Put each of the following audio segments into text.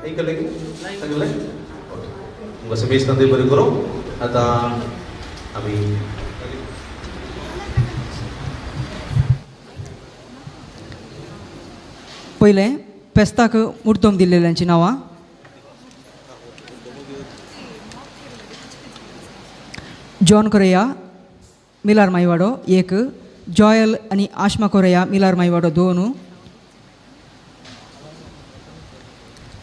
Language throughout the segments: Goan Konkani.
आयकलें सांगलें. ओके, तुमकां समेस्तां देव बरें करूं. आतां आमी पयलें पेस्ताक मुर्दम दिल्लेल्यांची नांवां. जॉन कोरेया मिलार माईवाडो एक, जॉयल आनी आश्मा कोरेया मिलार माईवाडो दोन,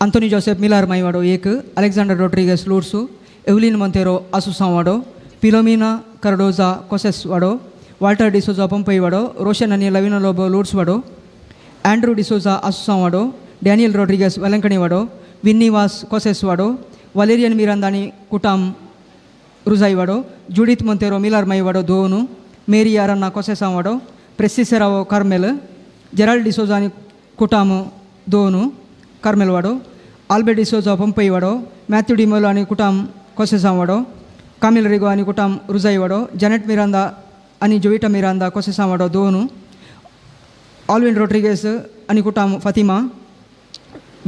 अंतोनी जोसेफ मिलार माईवाडो एक, अलेक्झांडर रोड्रिगस लूर्सू, एवलीन मोंतेरो आसुसांव वाडो, फिलोमिना कार्डोजा कोसेस वाडो, वाल्टर डिसोजा पंपई वाडो, रोशन आनी लविना लोबो लूर्स वाडो, अँड्रू डिसोजा आसुसांव वाडो, डॅनियल रॉड्रिगस वेलंकणी वाडो, विन्नी वास कोसेस वाडो, वालेरियन मिरांदा आनी कुटाम रुजाई वाडो, जुडीत मोंतेरो मिलार माई वाडो दोन, मेरी अरन्ना कोसेसांव वाडो, प्रेसिसेरावो कार्मेल, जेराल्ड डिसोजा आनी कुटाम दोन कार्मेल वाडो, आल्बर्ट डिसोजा पंपई वाडो, मॅथ्यू डिमेलो आनी कुटाम कोसेसांव वाडो, कामिल रिगो आनी कुटाम रुजाई वाडो, जॅनेट मिरांदा आनी जोविटा मिरांदा कोसेसांव वाडो दोन, ऑलविन रोड्रिगेस आनी कुटाम फातिमा,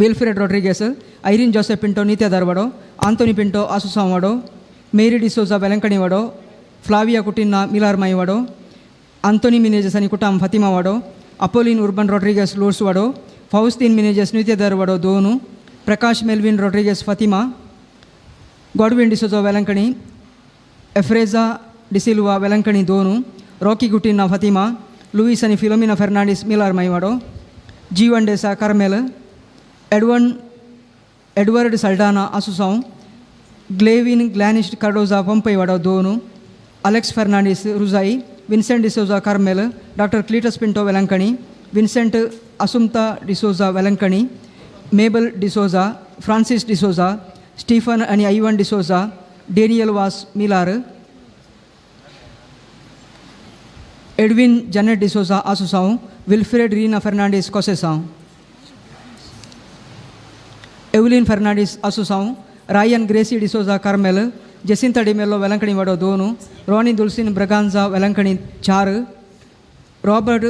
विल्फ्रेड रोड्रिगेस, आयरीन जोसेफ पिंटो नित्यादार वाडो, आंतोनी पिंटो आसुसांव वाडो, मेरी डिसोजा वेलंकणी वाडो, फ्लाविया कुटिन्ना मिलार माई वाडो, आंतोनी मिनेजस आनी कुटाम फातिमा वाडो, अपोलीन उर्बन रॉड्रिगेस लोर्स वाडो, फाउस्तीन मिनेजस नित्यादार वाडो दोन, Prakash Melvin Rodrigues Fatima, Godwin D'Souza Velankanni, Euphrasia D'Silva Velankanni दोन, रॉकी कुटिन्ना फातिमा, लुईस आनी फिलोमिना फेर्नांडीस मिलार माईवाडो, Jeevan D'Sa Carmel, Edwin Edward Saldanha Asusanv, Glevin Glanish Cardoza Pompei वाडो दोन, Alex Fernandes Rujai, Vincent D'Souza Carmel, doctor Cletus Pinto Velankanni, Vincent Assumpta D'Souza Velankanni, Mabel D'Souza, Francis D'Souza, Stephen आनी Ivan D'Souza, Daniel Vas Milar, Edwin Janet D'Souza Asusanv, Wilfred Reena Fernandes कोसेसांव, aeolian Fernandes आसुसांव, Ryan Gracy D'Souza Carmel, Jacinta D'Mello Velankanni वाडो दोन, रोनी दुलसीन ब्रगांजा वेलंकणी चार, रॉबर्ट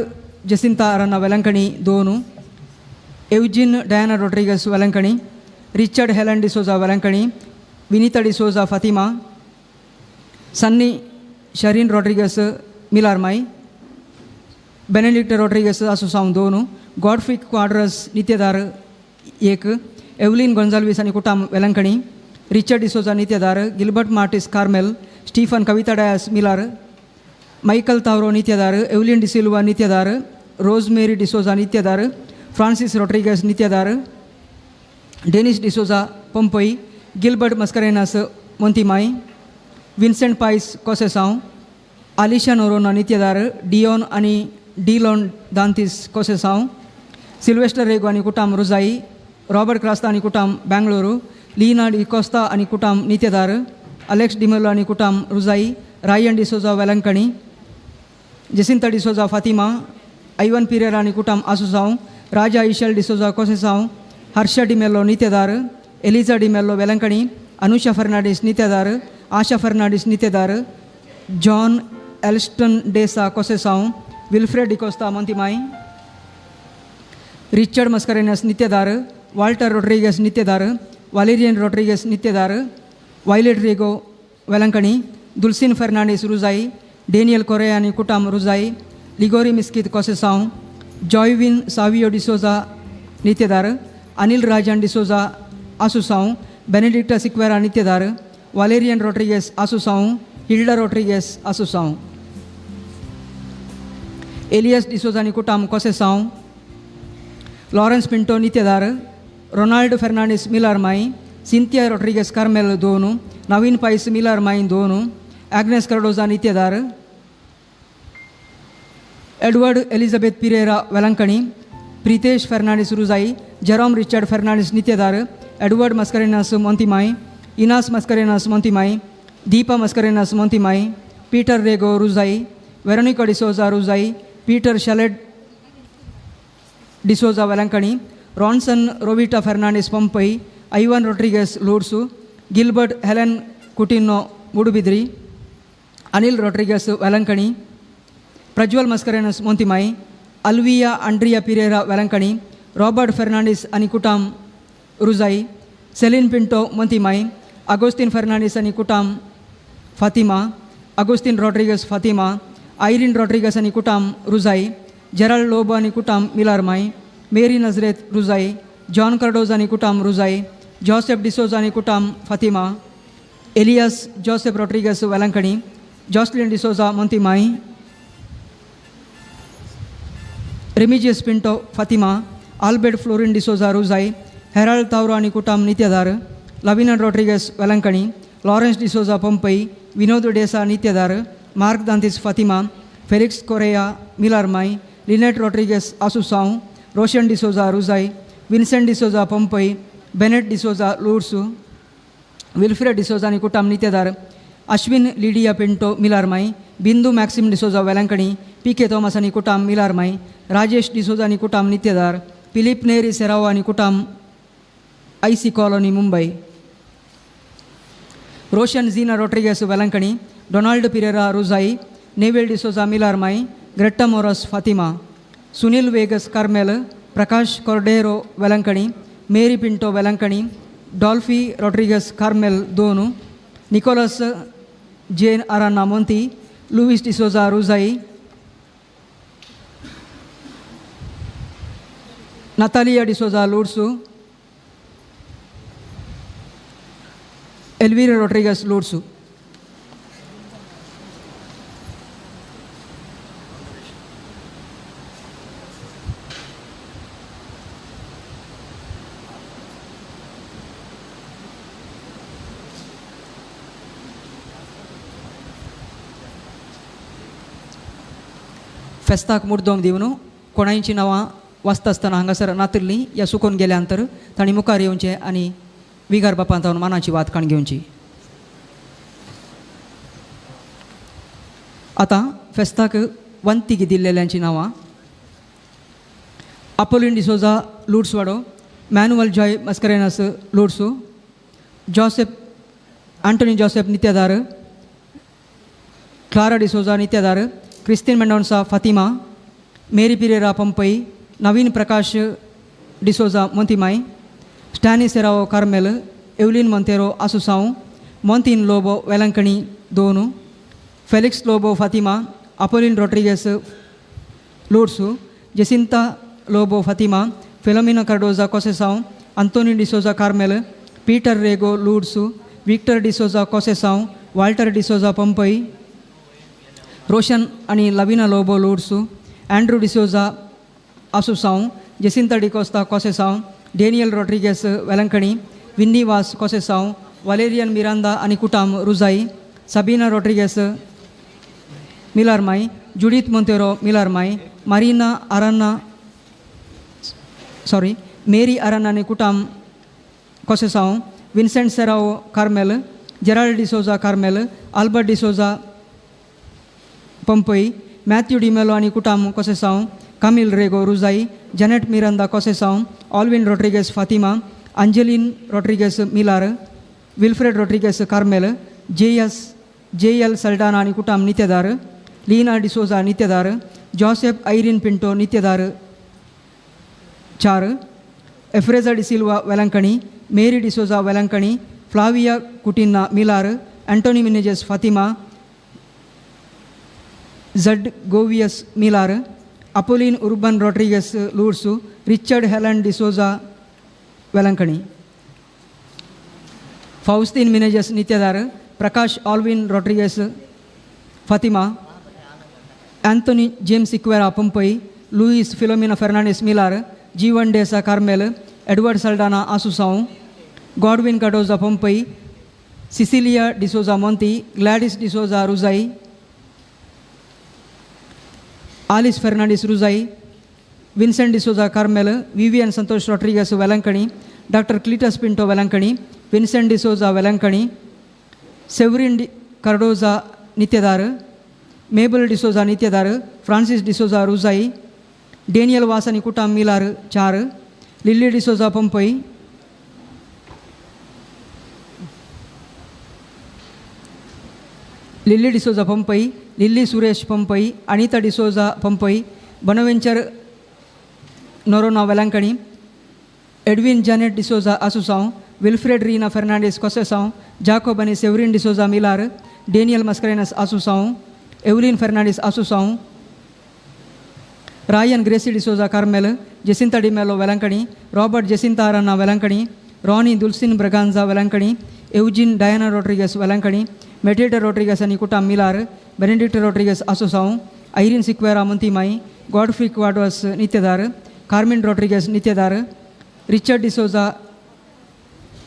जेसिंता अरना वेलंकणी दोन, Eugene Diana Rodrigues Velankanni, Richard Helen D'Souza Velankanni, Vinita D'Souza Fatima, Sunny Shereen Rodrigues Milarmai, Benedict Rodrigues Asusanv दोन, गॉडफ्री क्वाड्रस नित्यदार एक, एवलीन गोन्जाल्वीस आनी कुटाम Velankanni, Richard D'Souza Nityadhar, Gilbert Martis Carmel, Stephen Kavita Dias Milar, Michael Tauro Nityadhar, Evelyn D'Silva Nityadhar, Rosemary D'Souza Nityadhar, Francis Rodrigues Nityadhar, Denis D'Souza Pompei, Gilbert Mascarenhas Montimai, Vincent Pais Kosesanv, Alisha Noronha Nityadhar, Dion आनी डिलॉन दांतीस कोसेसांव, सिल्वेस्टर रेगो आनी कुटाम रुजाई, रॉबर्ट क्रास्ता आनी कुटाम बेंगळुरू, लीना डिकोस्ता आनी कुटाम नित्यदार, अलेक्स डिमेलो आनी कुटाम Rujai, Ryan D'Souza Velankanni, Jacinta D'Souza Fatima, Ivan Pereira आनी कुटाम Asusanv, Raja Ishal D'Souza Kosesanv, Harsha D'Mello Nityadhar, Eliza D'Mello Velankanni, Anusha Fernandes Nityadhar, Asha Fernandes Nityadhar, John Elston D'Sa Kosesanv, Wilfred D'Costa Montimai, Richard Mascarenhas Nityadhar, Walter Rodrigues Nityadhar, Valerian Rodrigues Nityadhar, Violet Rego Velankanni, Dulcine Fernandes Rujai, Daniel Correa आनी कुटाम Rujai, Liguori Miskith Kosesanv, Joyvin Savio D'Souza Nityadhar, Anil Rajan D'Souza आसुसांव, Benedicta Sequeira Nityadhar, Valerian Rodrigues Asusanv, Hilda Rodrigues Asusanv, Elias D'Souza आनी कुटाम Kosesanv, Lawrence Pinto Nityadhar, Ronald Fernandes Milarmai, Cynthia Rodrigues Carmel दोन, नवीन पायस मिलारमाई दोन, Agnes Cardoza Nityadhar, Edward Elizabeth Pereira Velankanni, Pritesh Fernandes Rujai, Jerome Richard Fernandes Nityadhar, Edward Mascarenhas Montimai, Inas Mascarenhas Montimai, Deepa Mascarenhas Montimai, Peter Rego Rujai, Veronica D'Souza Rujai, Peter Shalet D'Souza Velankanni, Ronson Rovita Fernandes Pompei, Ivan Rodrigues Lursu, Gilbert Helen Coutinho Mudbidri, Anil Rodrigues Velankanni, Prajwal Mascarenhas Montimai, Alvia Andrea Pereira Velankanni, Robert Fernandes आनी कुटाम रुजाई, सेलीन पिंटो मोंतीमाई, आगोस्तीन फर्नांडीस आनी कुटाम फातिमा, आगोस्तीन रॉड्रिगस फातिमा, आयरीन रॉड्रिगस आनी कुटाम रुजाई, जेराल्ड लोबो आनी कुटाम मिलारमाई, मेरी नजरेत रुजाई, जॉन कार्डोज आनी कुटाम रुजाई, जॉसेफ डिसोजा आनी कुटाम Fatima, Elias Joseph Rodrigues Velankanni, Jocelyn D'Souza Montimai, Remigius Pinto Fatima, Albert Florin D'Souza Rujai, Harold Tauro आनी कुटाम Nityadhar, Lavina Rodrigues Velankanni, Lawrence D'Souza Pompei, Vinod D'Sa Nityadhar, Mark Dantis Fatima, Felix Correa Milarmai, Lynette Rodrigues Asusanv, Roshan D'Souza Rujai, Vincent D'Souza Pompei, Bennet D'Souza Lursu, Wilfred D'Souza आनी कुटाम Nityadhar, Ashwin Lydia Pinto Milarmai, Bindu Maxim D'Souza Velankanni, P K Thomas आनी कुटाम मिलारमाई, राजेश डिसोजा आनी कुटाम नित्यदार, फिलीप नेरी सेरावो आनी कुटाम आयसी colony Mumbai, Roshan Jeena Rodrigues Velankanni, Donald Pereira Rujai, Neville D'Souza Milarmai, Greta Moras Fatima, Sunil Vegas Carmel, Prakash Cordeiro Velankanni, Mary Pinto Velankanni, Dolphy Rodrigues Carmel Donu, Nicholas Jane Aranha Monti, Louis D'Souza Rujai, Natalia D'Souza Lourdes, Elvira Rodrigues Lourdes. फेस्ताक मुर्दोम दिवन कोणायचीं नांवां वाचता आसतना हांगासर नातिल्लीं या सुकून गेल्या नंतर तांणी मुखार येवचें आनी विगार बापान तावन मानाची वात काण घेवची. आतां फेस्ताक वंतीक दिल्लेल्यांचीं नांवां: आपोलीन डिसोजा लुड्सवाडो, मॅन्युअल जॉय मस्करेनस लुड्सू, जॉसेफ आंटोनी जॉसेफ नित्यादार, क्लारा डिसोजा नित्यादार, क्रिस्तीन मेंडोन्सा फातिमा, मेरी पिरेरा पंपई, नवीन प्रकाश डिसोजा मोंतीमाई, स्टॅनी सेरावो कार्मेल, एवलीन मोंतेरो आसुसांव, मोंतीन लोबो वेलंकणी दोनू, फेलिक्स लोबो फातिमा, अपोलीन रॉड्रिगेस लोड्सू, जेसिंता लोबो फातिमा, फिलोमिना कार्डोजा कोसेसांव, अंतोनी डिसोजा कार्मेल, पीटर रेगो लूड्सू, विक्टर डिसोजा कोसेसांव, वाल्टर डिसोजा पंपई, रोशन आनी लविना लोबो लूड्सू, अँड्रू डिसोजा आसुसांव, जेसिंता डिकोस्ता कोसेसांव, डेनियल रॉड्रिगेस वेलंकणी, विन्नी वास कोसेसांव, वालेरियन मिरांदा आनी कुटाम रुजाई, Sabina Rodrigues Milarmai, Judith Monteiro Milarmai, Marina Aranha sorry Mary Aranha आनी कुटाम कोसेसांव, Vincent Serrao Carmel, Gerald D'Souza Carmel, Albert D'Souza Pampai, Matthew D'Mello आनी कुटाम Konsesanv, Camil Rego Rujai, Janet Miranda Konsesanv, Alvin Rodrigues Fatima, Angeline Rodrigues Milar, Wilfred Rodrigues Carmel, J S J L Saldanha आनी कुटाम नित्यदार, लीना डिसोजा नित्यदार, जॉसेफ ऐरीन पिंटो नित्यदार चार, Efreja D'Silva Velankanni, Mary D'Souza Velankanni, Flavia Coutinho Milar, Antony Menezes Fatima, Jude Goveas Milar, Apolin Urban Rodrigues Lourdes, Richard Helen D'Souza Velankanni, Faustine Menezes Nityadar, Prakash Alvin Rodrigues Fatima, Anthony James Sequeira Pampai, Luis Philomena Fernandes Milar, Jeevan D'Sa Carmel, Edward Saldanha Assuncao, Godwin Cardoza Pampai, Cecilia D'Souza Monti, Gladys D'Souza Rujai, Alice Fernandes Rujai, Vincent D'Souza Carmel, Vivian Santosh Rodrigues Velankanni, doctor Cletus Pinto Velankanni, Vincent D'Souza Velankanni, Severin D Cardoza Nityadar, Mabel D'Souza Nityadar, Francis D'Souza Rujai, Daniel वासनी कुटाम मिलार चार, Lilly D'Souza Pampai, Lilly D'Souza Pampai, Lilly Suresh Pampai, Anita D'Souza Pampai, Bonaventure Noronha Velankanni, Edwin Janet D'Souza Asusanv, Wilfred Reena Fernandes Conceição, Jacob आनी Severin D'Souza Milar, Daniel Mascarenhas Assuncao, Evelyn Fernandes Assuncao, Ryan Gracy D'Souza Carmel, Jacinta D'Mello Velankanni, Robert Jacinta Aranha Velankanni, Ronnie Dulcin Braganza Velankanni, Eugene Diana Rodrigues Velankanni, Matilda Rodrigues आनी कुटाम Milar, Benedict Rodrigues Assuncao, Irene Sequeira Montimai, Godfrey Quadros Nityadar, Carmen Rodrigues Nityadar, Richard D'Souza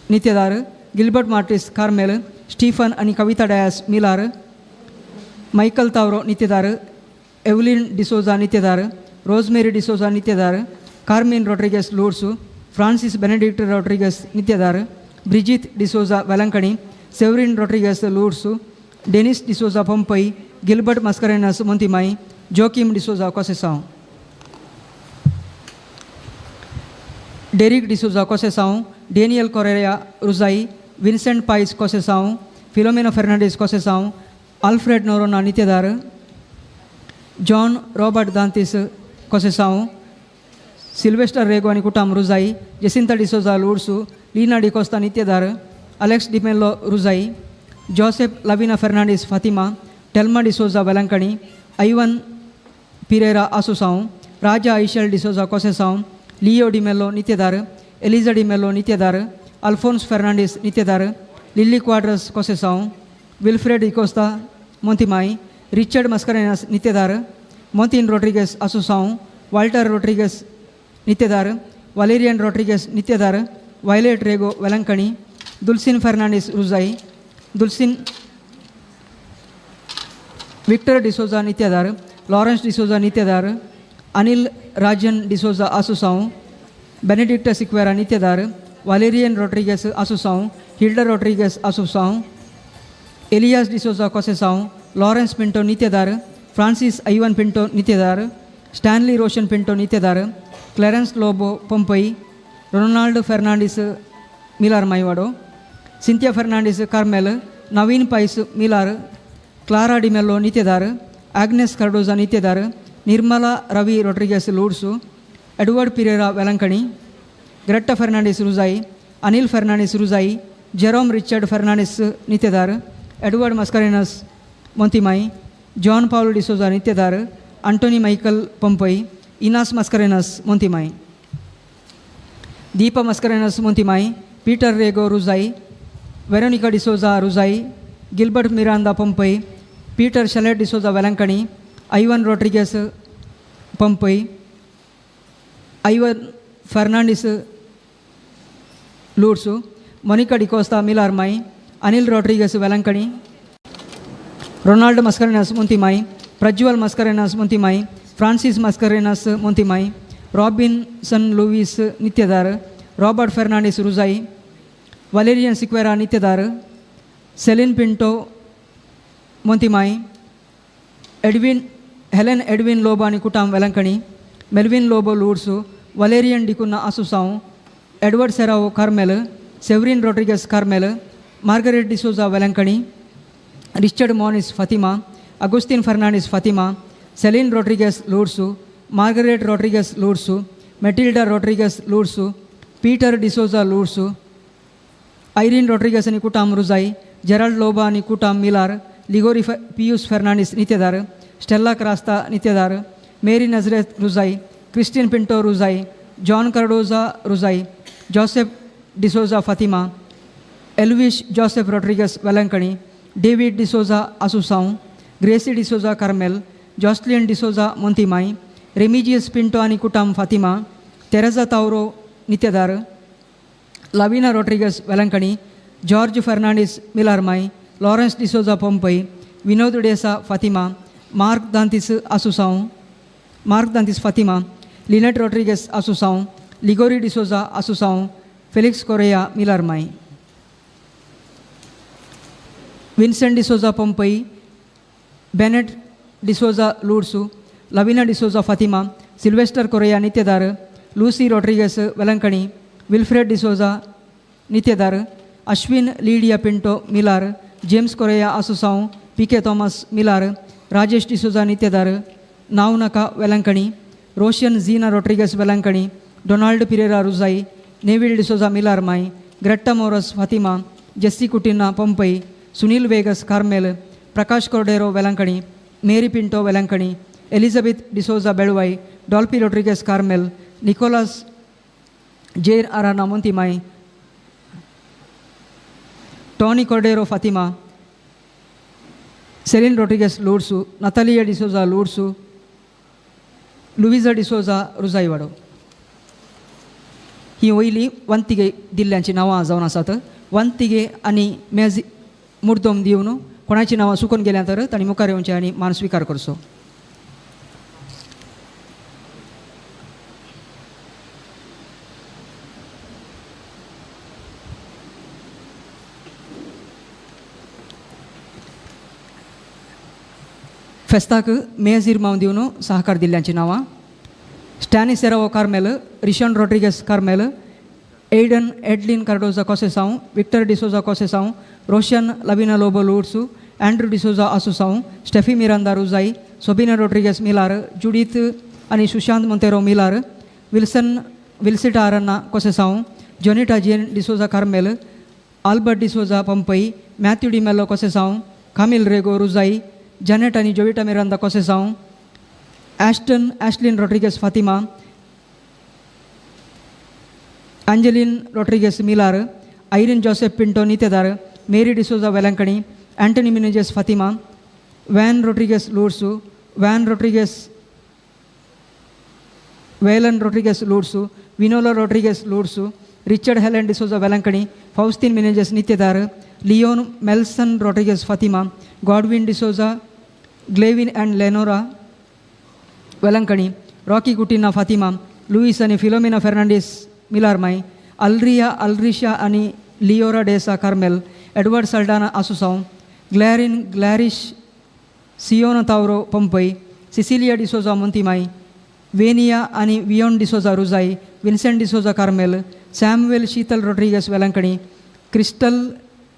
Nityadar, Gilbert Martis Carmel, Stephen आनी Kavita Dias Milar, Michael Tauro Nityadar, Evelyn D'Souza Nityadar, Rosemary D'Souza Nityadar, Carmen Rodrigues Lourdes, Francis Benedict Rodrigues Nityadar, Brigitte D'Souza Velankanni, Severin Rodrigues Lourdes, Dennis D'Souza Pompeii, Gilbert Mascarenhas Montimai, Joachim D'Souza Conceição, Derek D'Souza Conceição, Daniel Correia Ruzai, Vincent Pais Conceição, Philomena Fernandes Conceição, Alfred Noronha Nityadar, John Robert Dantis Conceição, Sylvester Rego आनी कुटाम Rujai, Jacinta D'Souza Lourdes, Leena D'Costa Nityadar, Alex D'Mello Rujai, Joseph Lavina Fernandes Fatima, Telma D'Souza Velankanni, Ivan Pereira Assuncao, Raja Aishal D'Souza Conceição, Leo D'Mello Nityadar, Eliza D'Mello Nityadar, Alphonse Fernandes Nityadar, Lily Quadros Conceição, Wilfred D'Costa Montimai, Richard Mascarenhas Nityadar, Montin Rodrigues Assuncao, Walter Rodrigues Nityadar, Valerian Rodrigues Nityadar, Violet Rego Velankanni, Dulcin Fernandes Rujai, Dulcin Victor D'Souza Nityadar, Lawrence D'Souza Nityadar, Anil Rajan D'Souza Assuncao, Benedict Sequeira Nityadar, Valerian Rodrigues Assuncao, Hilda Rodrigues Assuncao, Elias D'Souza Conceição, Lawrence Pinto Nityadar, Francis Ivan Pinto Nityadar, Stanley Roshan Pinto Nityadar, Clarence Lobo Pompeii, Ronald Fernandes Milar Maiwado, Cynthia Fernandes Carmel, Naveen Pais Milar, Clara D'Mello Nityadar, Agnes Cardoza Nityadar, Nirmala Ravi Rodrigues Lourdes, Edward Pereira Velankanni, Greta Fernandes Rujai, Anil Fernandes Rujai, Jerome Richard Fernandes Nityadar, Edward Mascarenhas Montimai, John Paul D'Souza Nityadar, Antony Michael Pompeii, Inas Mascarenhas Montimai, Deepa Mascarenhas Montimai, Peter Rego Rujai, Veronica D'Souza Rujai, Gilbert Miranda Pompeii, Peter Shalet D'Souza Velankanni, Ivan Rodrigues Pompeii, Ivan Fernandes Lourdes, Monica D'Costa Milarmai, Anil Rodrigues Velankanni, Ronald Mascarenhas Montimai, Prajwal Mascarenhas Montimai, Francis Mascarenhas Montimai, Robinson Louis Nityadar, Robert Fernandes Rujai, Valerian Sequeira Nityadar, Celine Pinto Montimai, Edwin Helen Edwin Lobo आनी कुटाम Velankanni, Melvin Lobo Lourdes, Valerian D'Cunha Assuncao, Edward Serrao Carmel, Severin Rodrigues Carmel, Margaret D'Souza Velankanni, Richard Moniz Fatima, Augustine Fernandes Fatima, Celine Rodrigues Lourdes, Margaret Rodrigues Lourdes, Matilda Rodrigues Lourdes, Peter D'Souza Lourdes, Irene Rodrigues आनी कुटाम रुजाई, जेराल्ड लोबा आनी कुटाम Milar, Ligori Pius Fernandes Nityadar, Stella Crasta Nityadar, Mary Nazareth Rujai, Christine Pinto Rujai, John Cardoza Rujai, Joseph D'Souza Fatima, Elvish Joseph Rodrigues Velankanni, David D'Souza Assuncao, Gracy D'Souza Carmel, Jocelyn D'Souza Montimai, Remigius Pinto आनी कुटाम Fatima, Teresa Tauro Nityadar, Lavina Rodrigues Velankanni, George Fernandes Milarmai, Lawrence D'Souza Pompeii, Vinod D'Sa Fatima, Mark Dantis Assuncao, Mark Dantis Fatima, Lynette Rodrigues Assuncao, Ligori D'Souza Assuncao, Felix Correia Milarmai, Vincent D'Souza Pompeii, Bennett D'Souza Lourdes, Lavina D'Souza Fatima, Sylvester Correia Nityadar, Lucy Rodrigues Velankanni, Wilfred D'Souza Nityadar, Ashwin Lydia Pinto Milar, James Correia Assuncao, P K Thomas Milar, Rajesh D'Souza Nityadar, Navnaka Velankanni, Roshan Zeena Rodrigues Velankanni, Donald Pereira Rujai, Neville D'Souza Milarmai, Greta Moraes Fatima, Jessy Coutinho Pompai, Sunil Vegas Carmel, Prakash Cordeiro Velankanni, Mary Pinto Velankanni, Elizabeth D'Souza Belvai, Dolphy Rodrigues Carmel, Nicholas Jair Aranha Montimai, Tony Cordeiro Fatima, Celine Rodrigues Lourdes, Natalia D'Souza Lourdes, Luisa D'Souza Rujaiwado. ही वयली वंतिगे दिल्ल्यांची नांवां जावन आसात. वंतिगे आनी मेज मुर्दम दिवन कोणाची नांवां चुकून गेल्या तर तांणी मुखार येवचें आनी मान स्विकार करचो. फेस्ताक मेज इरमांव दिवन सहकार दिल्ल्यांची नांवां Stany Serrao Carmel, Rishon Rodrigues Carmel, Aiden Edlin Cardoza Conceição, Victor D'Souza Conceição, Roshan Lavina Lobo Lourdes, Andrew D'Souza Assuncao, Steffi Miranda Rujai, Sobina Rodrigues Milar, Judith आनी Sushant Monteiro Milar, Wilson Wilsita Aranha Conceição, Jonita Jane D'Souza Carmel, Albert D'Souza Pampai, Matthew D'Mello Conceição, Camille Rego Rujai, Janet आनी Jovita Miranda Conceição, Ashton Ashlyn Rodrigues Fatima, Angeline Rodrigues Milar, Irene Joseph Pinto Nitedar, Mary D'Souza Velankanni, Antony Menezes Fatima, Van Rodrigues Lourdes, Van Rodrigues Velan Rodrigues Lourdes, Vinola Rodrigues Lourdes, Richard Helen D'Souza Velankanni, Faustin Menezes Nitedar, Leon Melson Rodrigues Fatima, Godwin D'Souza, Glevin and Lenora Velankanni, Rocky Coutinho Fatima, Luis आनी फिलोमिना फेर्नांडीस मिलारमाय, अल्रिया अल्रिशा आनी Leora D'Sa Carmel, Edward Saldanha Assuncao, Glarin Glarish Siona Tauro Pampai, Cecilia D'Souza Montimai, Venia आनी Vion D'Souza Rujai, Vincent D'Souza Carmel, Samuel Sheetal Rodrigues Velankanni, Crystal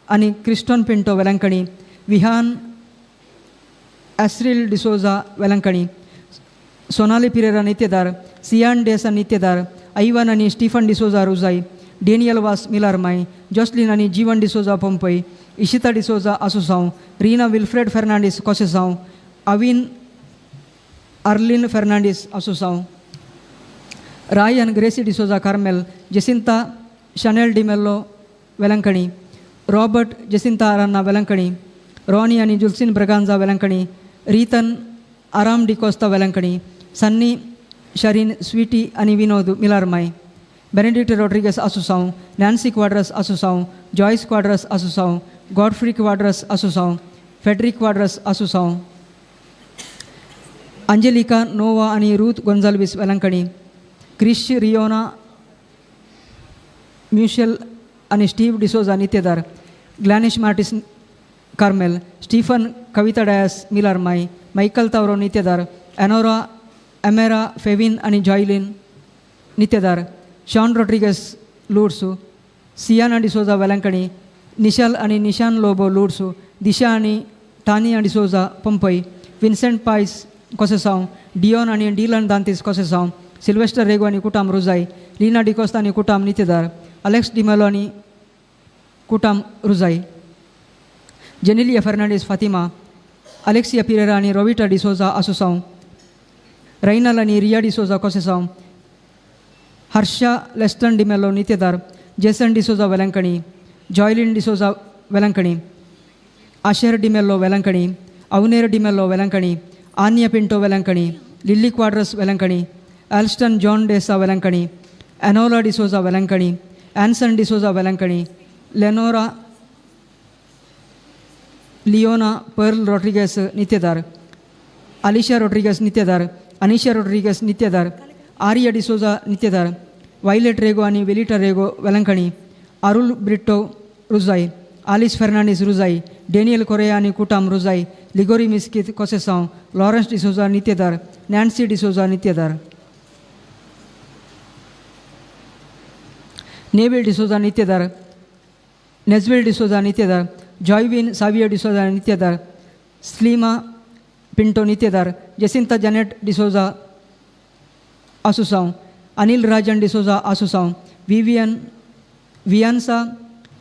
आनी Christon Pinto Velankanni, Vihan Asril D'Souza Velankanni, Sonali Pereira Nitedar, Sian D'Sa Nitedar, Ivan आनी Stephen D'Souza Rujai, Daniel Vaz Milarmai, Jocelyn आनी Jeevan D'Souza Pampai, Ishita D'Souza Assuncao, Reena Wilfred Fernandes Conceição, Avin Arlene Fernandes Assuncao, Ryan Gracy D'Souza Carmel, Jacinta Chanel D'Mello Velankanni, Robert Jacinta Aranha Velankanni, Ronnie आनी Julson Braganza Velankanni, Rethan Aram D'Costa Velankanni, Sunny Sharin Sweety आनी Vinod Milarmai, Benedict Rodrigues Assuncao, Nancy Quadras Assuncao, Joyce Quadras Assuncao, Godfrey Quadras Assuncao, Frederick Quadras Assuncao, Angelica Nova आनी Ruth Gonsalves Velankanni, Chris Riona Mushel आनी Steve D'Souza Nitedar, Glanish Martis Carmel, Stephen Kavita Dias Milarmai, Michael Tauro Nitedar, Anora Amera Fevin आनी Joylin Nitedar, Sean Rodrigues Lourdes, Siana D'Souza Velankanni, Nishal आनी निशान लोबो लुड्सू, दिशा आनी Tania D'Souza Pampai, Vincent Pais Conceição, Dion आनी डिलन दांतीस कोसेसांव, सिल्वेस्टर रेगो आनी कुटाम रुजाई, लीना डिकोस्ता आनी कुटाम नितेदार, अलेक्स डिमेलो आनी कुटाम रुजाई, जेनिलिया फेर्नांडीस फातिमा, अलेक्सिया पिरेरा आनी रोविटा डिसोजा आसुसांव, रैनल आनी Riya D'Souza Kosesanv, Harsha लेस्टन D'Mello नितेदार, Jason D'Souza Velankanni, Joylin D'Souza Velankanni, Asher D'Mello Velankanni, Avner D'Mello Velankanni, Anya Pinto Velankanni, Lily Quadras Velankanni, Alston John D'Sa Velankanni, Anola D'Souza Velankanni, Anson D'Souza Velankanni, Lenora Leona Pearl Rodrigues Nitedar, Alisha Rodrigues Nitedar, Anisha Rodrigues Nitedar, Arya D'Souza Nitedar, Violet Rego आनी Velita Rego Velankanni, Arul Brito Rujai, Alice Fernandes Rujai, Daniel Correa आनी कुटाम Rujai, Liguori Miskith Konsesanv, Lawrence D'Souza Nityadar, Nancy D'Souza Nityadar, Neville D'Souza Nityadar, Nezvil D'Souza Nityadar, Joywin Savio D'Souza Nityadar, Slima Pinto Nityadar, Jacinta Janet D'Souza Assuncao, Anil Rajan D'Souza Assuncao, Vivian Viansa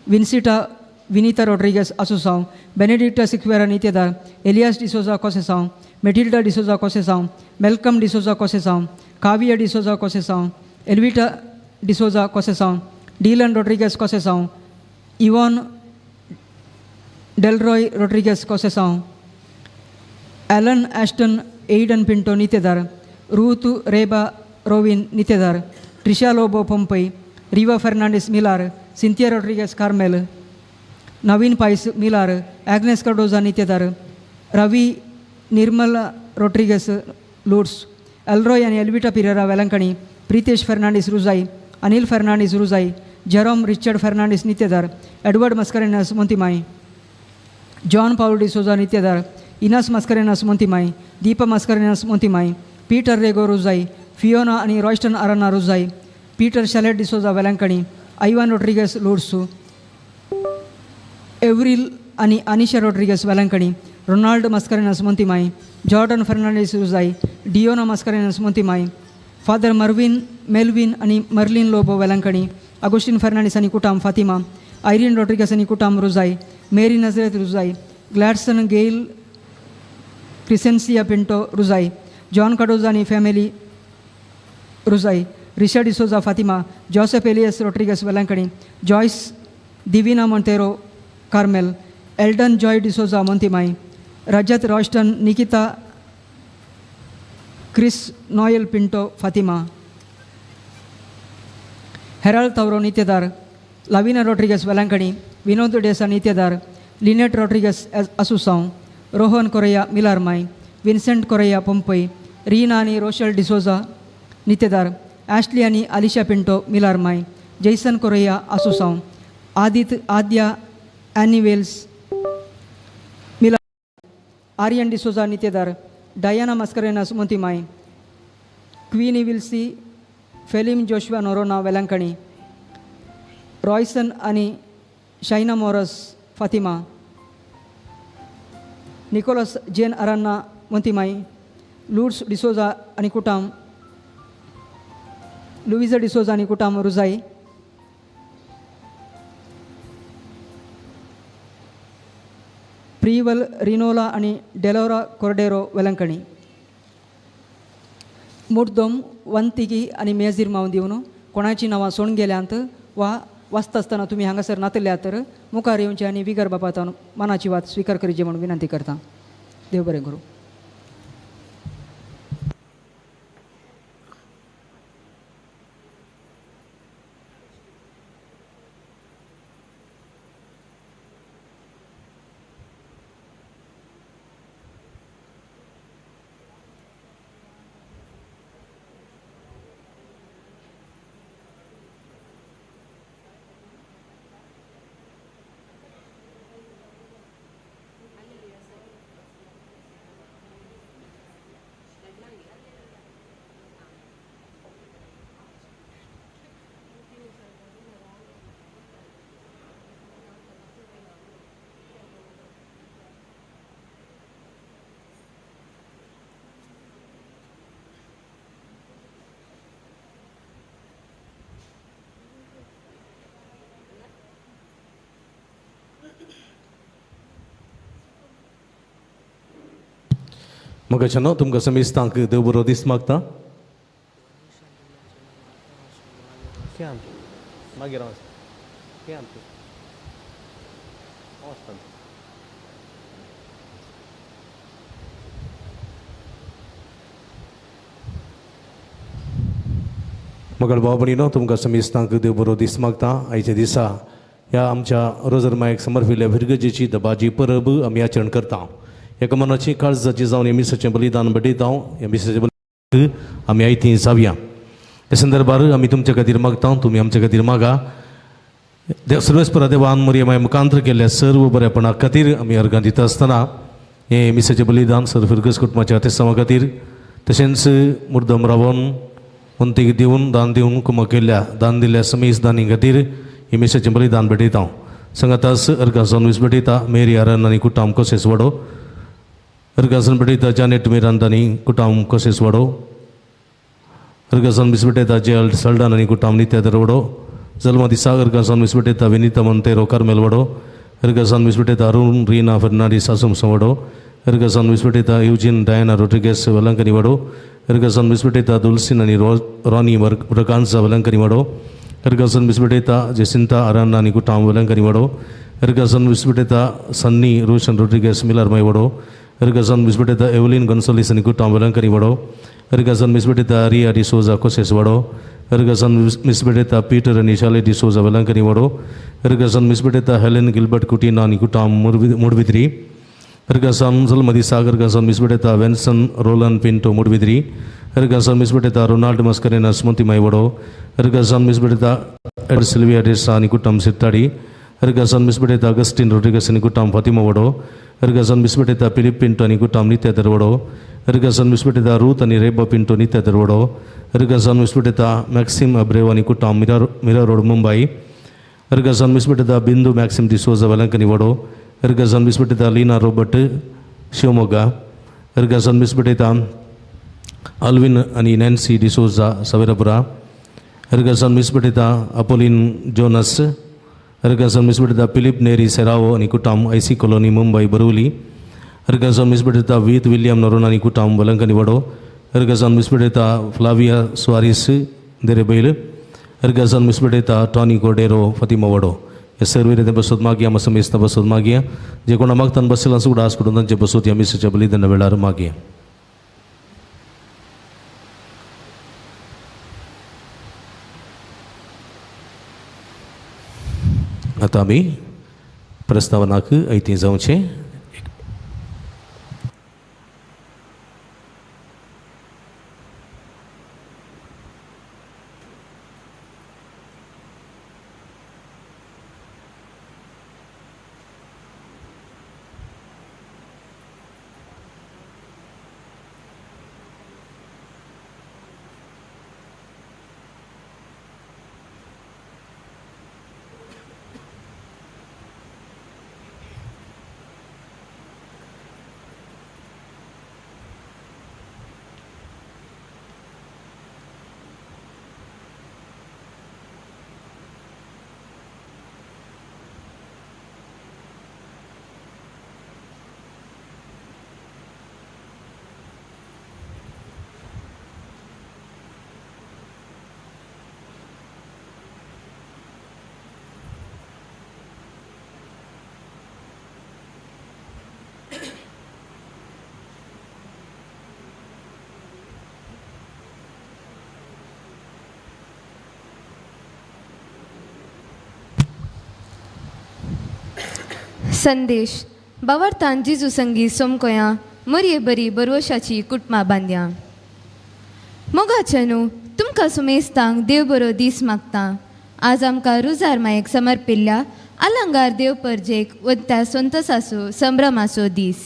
Vincita Vinita Rodrigues Assunção, Benedicta Siqueira Nitedar, Elias D'Souza Conceição, Matilda D'Souza Conceição, Malcolm D'Souza Conceição, Kavya D'Souza Conceição, Elvita D'Souza Conceição, Dylan Rodrigues Conceição, Ivan Delroy Rodrigues Conceição, Alan Ashton Aiden Pinto Nitedar, Ruth Reba Rovin Nitedar, Trisha Lobo Pompai, Riva Fernandes Milar, Cynthia Rodrigues Carmel, Naveen Pais Milar, Agnes Cardoza Nitedar, Ravi Nirmal Rodrigues Lourdes, Elroy आनी Elvita Pereira Velankanni, Pritesh Fernandes Rujai, Anil Fernandes Rujai, Jerome Richard Fernandes Nitedar, Edward Mascarenhas Montimai, John Paul D'Souza Nitedar, Inas Mascarenhas Montimai, Deepa Mascarenhas Montimai, Peter Rego Rujai, Fiona आनी Royston Aranha Rujai, Peter Shalet D'Souza Velankanni, Ivan Rodrigues Lourdes, Avril आनी Anisha Rodrigues Velankanni, Ronald Mascarenhas Montimai, Jordan Fernandes Rujai, Diona Mascarenhas Montimai, Father Marvin Melvin आनी मर्लिन लोबो वेलंकणी, अगुस्टीन फर्नांडीस आनी कुटाम फातिमा, आयरीन रॉड्रिगस आनी कुटाम Rujai, Mary Nazareth Rujai, Gladson Gail Crescencia Pinto Rujai, John Cardoza आनी family Rujai, Risha D'Souza Fatima, Joseph Elias Rodrigues Velankanni, Joyce Divina Monteiro Carmel, Eldon Joy D'Souza Montimai, Rajat Royston Nikita Chris Noel Pinto Fatima, Harold Tauro Nitedar, Lavina Rodrigues Velankanni, Vinod Desa Nitedar, Lynette Rodrigues Assunção, Rohan Correa Milarmai, Vincent Correa Pompai, Reena आनी रोशल डिसोजा नितेदार, ॲशली आनी Alisha Pinto Milarmai, Jason Correa Assunção, Adit Adya Annie Wells Milar, Aryan D'Souza Nitedar, Diana Mascarenhas Montimai, Queenie Wilsy Felim Joshua Noronha Velankanni, Royson आनी Shaina Morris Fatima, Nicholas Jane Aranha Montimai, Lourdes D'Souza आनी कुटाम, लुविजा डिसोजा आनी कुटाम रुजाई, प्रीवल रिनोला आनी डेलोरा कोर्डेरो वेलंकणी. मुर्दम वंतिगी आनी मेजीर मावन दिवन कोणाची नांवां सोडून गेल्यांत वा वाचता आसतना तुमी हांगासर नातल्या तर मुखार येवचे आनी विगर बापातान मनाची वात स्विकार करची म्हणून विनंती करता. देव बरें करूं. मगाच्यानो तुमकां समेस्तांक देव बरो दीस मागता. मागीर मगळ भाव भयणीनो तुमकां समेस्तांक देव बरो दीस मागता. आयच्या दिसा ह्या आमच्या रोजर मायक समर्पिल्ल्या फिरगजेची दबाजी परब आमी आचरण करता. एका मनाची काळजाची जावन ह्या मिसाचें बलिदान भेटयता. ह्या मिसाचें बलिदान आमी आयती जावया. ह्या संदर्भार आमी तुमच्या खातीर मागता, तुमी आमच्या खातीर मागा. देव सर्वेस्परा देवान मरिया माय मुखांतर केल्ल्या सर्व बरेपणा खातीर आमी अर्गां दिता आसतना हें मिसाचें बलिदान सर फिरगज कुटुंबाच्या तेसांवा खातीर तशेंच मुर्दम रावन वंतीक दिवन दान दिवन कुमक केल्ल्या दान दिल्ल्या समीस दानी खातीर हें मिसाचें बलिदान भेटयता. संगातास अर्गां जावन वीस भेटयता मेरी आरन आनी कुटाम कोसेस वाडो, अर्गासन भेटयता जानेट मिरांद आनी कुटाम कोसेस वाडो, अर्गासन वीस भेटयता जेल्ड सल्डान आनी कुटाम नित्यादर वडो, जल्मा दिसा अर्गासान मिसबेटेता विनीता मंतेरो कार्मेल वडो अर्गासान मिसबेटेता अरुण रीना फर्नांडीस आसुमसो वडो अर्गासान मिसबेटेता युजीन डायना रोड्रिगेस वेलंकनी वडो अर्गासान मिसबेटेता दुलसिन आनी रॉनी ब्रगांजा वेलंकनी वडो अर्गासान मिसबेटेता जेसिंता अराना आनी कुटाम वेलंकनी वडो अर्गासान मिसबेटेता सन्नी रोशन रोड्रिगेस मिलर my वडो अर्गासान मिसबेटेता एवलिन गोन्सालिस आनी कुटाम वेलंकनी वडो अर्गासान मिसबेटेता रिया डिसोजा कोसेस वडो अर्गासान मिसबेटेता पीटर आनी शाले डिसोजा वेलंकनी वडो अर्गासान मिसबेटेता हेलेन गिल्बर्ट कुटीना आनी कुटाम मुडबिद्री अर्गासान जल्मदी सागर अर्गासान मिसबेटेता वेन्सन रोलन पिंटो मुडबिद्री अर्गासान मिसबेटेता रोनाल्ड मस्करेनस मोतिमाय वडो अर्गासान मिसबेटेता एड सिल्विया डेसा आनी कुटाम सित्ताडी अर्गासान मिसबेटेता अगस्टीन रोड्रिगस आनी कुटाम फातिमा वडो अर्गासान मिसबेटेता फिलिप पिंटो आनी कुटाम नित्यादर वडो अर्गासान मिसबेटेता रूथ आनी रेबा पिंटो नित्यादर वडो अर्गासान मिसबेटेता मॅक्सिम अब्रेव आनी कुटाम मिरा रोड मुंबई अर्गासान मिसबेटेता बिंदू मॅक्सिम डिसोजा वेलंकनी वडो अर्गासान मिसबेटेता लीना रोबर्ट शिवमोगा अर्गासान मिसबेटेता अल्विन आनी नॅन्सी डिसोजा सवेरापुरा अर्गासान मिसबेटेता अपोलिन जोनस अर्गासान मिसबेटेता फिलिप नेरी सेरावो आनी कुटाम आयसी कॉलोनी मुंबई बरोवली अर्गासान मिसबेटेता वीत विल्यम नरोना आनी कुटाम वेलंकनी वडो अर्गासान मिसबेटेता फ्लाविया सुवारीस देरेबैल अर्गासान मिसबेटेता टॉनी कोडेरो फतिमा वडो हे सर्व बसोत मागया मसमेस्त बसोत मागया जे कोणा मागतान बसला सुद्धा आस करून तांचे बसोत ह्या मिसाच्या बलिदाना वेळार मागया. आतां आमी प्रस्तावनाक ऐती जावचें. संदेश बावरतान जिजू संगी सोमकोया मरये बरी बरवशाची कुटुंबां बांदया. मोगाचे न्हू तुमकां सुमेस्तांक देव बरो दीस मागता. आज आमकां रुजार मायेक समर्पिल्ल्या अलंगार देव परजेक वत्या संतोसाचो संभ्रमाचो दीस.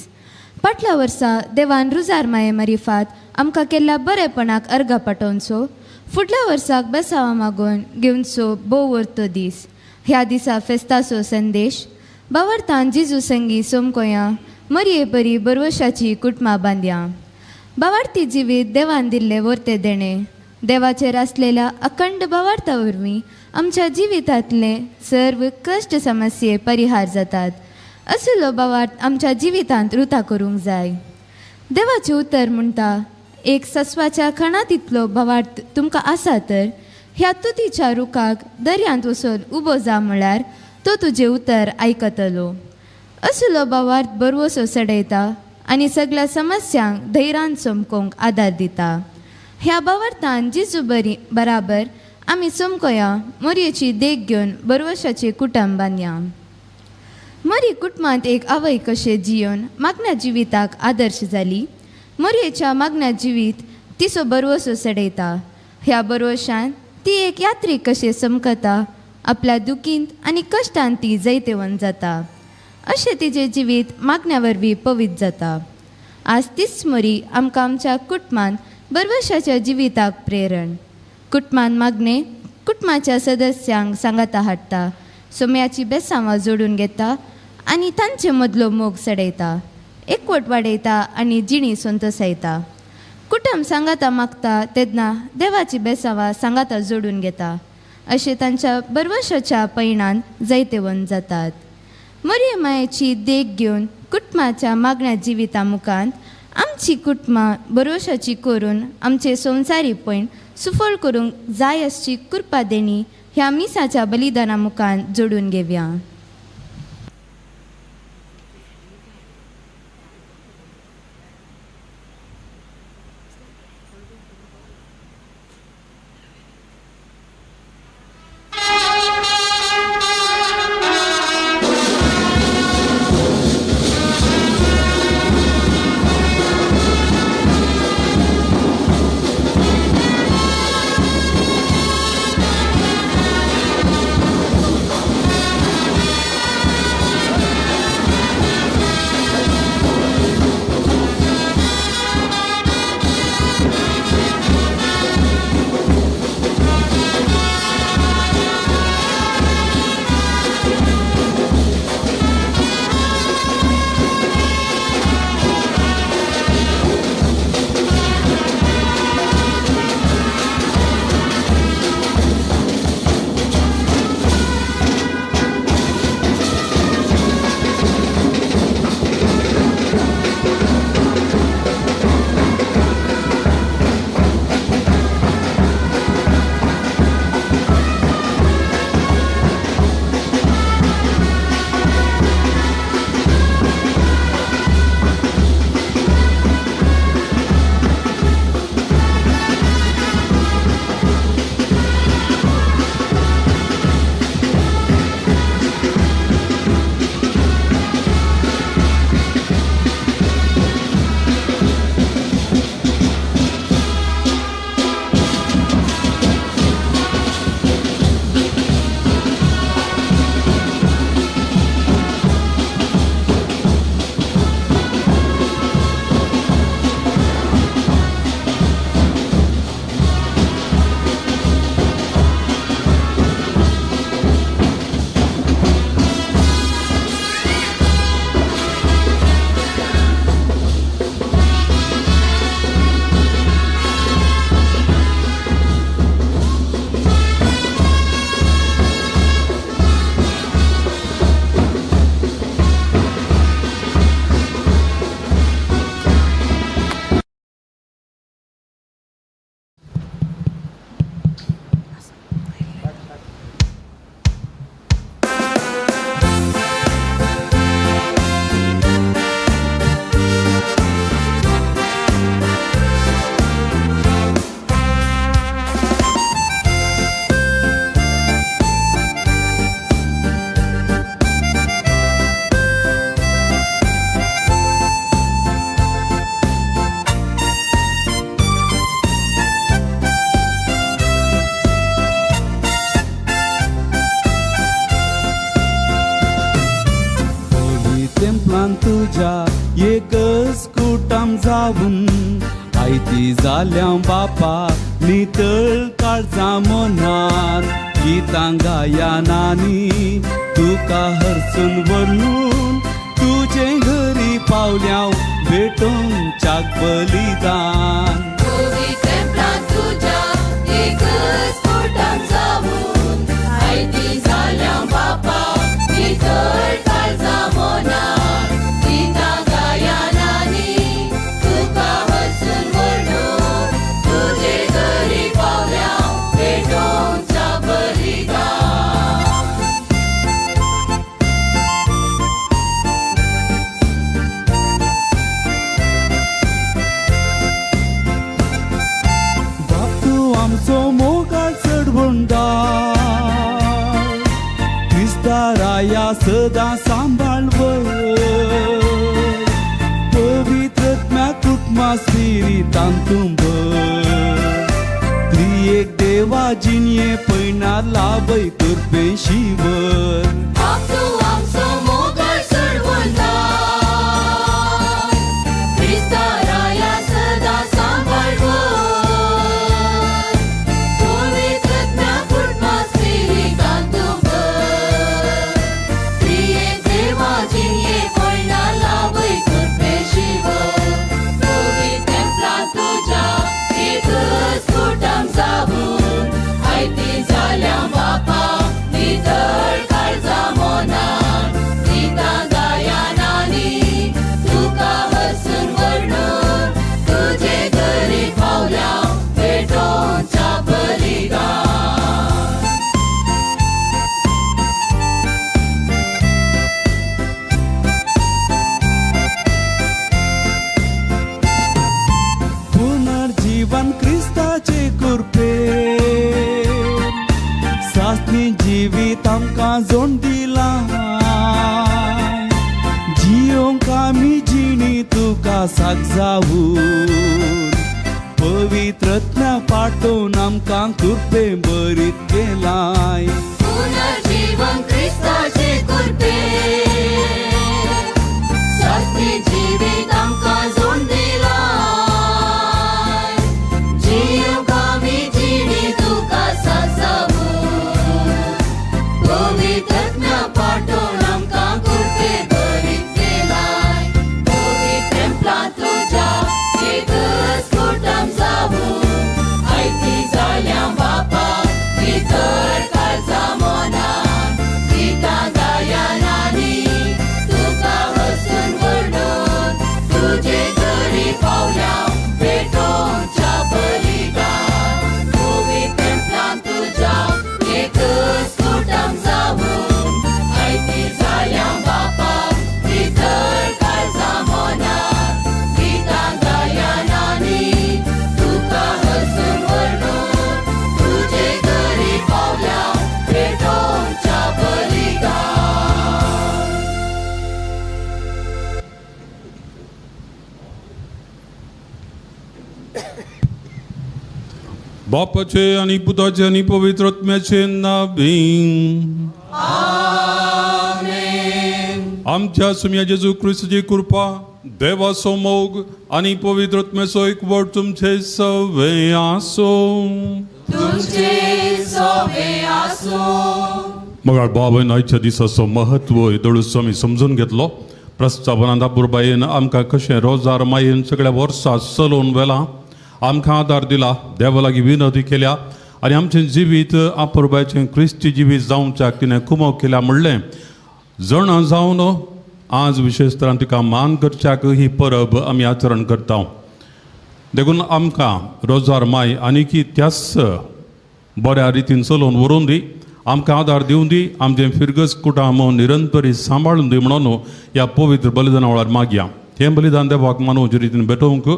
फाटल्या वर्सा देवान रुजार माये मारिफात आमकां केल्ल्या बरेपणाक अर्गां पाठोवचो फुडल्या वर्साक बेसावा मागून घेवचो भोव वर्तो दीस. ह्या दिसा फेस्ताचो संदेश बावरतान जिजू संगी सोमकोया मरये बरी बरवशाची कुटुंबां बांदया. बावार्थी जिवीत देवान दिल्ले वर्ते देणें देवाचेर आसलेल्या अखंड बावार्था वरवीं आमच्या जिवितांतले सर्व कश्ट समस्ये परिहार जातात. असलो बावार्थ आमच्या जिवितांत रुता करूंक जाय. देवाचें उतर म्हणटा एक सस्वाच्या खणांत इतलो बावार्थ तुमकां आसा तर ह्या तुतीच्या रुखाक दर्यांत वचून उबो जा म्हळ्यार तो तुजें उतर आयकतलो. असलो बावार्थ बरवसो सडयता आनी सगळ्या समस्यांक धैर्यान चमकोवंक आदार दिता. ह्या बावार्थान जिजू बरी बराबर आमी चमकोया मोरयेची देख घेवन बरवशाचें कुटुंब बांदया. मोरी कुटुंबांत एक आवय कशें जियोन मागण्या जिविताक आदर्श जाली. मोरयेच्या मागण्या जिवीत तिचो बरवसो सडयता. ह्या बरवशान ती एक यात्रीक कशें चमकता आपल्या दुखींत आनी कश्टांत ती जैतेवंत जाता. अशें तिजें जिवीत मागण्या वरवीं पवित्र जाता. आज तीच मोरी आमकां आमच्या कुटुंबांत बरवशाच्या जिविताक प्रेरण. कुटुंबान मागणें कुटुंबाच्या सदस्यांक सांगाता हाडटा, सोम्याची बेसांवां जोडून घेता आनी तांचे मदलो मोग सडयता, एकवट वाडयता आनी जिणी संतोसायता. कुटुंब सांगाता मागता तेन्ना देवाची बेसांवां सांगाता जोडून घेता. अशें तांच्या बरवशाच्या पयणान जैतेवन जातात. मरिये मायेची देख घेवन कुटुंबाच्या मागण्या जिविता मुखांत आमची कुटुंबां बरोवशाची करून आमचे संवसारी पयण सुफळ करूंक जाय आसची कृपा देणी ह्या मिसाच्या बलिदाना मुखान जोडून घेवया. एकच कुटाम जावन आयती जाल्या बापा नितळ काळजा मनान गितां गायनांनी तुका हरसून व्हरून तुजे घरी पावल्या भेटोवच्याक बलिदान. एकच कुटाम जावन आयती जाल्या बापा नितळ काळजा मनान गितां गायनांनी तुका हरसून व्हरून तुजे घरी पावल्या भेटोवच्याक बलिदान. बाप तूं आमचो मोगाळ चडवणदार क्रिस्ताराया सदां सांबाळ पवित्रत्म्या कुटुंबा स्पिरितान तूं भर त्रिएक देवा जिणये पयणार लाभय कृपे शिवर. बाप तूं आमचो मोगाळ चडवणदार क्रिस्ताराया सदां सांबाळ पवित्रत्म्या कुटुंबा स्पिरितान तूं भर त्रिएक देवा जिणये पयणार लाभय कृपे शिवर. पवित्र तुज्या एकच कुटाम जावन आयती जाल्या. जिवीत आमकां जोड दिलां जियोंक आमी जिणी तुका साक जावन पवित्र आत्म्या पाठोवन आमकां कृपे बरीत केलाय पुनर्जीवन क्रिस्ताचे कृपे सासणी जिवीत आमकां जोड दिलाय जियोंक आमी जिणी तुका साक जावन पवित्र आत्म्या पाठोवन आमकां कृपे बरीत केलाय पवित्र टेम्पलांत तुज्या एकच कुटुंब जावूं आयती जाल्या बापा भितर काळजा मनान गितां गायनांनी तुका हसून वर्णून तुजे घरी पावल्या भेटोवच्या बलिदान पवित्र टेम्पलांत तुज्या एकच कुटुंब जावूं आयती जाल्या बापा भितर काळजा मनान गितां गायनांनी तुका हसून वर्णून तुजे घरी पावल्या भेटोवच्या बलिदान. बापाचे आनी पुताचे आनी पवित्र आत्म्याचे नावे. आमच्या सुम्या जेजू क्रिस्ताची कृपा, देवाचो मोग आनी पवित्र आत्म्याचो एकवट तुमचे सवे आसूं. तुमचे सोबे आसूं. मगाळ बाबान आयच्या दिसाचो महत्व येदोळूच आमी समजून घेतलो. प्रस्तावनांत अपुरबायेन आमकां कशें रोजार मायेन सगळ्या वर्सा चलोवन व्हेलां, आमकां आदार दिला, देवा लागीं विनवती केल्या आनी आमचें जिवीत अपुरबायेचें क्रिस्ती जिवीत जावच्याक तिणें कुमक केल्या म्हणलें जाणा जावन आज विशेश तरान तिका मान करच्याक ही परब आमी आचरण करता. देखून आमकां रोजार माय आनीकी त्याच बऱ्या रितीन चलोवन व्हरून दी, आमकां आदार दिवं दी, आमचें फिरगज कुटाम निरंतरी सांबाळून दी म्हणून ह्या पवित्र बलिदाना वेळार मागया. हें बलिदान देवाक मानवचे रितीन भेटोवंक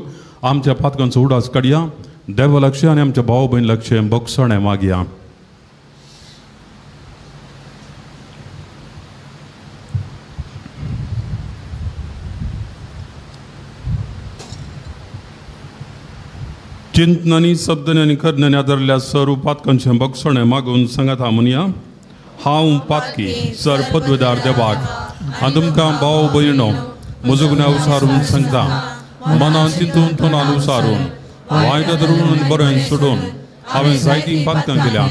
आमच्या पातकांचो उडास काडया. देवा लक्ष आनी आमच्या भाव भयण लक्ष बोगसणें मागया. चिंतनानी शब्दांनी आनी करण्यांनी आदारल्या सर्व पातकांचें बक्षणें मागून सांगाता म्हणया. हांव पातकी सर पदवेदार देवाक आनी तुमकां भाव भयणो म्हजो गुन्यांव उसारून सांगता. मनान चिंतून तोंडान उसारून वायट धरून आनी बरें सोडून हांवें जायतीं पातकां केल्या.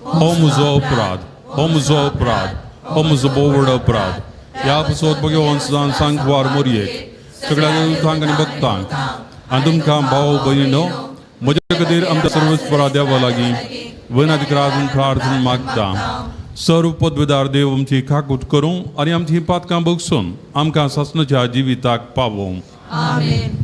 हो म्हजो अपराध, हो म्हजो अपराध, हो म्हजो भोव व्हड अपराध. ह्या पसत भगवान सदां सांगवार मोरयेक सगळ्या दूतांक आनी भक्तांक आनी तुमकां भाव भयणो म्हज्या खातीर आमच्या सर्वेस्परा देवा लागीं विनंती प्रार्थना मागता. सर्व पदवेदार देव आमची काकूट करूं आनी आमची पातकां बगसून आमकां सासणाच्या जिविताक पावोवं. आमेन.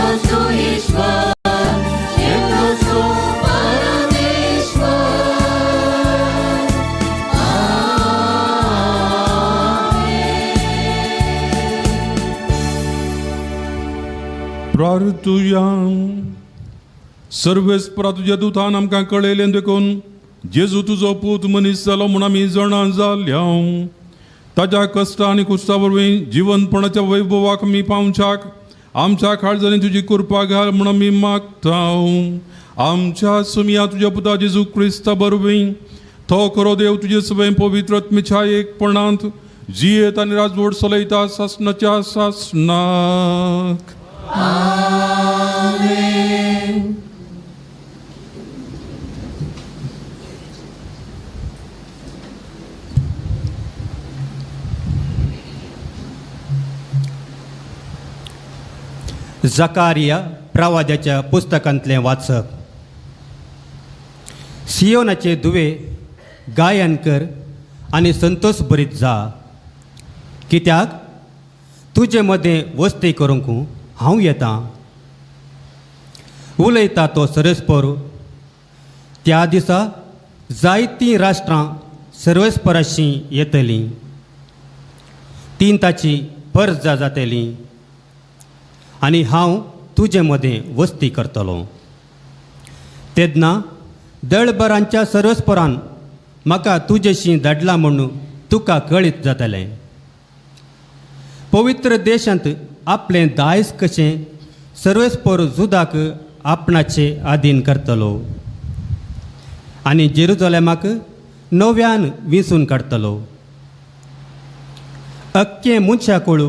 एकलोचो ईश्वर, एकलोचो परमेश्वर. प्रार्थुया. सर्वेस्परा तुज्या दुतान आमकां कळयलें देखून जेजू तुजो पूत मनीस जालो म्हूण आमी जाणा जाल्या. ताज्या कश्ट आनी कुश्टा वरवीं जिवनपणाच्या वैभवाक आमी पावच्याक आमच्या काळजांनी तुजी कृपा घाल म्हूण आमी मागता. आमच्या सुमया तुज्या पुता जेजू क्रिस्ता वरवीं तो खरो देव तुजे सवय पवित्र आत्मेच्या एकपणांत जियेत आनी राजवट चलयता सासणाच्या सासणाक. जकारिया प्रवाद्याच्या पुस्तकांतलें वाचप. सियोनाचे दुवे गायन कर आनी संतोष भरीत जा, कित्याक तुजे मदें वस्ती करूंक हांव येतां. उलयता तो सरस्पर. त्या दिसा जायतीं राष्ट्रां सर्वेस्पराशी येतलीं, तीं ताची परजा जातली आनी हांव तुजे मदें वस्ती करतलो. तेन्ना दळबरांच्या सर्वेस्परान म्हाका तुजेशी धाडला म्हूण तुका कळीत जातलें. पवित्र देशांत आपलें दायज कशें सर्वेस्पर जुदाक आपणाचे आधीन करतलो आनी जेरुजलेमाक नव्यान विंचून काडटलो. अख्खें मनशाकूळ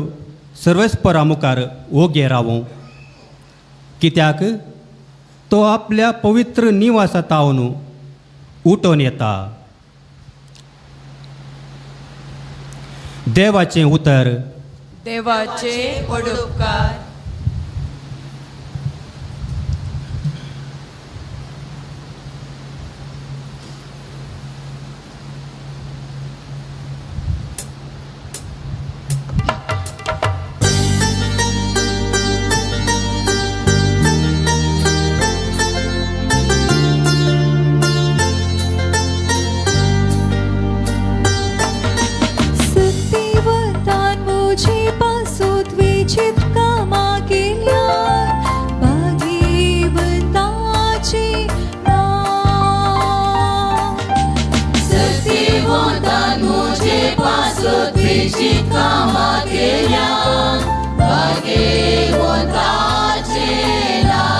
सर्वेस्परा मुखार ओगे रावूं, कित्याक तो आपल्या पवित्र निवासा तावन उठोन येता. देवाचें उतर. देवाचे वडोपकार. सत्यवतान मुझे पासूत विचित्र कामा केल्या भागीवताचे नाव. सत्यवंतान मुझे पासूत विचित्र कामा केल्या भाग्यवंताचे नाव.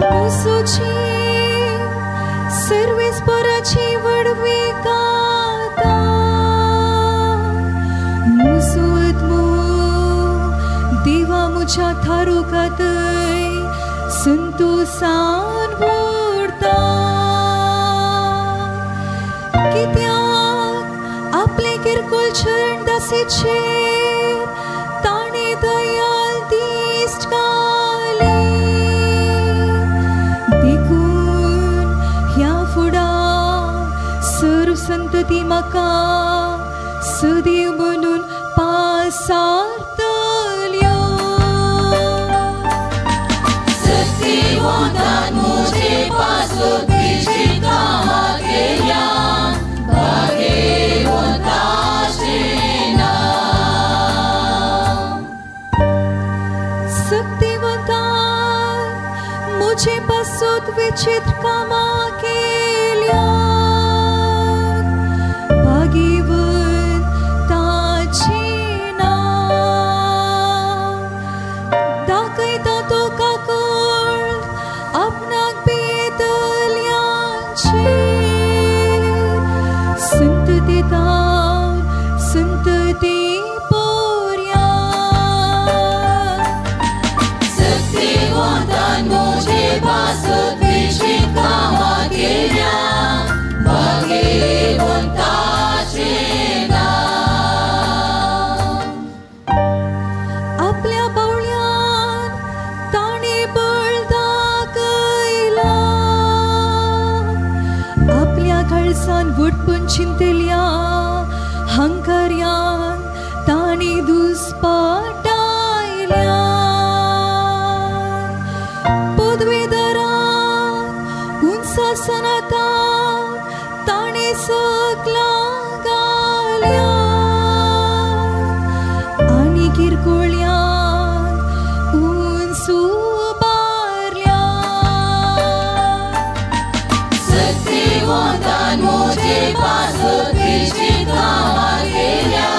मुसुची सर्वेस्पराची वडवी गाता, मुसुत मु देवा मुझ्या थारू खातय संतोसान उरता. कित्याक आपले किरकोळ छरण दासीचेर ताणें दयाल दिश्ट घाली. देखून ह्या फुडा सर्व संतती म्हाका सदैव म्हणून पासारतल्यो. सत्यवंतान मुझे पासूत विचित्र कामा केल्या भाग्यवंताचे नाव. सत्यवंतान मुझे पासूत विचित्र कामा केल्या भाग्यवंताचे नाव. दाखयता तो काकूळ आपणाक बेतल्यांचेर संततेतान संतती पोरयान. सत्यवंतान मुझे पासूत विचित्र कामा केल्या भाग्यवंताचे नाव. आपल्या बावळ्यान ताणें बळ दाखयलां, आपल्या काळजान वटपून चिंतल्या हंकर्यान उस्पाटायल्या पदवेदाराक उंचासनाताक ताणें सकला घाल्या आनी किरकोळ्यांक उंच उबारल्या. सक्तिवंतान म्हजे पासत विशीं कामां केल्या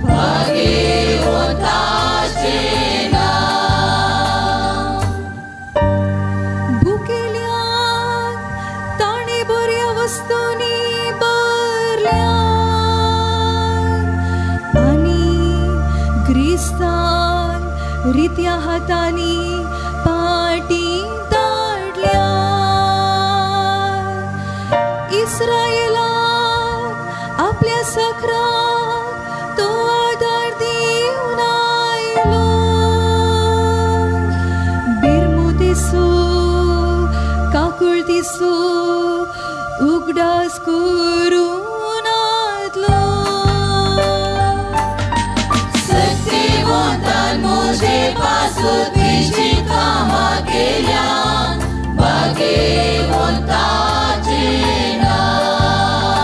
भागेवंताचें नांव. भुकेल्यांक ताणें बऱ्या वस्तूंनी भरल्या आनी क्रिस्तान रित्या हातांनी पाटी धाडल्या. इस्रायलाक आपल्या सखराक तो आदार दिवन आयलो. बिरमुतेचो काकुळतीचो उगडास करून आदलो. सक्तिवंतान म्हजे पासत विशीं कामां केल्या भागेवंताचें नांव.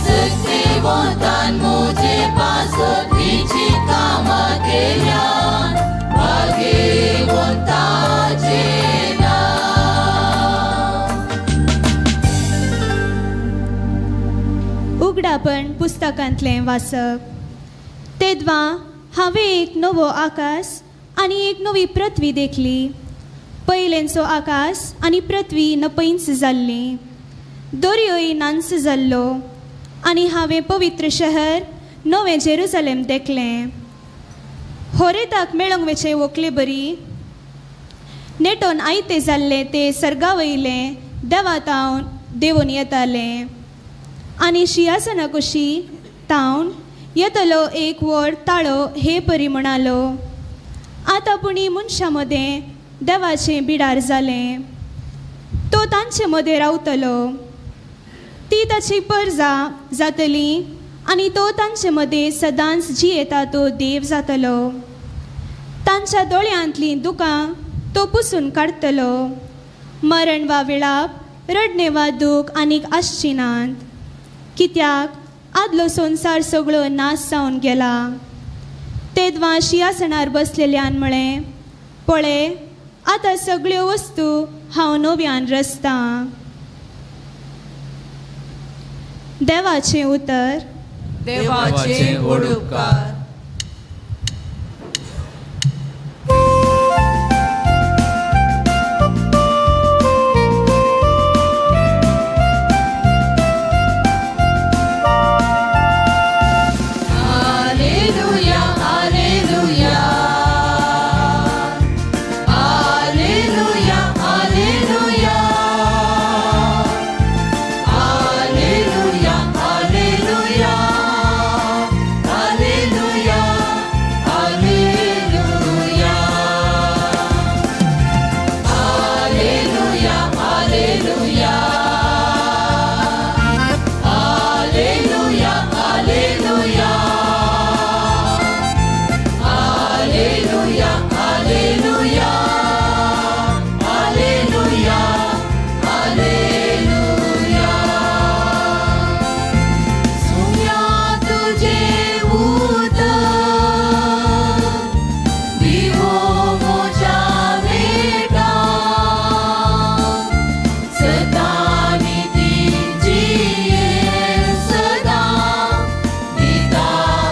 सक्तिवंतान म्हजे पासत विशीं कामां केल्या भागेवंताचें नांव. उगडापण पुस्तकांतलें वाचप. तेद्वां हांवें एक नवो आकाश आनी एक नवी पृथ्वी देखली. पयलेंचो आकाश आनी पृथ्वी नपयंच जाल्ली, दर्योय नांच जाल्लो. आनी हांवें पवित्र शहर नवें जेरुजलेम देखलें. होरेताक मेळोंक वेचें व्हंकले बरी नेटोन आयतें जाल्लें तें सर्गा वयलें देवा तावन देंवून येतालें. आनी शिंयासना कुशी तावन येतलो एक व्हड ताळो हे परी म्हणालो, आतां पुणी मनशां मदें देवाचें बिडार जालें. तो तांचे मदें रावतलो, ती ताची परजा जातली आनी तो तांचे मदें सदांच जियेता तो देव जातलो. तांच्या दोळ्यांतलीं दुकां तो पुसून काडटलो. मरण वा विळाप, रडणें वा दूख आनीक आसची नात, कित्याक आदलो संवसार सगळो नाश जावन गेला. तेद्वां शिंयासनार बसलेल्यान म्हळें, पळय आतां सगळ्यो वस्तू हांव नव्यान रचतां. देवाचें उतर. देवाचे व्हड उपकार. Alleluia, alleluia, alleluia, alleluia, alleluia, alleluia, alleluia, alleluia, alleluia, alleluia, alleluia, alleluia. Alleluia, alleluia, alleluia, alleluia. सुया तुझे उतर दिवो म्हज्या वेटा सदा निती जिये सदा दिता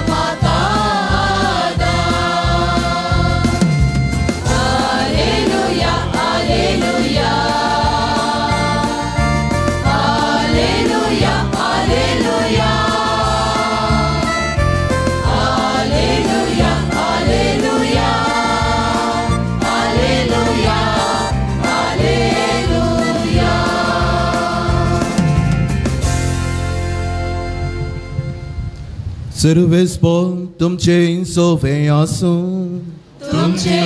म्हाका आदार. Alleluia, alleluia, alleluia, alleluia, alleluia, alleluia, alleluia, alleluia. सर्वेस्पोल तुमचे सोवे आसूं. तुमचे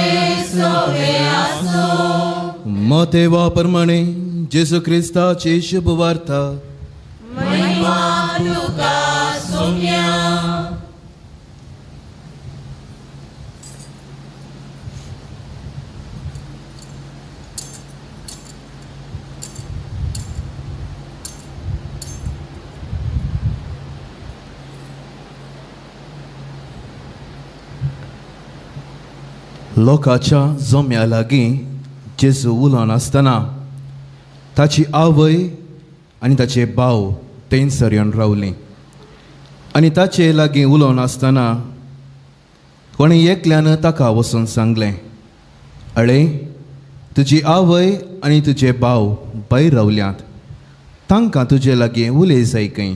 सोवे आसूं. मतेवा प्रमाणे जेजू क्रिस्ताची शुभ वार्ता. महिमा तुका सोम्या. लोकांच्या जम्या लागीं जेजू उलोवन आसतना ताची आवय आनी ताचे भाव थंयसर येवन रावलीं आनी ताचे लागीं उलोवन आसतना कोणें एकल्यान ताका वचून सांगलें, अळे तुजी आवय आनी तुजे भाव भायर रावल्यात, तांकां तुजे लागीं उलय जाय खंय.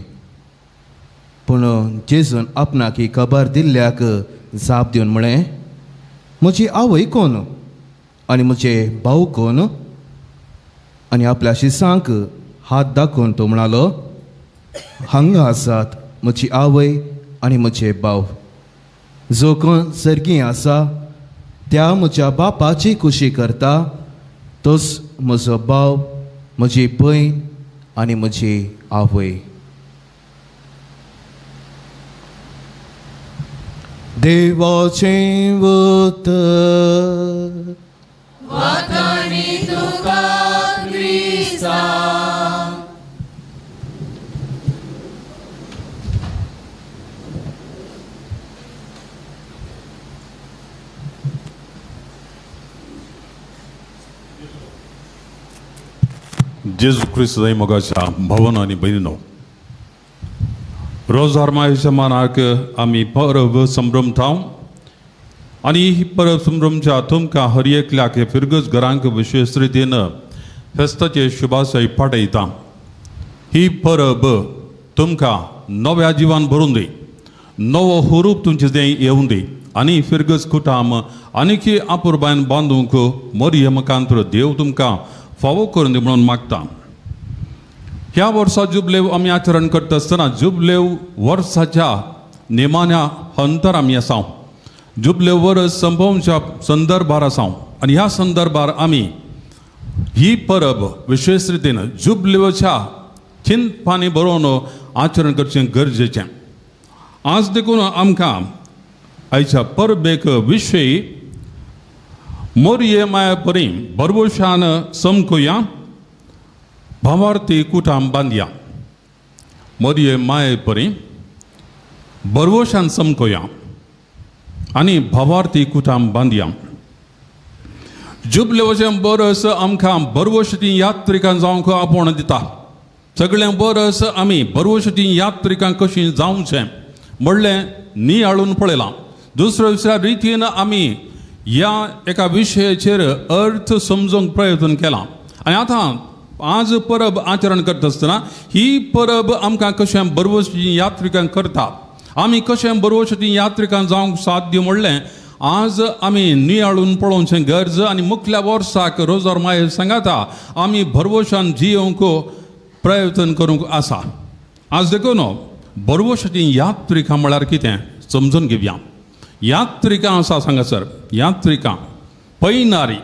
पूण जेजून आपणाक ही खबर दिल्ल्याक जाप दिवन म्हळें, म्हजी आवय कोण आनी म्हजे भाव कोण? आनी आपल्या शिसांक हात दाखोवन तो म्हणालो, हांगा आसात म्हजी आवय आनी म्हजे भाव. जो कोण सर्गी आसा त्या म्हज्या बापाची खुशी करता तोच म्हजो भाव, म्हजी भयण आनी म्हजी आवय. देवाचें उतर. वाखाणी तुका क्रिस्ता. जेजू क्रिस्त मोगाच्या भवन आनी भयणीनो, रोजार मायेच्या मानाक आमी परब संभ्रमता आनी ही परब संभ्रमच्या तुमकां हर एकल्याक फिरगज घरांक विशेश रितीन फेस्ताचे शुभाशय पाठयता. ही परब तुमकां नव्या जिवान भरून दी, नवो हुरूप तुमचें तें येवूं दी आनी फिरगज कुटाम आनीकी आपुरबायन बांदूंक मरिय मकांत्र देव तुमकां फावो करून दी म्हणून मागता. ह्या वर्सा जुबलेव आमी आचरण करता आसतना जुबलेव वर्साच्या निमाण्या हंतर आमी आसा. जुबलेव वर्स संपोवच्या संदर्भार आसा आनी ह्या संदर्भार आमी ही परब विशेश रितीन जुबलेवच्या चिंतपानी बरोवन आचरण करचें गरजेचें. आज देखून आमकां आयच्या परबेक विशयी मोरये माया परी बरबोशान समकुया भावार्थी कुटाम बांदया. मोरये माये परी बरवशान समकुया आनी भावार्थी कुटाम बांदया. जुबलेवचें बरस आमकां बरवशती यात्रिकां जावंक आपोवण दिता. सगळें बरस आमी बरवशती यात्रिकां कशीं जावचें म्हणलें नियाळून पळयलां. दुसऱ्या दुसऱ्या रितीन आमी ह्या एका विशयाचेर अर्थ समजूंक प्रयत्न केला आनी आतां आज परब आचरण करता आसतना ही परब आमकां कशें बरवशी यात्रिकां करता, आमी कशें बरवशी यात्रिकां जावंक साध्य म्हणलें आज आमी नियाळून पळोवचें गरज आनी मुखल्या वर्साक रोजार माये सांगाता आमी भरवशान जियोवंक प्रयत्न करूंक आसा. आज देखून बरवशाची यात्रिकां म्हळ्यार कितें समजून घेवया. यात्रिकां आसा हांगासर, यात्रिकां पैनारी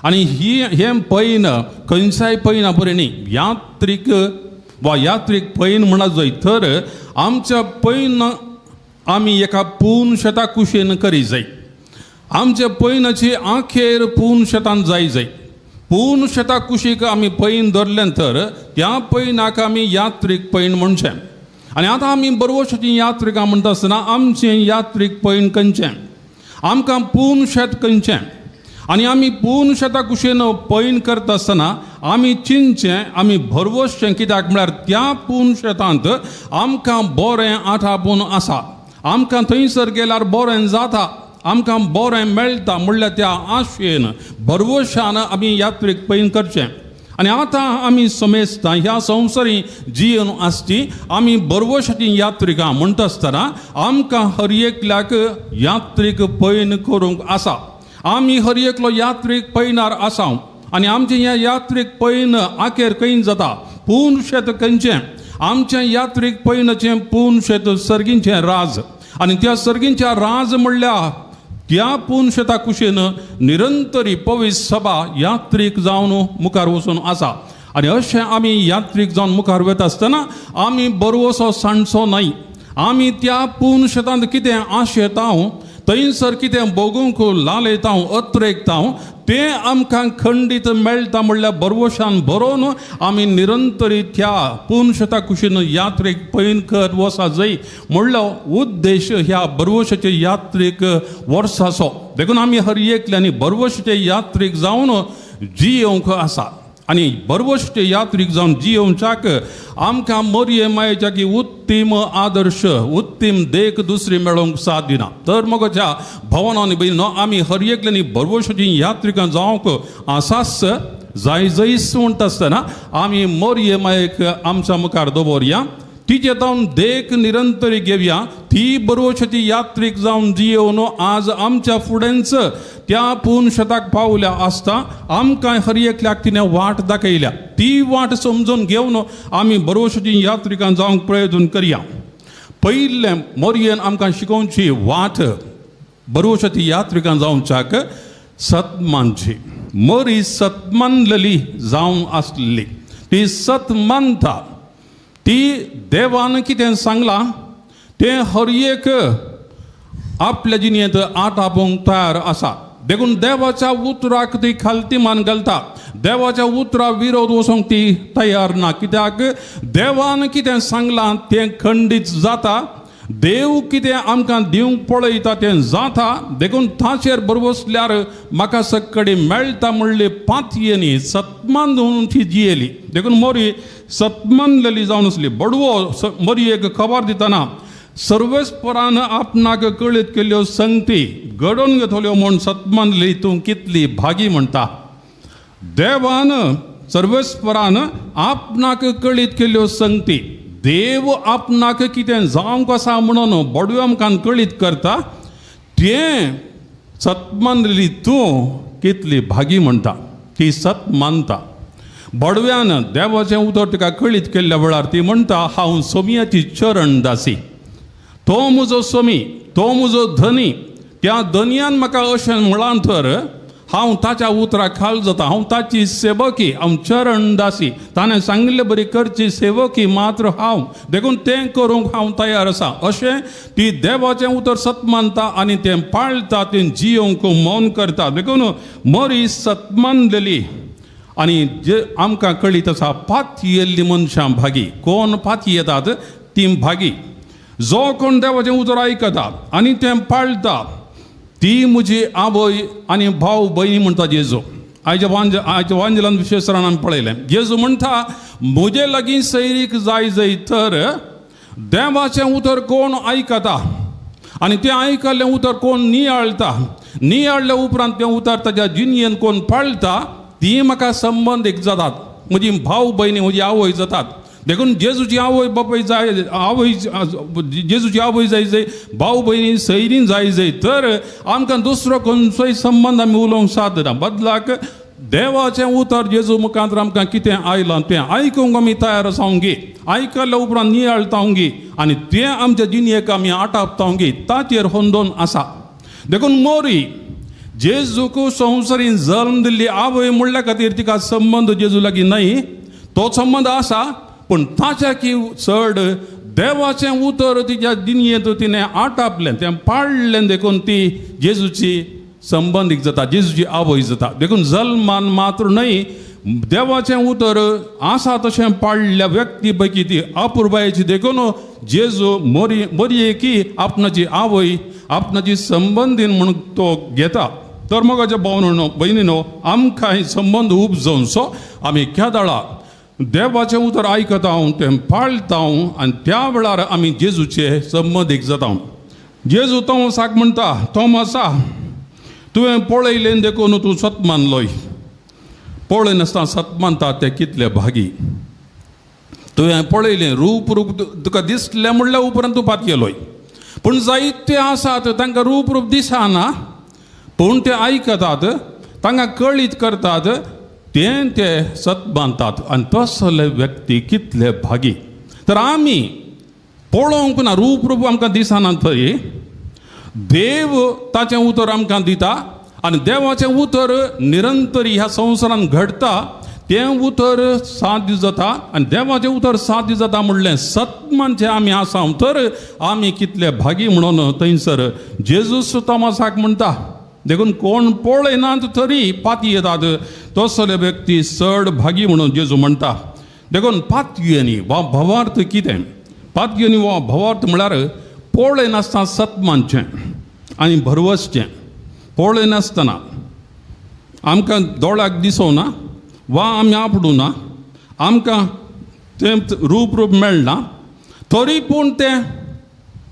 आनी ही हें पैन खंयच्याय पैना बरें न्ही. यात्रीक वा यात्रीक पैन म्हणत जाय तर आमच्या पैन आमी एका पूर्ण शेता कुशेन करी जाय. आमच्या पैनाची आखेर पूर्ण शेतान जाय जाय. पूर्ण शेता कुशीक आमी पैन धरलें तर त्या पैनाक आमी यात्रीक पैन म्हणचें. आनी आतां आमी बरवशाचीं यात्रिकां म्हणटा आसतना आमचें यात्रीक पैन खंयचें, आमकां पूर्ण शेत खंयचें आनी आमी पूर्ण शेता कुशेन पैन करता आसतना आमी चिंतचें, आमी भरवसचें. कित्याक म्हळ्यार त्या पूर्ण शेतांत आमकां बरें आठापून आसा, आमकां थंयसर गेल्यार बरें जाता, आमकां बरें मेळटा म्हणल्यार त्या आशेन भरवशान आमी यात्रीक पैन करचें. आनी आतां आमी समेजता ह्या संवसारी जिवन आसची आमी बरवशाची यात्रिकां म्हणटा आसतना आमकां हर एकल्याक यात्रीक पैन करूंक आसा. आमी हर एकलो यात्रीक पैनार आसा आनी आमचें हें यात्रीक पैन आखेर खंय जाता, पूर्ण शेत खंयचें, आमचें यात्रीक पैनाचें पूर्ण शेत सर्गींचें राज आनी त्या सर्गींच्या राज म्हणल्यार त्या पूर्ण शेता कुशीन निरंतरी पवित्र सभा यात्रीक जावन मुखार वचून आसा. आनी अशें आमी यात्रीक जावन मुखार वता आसतना आमी बरवसो सांडचो न्हय. आमी त्या पूर्ण शेतांत कितें आशेता थंयसर कितें भोगूंक लालयता अत्रेकता तें आमकां खंडीत मेळटा म्हणल्यार बरवशान बरोवन आमी निरंतरी त्या पुनशता कुशीन यात्रेक पयन कर वसा जय म्हणलो उद्देश ह्या बरवशाचे यात्रेक वर्साचो. देखून आमी हर एकल्यांनी बरवशाचे यात्रेक जावन जियोवंक आसा आनी बरवशाचे यात्रीक जावन जियोवच्याक आमकां मरये मायेच्या की उत्तीम आदर्श उत्तीम देख दुसरी मेळोवंक साथ दिना. तर मगच्या भवनांनी भयणीनो आमी हर एकल्यांनी बरवशाची यात्रिकां जावंक आसाच जाय जयस म्हणटा आसतना आमी मरये मायेक आमच्या मुखार दवरया, तिचे जावन देख निरंतरी घेवया. ती बरवशाची यात्रीक जावन जियोवन आज आमच्या फुडेंच त्या पुनशताक पावल्या आसता आमकां हर एकल्याक तिणें वाट दाखयल्या. ती वाट समजून घेवन आमी बरवशाची यात्रिकां जावंक प्रयत्न करया. पयलें मोरयेन आमकां शिकोवची वाट बरवशाची यात्रिकां जावच्याक सत मानची. मोरी सत मानलेली जावन आसली, ती सत मानता, ती देवान कितें सांगलां तें हर एक आपल्या जिणेंत आटापूंक तयार आसा. देखून देवाच्या उतराक ती खालती मान घालता, देवाच्या उतरा विरोध वचोंक ती तयार ना. कित्याक देवान कितें सांगलां तें खंडीत जाता, देव कितें आमकां दिवंक पळयता तें जाता. देखून ताचेर बरवसल्यार म्हाका सगळे मेळटा म्हणले पातयेनी सतमान म्हणून ती जियेली. देखून मोरी सतमानलेली जावन आसली. बडवो मोरयेक खबर दितना सर्वेस्परान आपणाक कळीत केल्ल्यो संगती घडोवन घेतल्यो म्हूण सतमानली तूं कितली भागी म्हणटा. देवान सर्वेस्परान आपणाक कळीत केल्ल्यो संगती, देव आपणाक कितें जावंक आसा म्हणून बडव्या मुखान कळीत करता तें सतमानली तूं कितली भागी म्हणटा. ती सत मानता. बडव्यान देवाचें उतर तिका कळीत केल्ल्या वेळार ती म्हणटा हांव सोमियाची चरण दासी, तो म्हजो सोमी, तो म्हजो धनी, त्या धनयान म्हाका अशें म्हळां तर हांव ताच्या उतरा खाल जाता, हांव ताची सेवकी, हांव चरण दासी, ताणें सांगिल्ले बरी करची सेवकी मात्र हांव, देखून तें करूंक हांव तयार आसा. अशें ती देवाचें उतर सत मानता आनी तें पाळटा, तें जियोवंक मौन करता. देखून मरी सतमानलेली. आनी जे आमकां कळीत आसा पातयेल्ली मनशां भागी, कोण पातयेतात ती भागी. जो कोण देवाचें उतर आयकता आनी तें पाळटा ती म्हजी आवय आनी भाव भयणी म्हणटा जेजू. आयच्या वांजेलान विशेश आमी पळयलें जेजू म्हणटा म्हजे लागीं सैरीक जाय जय तर देवाचें उतर कोण आयकता आनी तें आयकल्लें उतर कोण नियाळटा, नियाळ्ळे उपरांत तें उतर ताच्या जिणयेन कोण पाळटा ती म्हाका संबंदीक जातात, म्हजी भाव भयणी म्हजी आवय जातात. देखून जेजूची आवय बापूय जाय, आवय जेजूची आवय जाय जय, भाव भयणी सैरीन जाय जय तर आमकां दुसरो खंयचोय संबंद आमी उलोवंक सादना. बदलाक देवाचें उतर जेजू मुखांत आमकां कितें आयलां तें आयकूंक आमी तयार आसावंगी, आयकल्ल्या उपरांत नियाळटावंगी आनी तें आमच्या जिणेक आमी आटापतावंगी, ताचेर होंदोन आसा. देखून मोरी जेजूक संवसारीन जल्म दिल्ली आवय म्हणल्या खातीर तिका संबंद जेजू लागीं न्हय, तो संबंद आसा पूण ताच्या की चड देवाचें उतर तिच्या जिणेंत तिणें आटापलें, तें पाळ्ळें, देखून ती जेजूची संबंदीक जाता, जेजूची आवय जाता. देखून जल्मान मात्र न्हय, देवाचें उतर आसा तशें पाळ्ळ्या व्यक्ती पैकी ती अपुरबायेची. देखून जेजू मोरी मोरयेकी आपणाची आवय आपणाची संबंदीन म्हणून तो घेता. तर मगाच्या भावनो भयणीनो आमकां संबंद उपजोवचो आमी केदळा देवाचें उतर आयकता तें पाळटा आनी त्या वेळार आमी जेजूचे संबंदीक जाता. जेजू तोमसाक म्हणटा, तोमसा तुवें पळयलें देखून तूं सत मानलोय, पळय नासतना सत मानता ते कितले भागी. तुवें पळयलें रूप रूप तुका दिसलें म्हणल्या उपरांत तूं पातयेलोय, पूण जायते आसात तांकां रूप रूप दिसना पूण ते आयकतात, तांकां कळीत करतात, तें ते सत मानतात आनी तसले व्यक्ती कितले भागी. तर आमी पळोवंक ना, रूप रूप आमकां दिसना तरी देव ताचें उतर आमकां दिता आनी देवाचें उतर निरंतरी ह्या संवसारांत घडटा. तें उतर साध्य जाता आनी देवाचें उतर साध्य जाता म्हणलें सत मानचें आमी आसा तर आमी कितले भागी म्हणून थंयसर जेजूस तोमासाक म्हणटा. देखून कोण पळयनात तरी पाती येतात तसले व्यक्ती चड भागी म्हणून जेजू म्हणटा. देखून पातयेनी वा भवार्थ कितें? पातयेनी वा भवार्थ म्हळ्यार पळयनासतना सत मानचें आनी भरवसचें. पळयनासतना आमकां दोळ्याक दिसना वा आमी आपडूना, आमकां तें रूप रूप मेळना तरी पूण तें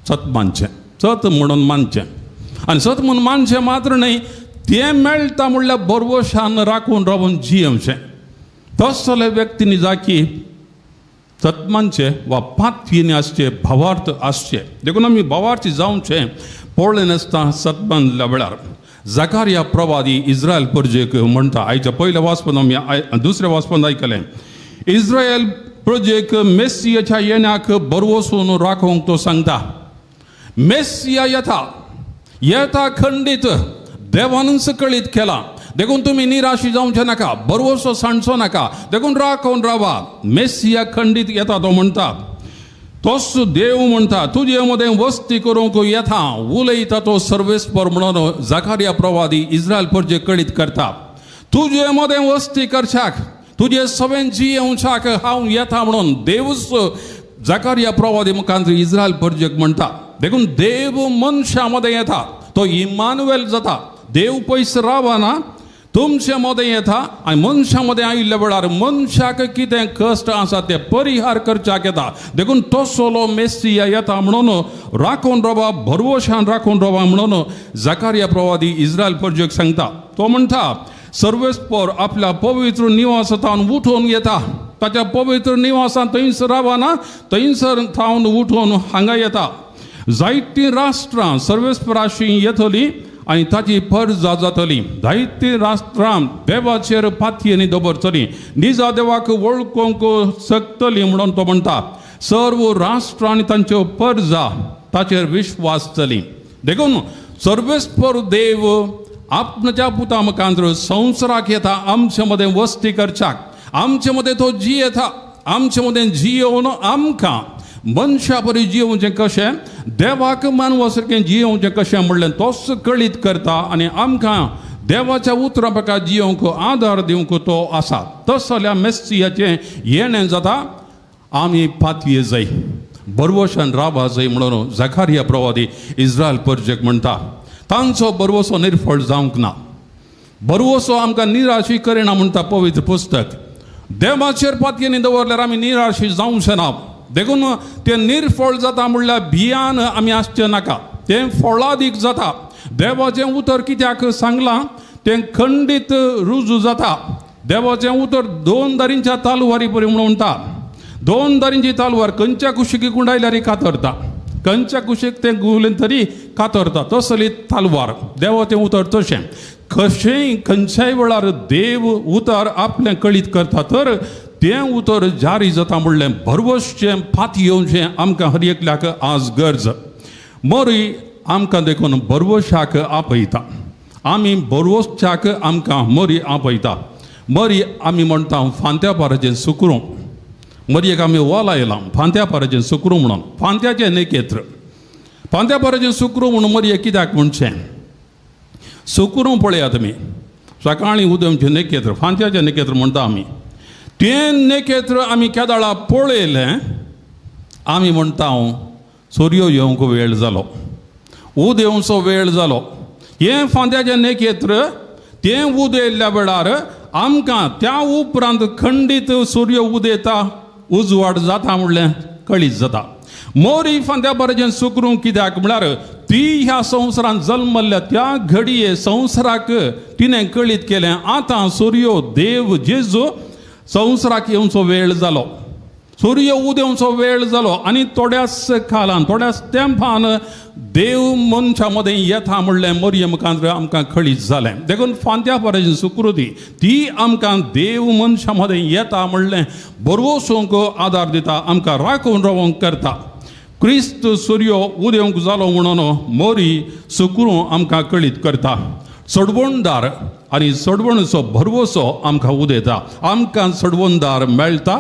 सत मानचें, सत म्हणून मानचें. आनी सत म्हणून मानचें मात्र न्हय, तें मेळटा म्हणल्यार भरवशान राखून रावून जियेवचें. तसले व्यक्तींनी जाकी सत मानचें वा पातयेनी आसचें, भावार्थ आसचें. देखून आमी भावार्थी जावचें पळयनासतना सत मानल्या वेळार. जकारिया प्रवादी इस्रायल प्रजेक म्हणटा, आयच्या पयल्या वाचपांत आमी दुसऱ्या वाचपांत आयकलें, इस्रायल प्रजेक मेस्सियाच्या येण्याक भरवसून राखूंक तो सांगता. मेस्सिया येता, येता खंडीत, देवानूच कळीत केला. देखून तुमी निराशी जावचें नाका, भरवसो सांडचो नाका, देखून राखून रावा. मेस्सिया खंडीत येता तो म्हणटा. तोच देव म्हणटा तुजे मदें वस्ती करूंक येता, उलयता तो सर्वेस्पर म्हणून जकारिया प्रवादी इस्रायल प्रजेक कळीत करता. तुजे मदें वस्ती करच्याक, तुजे सगळें जियेवच्याक हांव येता म्हणून देवूच जकारिया प्रवादी मुखांत इस्रायल प्रजेक म्हणटा. देखून देव मनशा मदें येता, तो इमानुएल जाता. देव पयस रावना, तुमचे मदें येता आनी मनशा मदें आयिल्ल्या वेळार मनशाक कितें कश्ट आसा ते परिहार करच्याक येता. देखून तो सोलो मेस्सिया येता म्हणून राखून रावा, भरवशान राखून रावा म्हणून जकारिया प्रवादी इस्रायल प्रजेक सांगता. तो म्हणटा सर्वेस्पर आपल्या पवित्र निवासांत उठून येता, ताच्या पवित्र निवासांत थंयसर रावना, थंयसर थावन उठून हांगा येता. जायतीं राष्ट्रां सर्वेस्पराशी येतलीं आनी ताची परजा जातली. जायतीं राष्ट्रां देवाचेर पातयेनी दवरतलीं, निजा देवाक वळखूंक शकतलीं म्हणून तो म्हणटा. सर्व राष्ट्रां आनी तांच्यो परजा ताचेर विश्वास जाली. देखून सर्वेस्पर देव आपणाच्या पुता मुखांत संवसाराक येता, आमचे मदें वस्ती करच्याक, आमचे मदें तो जियेता, आमचे मदें जियोवन आमकां मनशा परी जियोवचें कशें, देवाक मानवा सारकें जियोवचें कशें म्हणलें तोच कळीत करता आनी आमकां देवाच्या उतरां प्रकार जियोवंक आदार दिवंक तो आसा. तस जाल्यार मेस्सियाचें येणें जाता, आमी पातये जाय, भरवशान रावा जाय म्हणून जकारिया प्रवादी इस्रायल प्रजेक म्हणटा. तांचो भरवसो निर्फळ जावंक ना, भरवसो आमकां निराशी करिना म्हणटा पवित्र पुस्तक. देवाचेर पातयेनी दवरल्यार आमी निराशी जावचें ना. देखून तें निर्फळ जाता म्हणल्यार भियान आमी आसचें नाका, तें फळादीक जाता. देवाचें उतर कित्याक सांगलां तें खंडीत रुजू जाता. देवाचें उतर दोन दारींच्या तालवारी परी म्हणून म्हणटा. दोन दारींची तालवार खंयच्या कुशीक गुंडायल्यार कातरता, खंयच्या कुशीक तें गुवलें तरी कातरता, तसली तालवार देवाचें उतर तशें. कशेंय खंयच्याय वेळार देव उतर आपलें कळीत करता तर तें उतर जारी जाता म्हणलें भरवसचें पातयेवचें आमकां हर एकल्याक आज गरज. मरी आमकां देखून भरवशाक आपयता, आमी भरवशाक आमकां मरी आपयता. मरी आमी म्हणटा फांत्या पाराचें सुकरूं, मरयेक आमी वोलायलां फांत्या पाराचें सुकरूं म्हणून, फांत्याचें नेकेत्र. फांत्या पाराचें सुकरूं म्हणून मरये कित्याक म्हणचें? सुकरूं पळयात तुमी, सकाळीं उदमचें नेकेत्र, फांत्याचें नेकेत्र म्हणटा आमी. तें नेकेत्र आमी केदाळा पळयलें आमी म्हणटा सुर्यो येवंक वेळ जालो, उदेवचो वेळ जालो. हें फांत्याचें नेकेत्र तें उदयल्ल्या वेळार आमकां त्या उपरांत खंडीत सूर्य उदेता, उजवाड जाता म्हणलें कळीत जाता. मोरी फांत्या बरें सुकरूं कित्याक म्हळ्यार ती ह्या संवसारांत जल्मल्ल्या त्या घडये संवसाराक तिणें कळीत केलें आतां सूर्यो देव जेजू संवसाराक येवचो वेळ जालो, सूर्य उदेवचो वेळ जालो आनी थोड्याच काळान थोड्याच तेंपान देव मनशा मदें येता म्हणलें मरये मुखार आमकां कळीत जालें. देखून फांत्या पराची सुकृती ती आमकां देव मनशा मदें येता म्हणलें भरवसूंक आदार दिता, आमकां राखून रावंक करता. क्रिस्त सूर्य उदेवंक जालो म्हणून मोरी सुकरूं आमकां कळीत करता. सोडवणदार आनी सोडवणचो भरवसो आमकां उदयता. आमकां सोडवणदार मेळटा,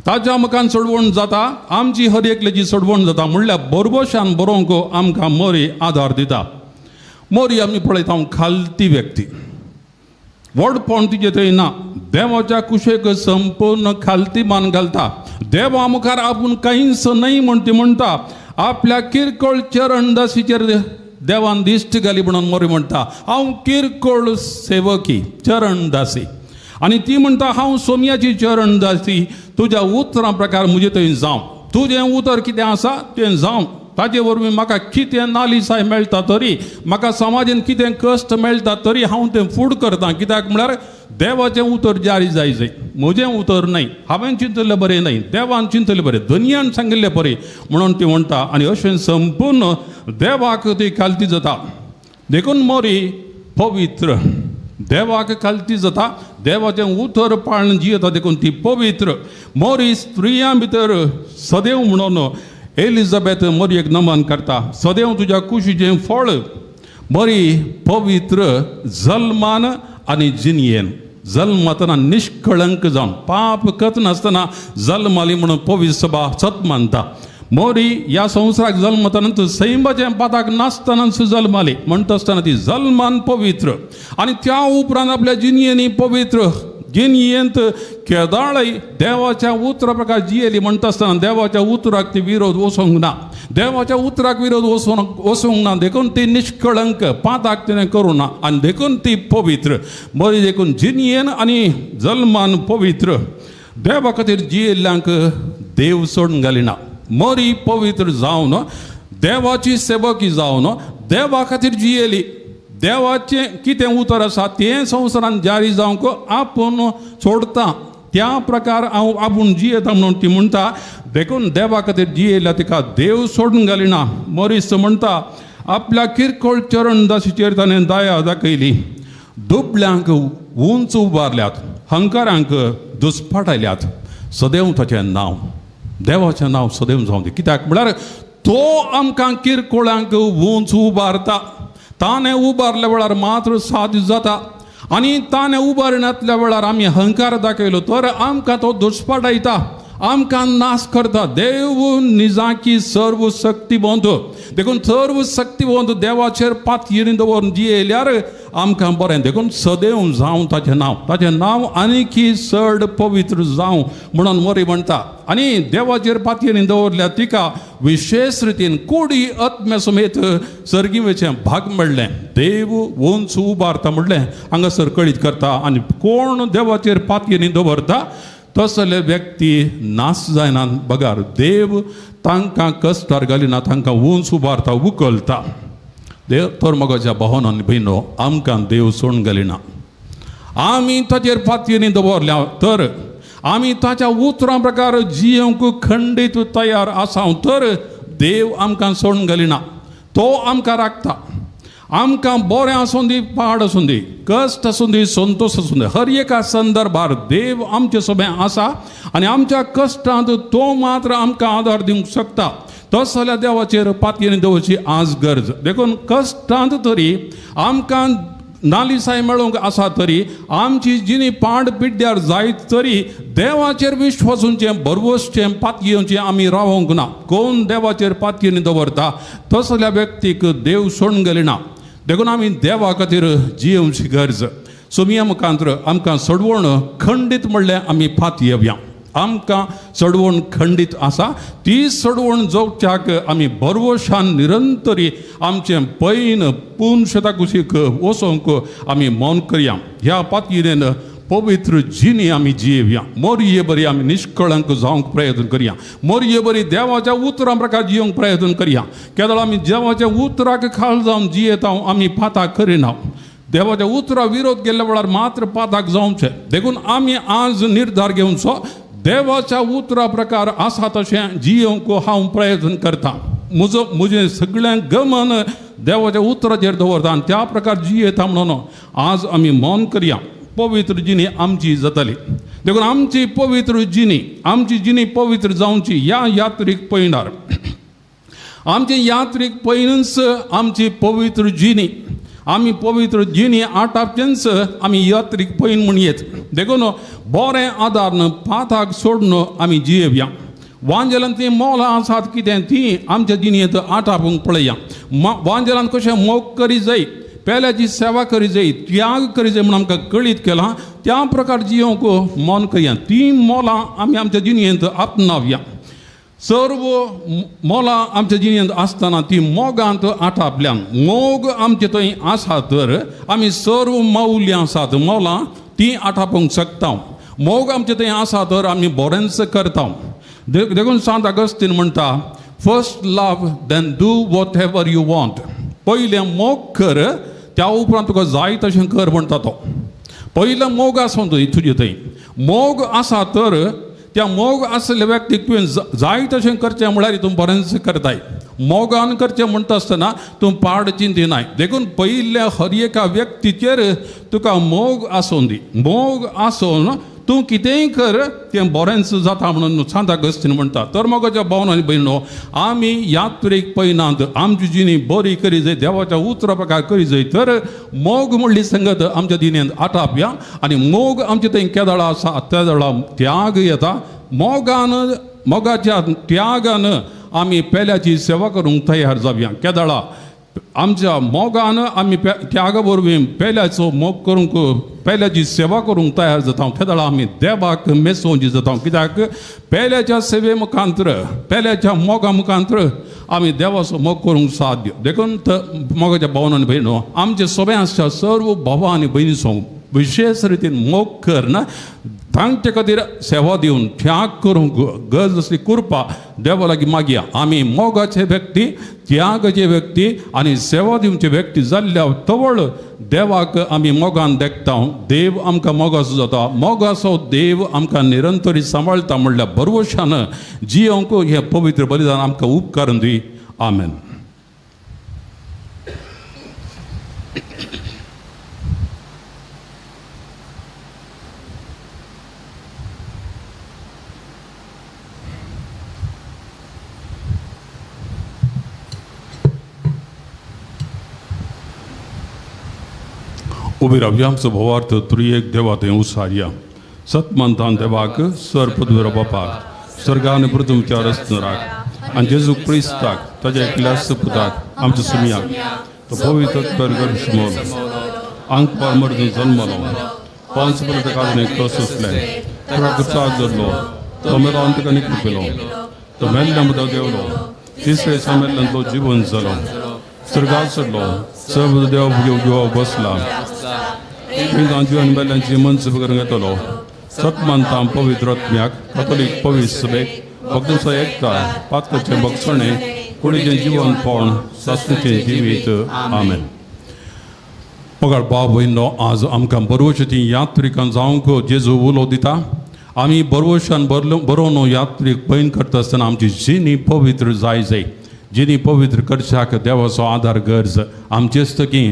ताज्या मुखान सोडवण जाता, आमची हर एकल्याची सोडवण जाता. म्हणल्यार भरवशान बरोवंक आमकां मोरी आदार दिता. मोरी आमी पळयता खालती व्यक्ती, व्हडपण तिजें थंय ना, देवाच्या कुशेक संपूर्ण खालती मान घालता. देवा मुखार आपूण कांयच न्हय म्हण ती म्हणटा. आपल्या किरकोळ चरणदासीचेर देवान दिश्ट घाली म्हणून मोरी म्हणटा, हांव किरकोळ सेवकी चरणदासी. आनी ती म्हणटा, हांव सोमयाची चरणदासी, तुज्या उतरां प्रकार म्हजे थंय जावं, तुजें उतर कितें आसा तें जावं, ताजे वरवीं म्हाका कितें नालिसाय मेळटा तरी, म्हाका समाजान कितें कश्ट मेळटा तरी हांव तें फूड करता. कित्याक म्हळ्यार देवाचें उतर जारी जाय जाय, म्हजें उतर न्हय, हांवें चिंतलें बरें न्हय, देवान चिंतलें बरें, धनयान सांगिल्लें बरें म्हणून ती म्हणटा. आनी अशें संपूर्ण देवाक ती खालती जाता. देखून मोरी पवित्र, देवाक खालती जाता, देवाचें उतर पाळून जियेता, देखून ती पवित्र. मोरी स्त्रियां भितर सदैव म्हणून एलिझाबेथ मोरयेक नमन करता, सदैव तुज्या कुशीचें फळ. मोरी पवित्र जल्मान आनी जिनयेन, जल्मतना निष्कळंक जावन पाप करनासतना जल्माली म्हणून पवित्र सभा सत मानता. मोरी ह्या संवसाराक जल्मतना सैमाच्या पाताक नासतनाच जल्माली, म्हणटा आसतना ती जल्मान पवित्र. आनी त्या उपरांत आपल्या जिनयेनी पवित्र जिनयेंत केदाळय देवाच्या उतरा प्रकार जियेली. म्हणटा आसतना देवाच्या उतराक ती विरोध वचूंक ना, देवाच्या उतराक विरोध वचूंक ना, देखून ती निष्कळंक, पाताक तिणें करूं ना, आनी देखून ती पवित्र. बरी देखून जिनयेन आनी जल्मान पवित्र. देवा खातीर जियेल्ल्यांक देव सोडून घालिना. मोरी पवित्र जावन देवाची सेवकी जावन देवा खातीर जियेली, देवाचें कितें उतर आसा तें संवसारान जारी जावंक आपूण सोडता, त्या प्रकार हांव आपूण जियेता म्हणून ती म्हणटा. देखून देवा खातीर जियेल्या तिका देव सोडून घालिना. मोरीस म्हणटा, आपल्या किरकोळ चरणदासीचेर ताणें दया दाखयली, दुबळ्यांक उंच उबारल्यात, हंकारांक दुस्पाटायल्यात. सदैव ताचें नांव, देवाचें नांव सदैव जावं दी. कित्याक म्हळ्यार तो आमकां किरकोळांक उंच उबारता. ताणें उबारल्या वेळार मात्र साध्य जाता, आनी ताणें उबारणांतल्या वेळार आमी अहंकार दाखयलो तर आमकां तो दुस्पाटायता, आमकां नाश करता. देव निजाकी सर्व शक्तिवंत, देखून सर्व शक्तिवंत देवाचेर पातयेन दवरून जियेल्यार आमकां बरें. देखून सदैव जावं ताचें नांव, ताचें नांव आनीकी चड पवित्र जावं म्हणून मोरी म्हणटा. आनी देवाचेर पातयेन दवरल्या तिका विशेश रितीन कोडी आत्म्या समेत सर्गीवेचें भाग मेळ्ळें. देव उंच उबारता म्हणलें हांगासर कळीत करता. आनी कोण देवाचेर पातयेन दवरता तसले व्यक्ती नाश जायना, बगर देव तांकां कश्टार घालिना, तांकां उंच उबारता, उखलता. देव तर मगाच्या भावान आनी भयणो, आमकां देव सोडून घालिना. आमी ताचेर पातयेनी दवरल्या तर आमी ताच्या उतरां प्रकार जियेवंक खंडीत तयार आसा तर देव आमकां सोडून घालिना. तो आमकां राखता. आमकां बरें आसूं दी, पाड आसूं दी, कश्ट आसूं दी, संतोश आसूं दी, हर एका संदर्भार देव आमचे सोबें आसा आनी आमच्या कश्टांत तो मात्र आमकां आदार दिवंक शकता. तस जाल्यार देवाचेर पातयेन दवरची आज गरज. देखून कश्टांत तरी आमकां नालिसाय मेळोवंक आसा तरी आमची जिणी पाड पिड्ड्यार जायत तरी देवाचेर विश्वासूचें, भरवसचें, पातयेवचें आमी रावोंक ना. कोण देवाचेर पातयेन दवरता तसल्या व्यक्तीक देव सोडून घालिना. देखून आमी देवा खातीर जियेवची गरज. सोमिया मुखांत्र आमकां सोडवण खंडीत म्हणल्यार आमी पातयेवया. आमकां चडवण खंडीत आसा ती चडवण जोगच्याक आमी भरवशान निरंतरी आमचें पैन पूर्ण शेता कुशीक वचोंक आमी मौन करया. ह्या पातयेन पवित्र जिणी आमी जियेवया. मोरये बरी आमी निष्कळंक जावंक प्रयत्न करया. मोरये बरी देवाच्या उतरां प्रकार जियोंक प्रयत्न करया. केदळ आमी देवाच्या उतराक खाल जावन जियेता आमी पाताक करिना. देवाच्या उतरा विरोध केल्ल्या वेळार मात्र पाताक जावचें. देखून आमी आज निर्धार घेवचो, देवाच्या उतरा प्रकार आसा तशें जियोंक हांव प्रयत्न करता. म्हजो म्हजें सगळें गमन देवाच्या उतराचेर दवरता आनी त्या प्रकार जियेता म्हणून आज आमी मौन करया. पवित्र जिणी आमची जातली. देखून आमची पवित्र जिणी, आमची जिणी पवित्र जावची ह्या यात्रीक पयणार. आमची यात्रीक पयनच आमची पवित्र जिणी, आमी पवित्र जिणी आटापचेंच आमी यात्रीक पयन म्हूण येत. देखून बरें आदार पाथाक सोडून आमी जियेवया. वांजेलांतलीं मोलां आसात कितें ती आमच्या जिणेंत आटापूंक पळया. वांजेलान कशें मोग करी जाय, पेल्याची सेवा करी जाय, त्याग करी जाय म्हूण आमकां कळीत केलां, त्या प्रकार जियोंक मन करया. ती मोलां आमी आमच्या जिणेंत आपणावया. सर्व मोलां आमच्या जिणेंत आसतना ती मोगांत आटापल्यान मोग आमचे थंय आसा तर आमी सर्व मौल्यां आसात मोलां ती आटापूंक शकता. मोग आमचे थंय आसा तर आमी बरेंच करता. देखून सांत अगस्तीन म्हणटा, first love then do whatever you want. पयलें मोग कर, त्या उपरांत तुका जाय तशें कर म्हणटा तो. पयलें मोग आसूं तुजे थंय, मोग आसा तर त्या मोग आसलेल्या व्यक्तीक तुवें जाय तशें करचें म्हळ्यार तूं बरेंच करताय. मोगान करचें म्हणटा आसतना तूं पाड चिंतिनाय. देखून पयल्या हर एका व्यक्तीचेर तुका मोग आसूं दी. मोग आसून तूं कितेंय कर तें बरेंच जाता म्हणून सांत अगस्तीन म्हणटा. तर मोगाच्या भावन आनी भयणो, आमी यात्रेक पयनात, आमची जिणी बरी करी जाय, देवाच्या उतरा प्रकार करी जाय तर मोग म्हणली संगत आमच्या जिणेंत आटापया. आनी मोग आमचे थंय केदळा आसा तेदळा त्याग येता. मोगान मोगाच्या त्यागान आमी पेल्याची सेवा करूंक तयार जावया. केदळा आमच्या मोगान आमी त्यागा वरवीं पेल्याचो मोग करूंक पेल्याची सेवा करूंक तयार जाता. तेदळा आमी देवाक मेसोवची जाता. कित्याक पेल्याच्या सेवे मुखांतर, पेल्याच्या मोगा मुखांतर आमी देवाचो मोग करूंक साध्य. देखून मोगाच्या भावन आनी भयणो, आमचे सोबे आसच्या सर्व भावा आनी भयणीचो विशेष रितीन मोग करना तांचे खातीर सेवा दिवन त्याग करूंक गरज आसली कृपा देवा लागीं मागया. आमी मोगाचे व्यक्ती, त्यागाचे व्यक्ती आनी सेवा दिवचे व्यक्ती जाल्ल्या तवळ देवाक आमी मोगान देखता. देव आमकां मोगाचो जाता. मोगाचो देव आमकां निरंतरी सांबाळटा म्हणल्यार भरवशान जियोंक हें पवित्र बलिदान आमकां उपकारून दी. आमेन. उबी रावया. आमचो भोवार्थ त्रियेक देवा थंय उसारया. सतमंतान देवाक सर पदवीर बापाक स्वर्गान पृथ्वीच्या रचणाराक आनी जेजू क्रिस्ताक ताज्या एकल्या सुपुताक आमच्या सुमयाक तो पवित्र गर्भ आंकपार मर्दून जल्मलो, पांच पर्यंत काजून सोंसले, तुका कुर्साक जडलो, तो मेलो तुका निकलू केलो, तो मेल्ल्या मुखार देवलो, तिसरे दिसा मेल्ल्यान तो जिवन जालो, स्वर्गार चडलो, सर्व देव भुजो बसला, जिवन मेल्ल्यांची मनसुब करूंक येतलो. सतमानता पवित्र आत्म्याक कथोलीक पवित्र सभेक भक्तांचो एकता पातकाचें भक्षणें कुडीचें जिवनपण सासणीचें जिवीत. आमेन. पगार भाव भयणो, आज आमकां बरवशाची यात्रिकां जावंक जेजू उलो दिता. आमी बरवशान बरोवन यात्रीक पयन करता आसतना आमची जिणी पवित्र जाय जाय. जिणी पवित्र करच्याक देवाचो आदार गरज. आमचेच की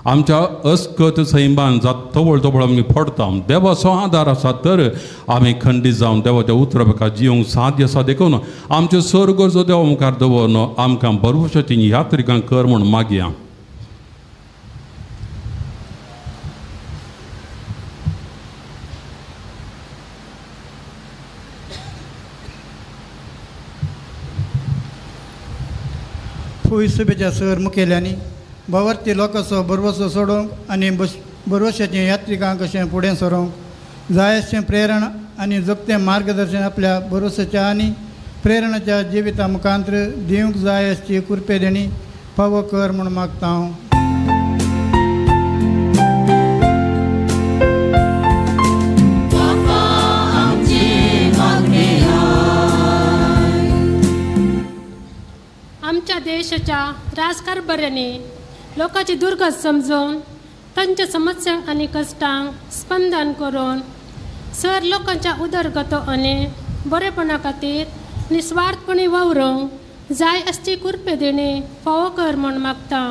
आमच्या अस्कत सैमान जात तवळ तवळ आमी पडटा. देवाचो आदार आसा तर आमी खंडीत जावन देवाच्या उतरा प्रकार जिवंक साध्य आसा. देखून आमच्यो सर गरजो देवा मुखार दवरून आमकां बरवशाची यात्रिकां कर म्हूण मागया. फुय सुबेच्या सर मुखेल्यांनी भावार्थी लोकांचो भरवसो सोडोवंक आनी भरवशाचें यात्रिकांक कशें फुडें सरोंक जाय अशें प्रेरण आनी जोगतें मार्गदर्शन आपल्या भरवशाच्या आनी प्रेरणाच्या जिविता मुखांतर दिवंक जाय अशी कृपे देणी फावो कर म्हूण मागता हांव. आमच्या देशाच्या राजकारभाऱ्यांनी लोकांची दुर्गत समजून तांच्या समस्यांक आनी कश्टांक स्पंदन करून सर लोकांच्या उदरगत आनी बरेपणा खातीर निस्वार्थपणी वावरूंक जाय असची कृपे देणे फावो कर म्हूण मागता.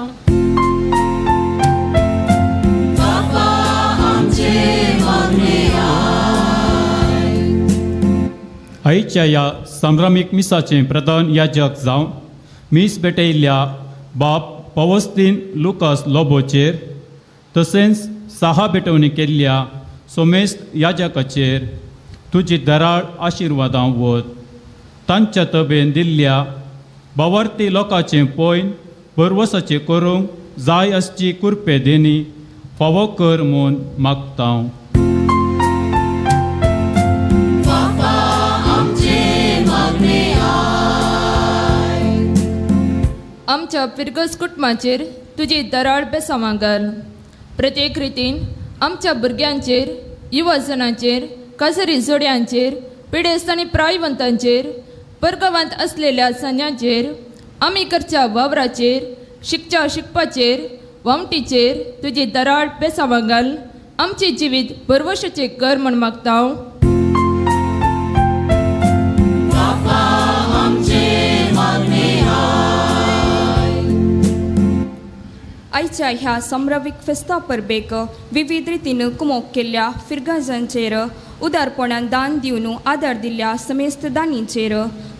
आयच्या ह्या संभ्रमीक मिसाचें प्रधान याजक जावन मीस भेटयल्ल्या बाप पवस्तीन लुकास लोबोचेर तशेंच साहा भेटवणी केल्ल्या सोमेस्त याजकाचेर तुजी दराळ आशिर्वादां वत. तांच्या तबेन दिल्ल्या बावर्ती लोकांचें पयन भरवसाचें करूंक जाय आसची कुरपे देणी फावो कर म्हूण मागता. आमच्या फिरगज कुटुंबाचेर तुजी दराळ बेसांवां घाल. प्रत्येक रितीन आमच्या भुरग्यांचेर, युवजनांचेर, काजरी जोड्यांचेर, पिडेस्त आनी प्रायवंतांचेर, परगांवांत आसलेल्या सन्यांचेर, आमी करच्या वावराचेर, शिकच्या शिकपाचेर, वामटीचेर तुजी दराळ बेसांवां घाल. आमचें जिवीत भरवशाचें कर म्हूण मागता. आयच्या ह्या संभ्रमीक फेस्ता परबेक विविध रितीन कुमोक केल्ल्या फिरगजांचेर, उदारपणान दान दिवन आदार दिल्ल्या समेस्त दानींचेर,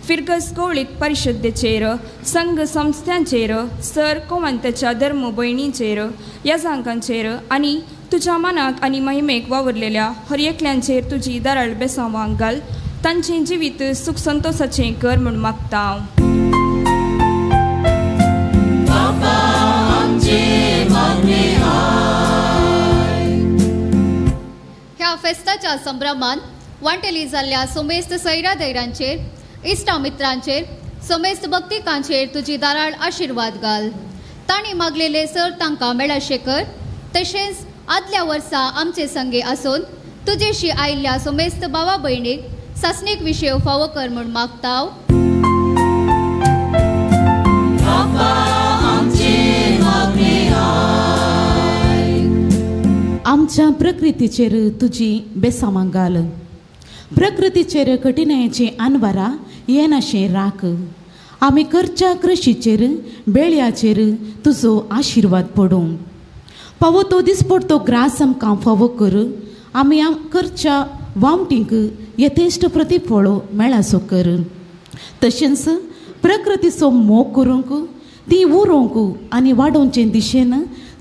फिरगज कवळीक परिशदेचेर, संघ संस्थांचेर, सर कोवंताच्या धर्म भयणींचेर, यजांकांचेर आनी तुज्या मनाक आनी महिमेक वावुरलेल्या हर एकल्यांचेर तुजी दराळ बेसांवां घाल. तांचें जिवीत सुख संतोसाचें कर म्हूण मागता. ह्या फेस्ताच्या संभ्रमान वांटेली जाल्ल्या सोमेस्त सैरा दैरांचेर, इश्टा मित्रांचेर, सोमेस्त भक्तिकांचेर तुजी दाराळ आशिर्वाद घाल. तांणी मागलेले सर तांकां मेळाशें कर. तशेंच आदल्या वर्सा आमचे संगे आसून तुजेशी आयिल्ल्या सोमेस्त भावा भयणीक सासणीक विशय फावो कर म्हूण मागता. आमच्या प्रकृतीचेर तुजी बेसांवां घाल. प्रकृतीचेर कठिणायेचीं आनवारां येनाशें राख. आमी करच्या कृशीचेर, बेळयाचेर तुजो आशिर्वाद पडूं. फावो तो दिसपडतो ग्रास आमकां फावो कर. आमी करच्या वामटींक यथेश्ट प्रतिफळ मेळासो कर. तशेंच प्रकृतीचो मोग करूंक, ती उरोवंक आनी वाडोवचे दिशेन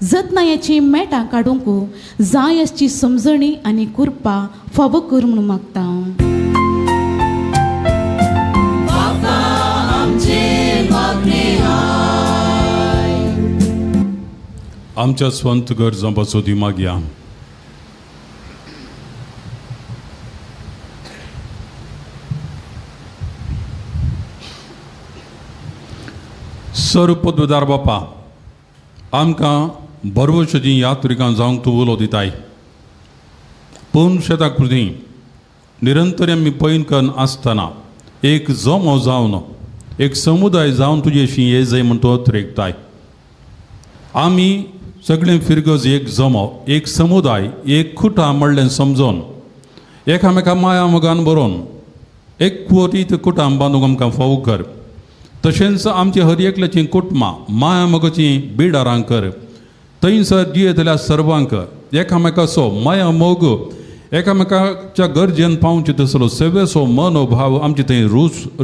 जतनायेची मेटां काडूंक जाय आसची समजणी आनी कृपा फावो कर म्हूण मागता. आमच्या स्वंत गरजां पासत मागया. सर पदवेदार बापा, आमकां बरवशाचीं यात्रिकां जावंक तूं उलो दिताय. पूण शेता कृती निरंतर आमी पयन कन्न आसतना एक जमो जावन, एक समुदाय जावन तुजेशी ये जाय म्हण तूं अत्रेकताय. आमी सगळें फिरगज एक जमो, एक समुदाय, एक कुटां म्हणलें समजून एकामेका माया मोगान बरोवन एक कुवतीत कुटां बांदूंक आमकां फावो कर. तशेंच आमची हर एकल्याचीं कुटुंबां माया मोगाचीं बिडारां कर. थंयसर जियेतल्या सर्वांक एकामेकाचो माया मोग, एकामेकाच्या गरजेन पावचे तसलो सेवेचो मनोभाव आमचे थंय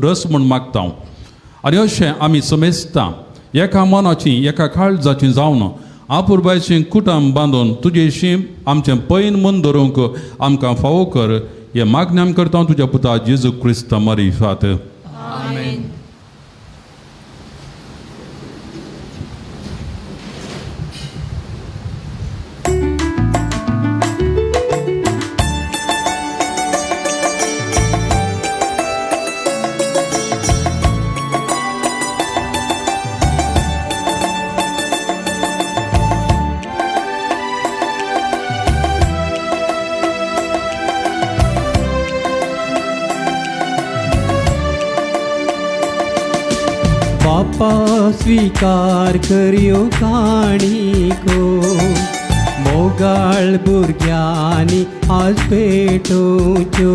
रस म्हूण मागता. आनी अशें आमी समेजता एका मनाची, एका काळजाची जावन आपुरबायचीं कुटुंब बांदून तुजेशी आमचें पैन मन धरूंक आमकां फावो कर. हें मागणें आमी करता तुज्या पुता जेजू क्रिस्ता मारिफात. स्वीकार करयो काणी को मोगाळ भुरग्यांनी आज पेटोवच्यो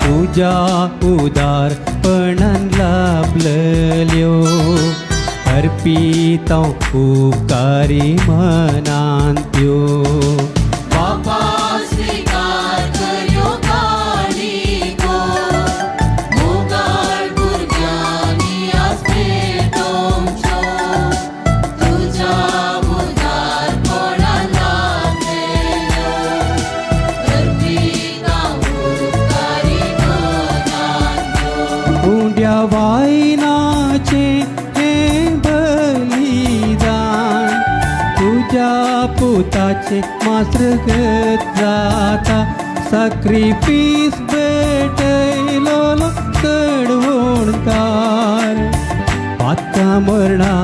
तुज्या उदारपणान लाभलेल्यो अर्पिता उपकारी मनान त्यो. बापा स्वीकार करयो काणी को मोगाळ भुरग्यांनी आज पेटोवच्यो पुताचे मास्रगत जाता साक्रिफीस भेटयलो चडवणदार पात्ता मरणा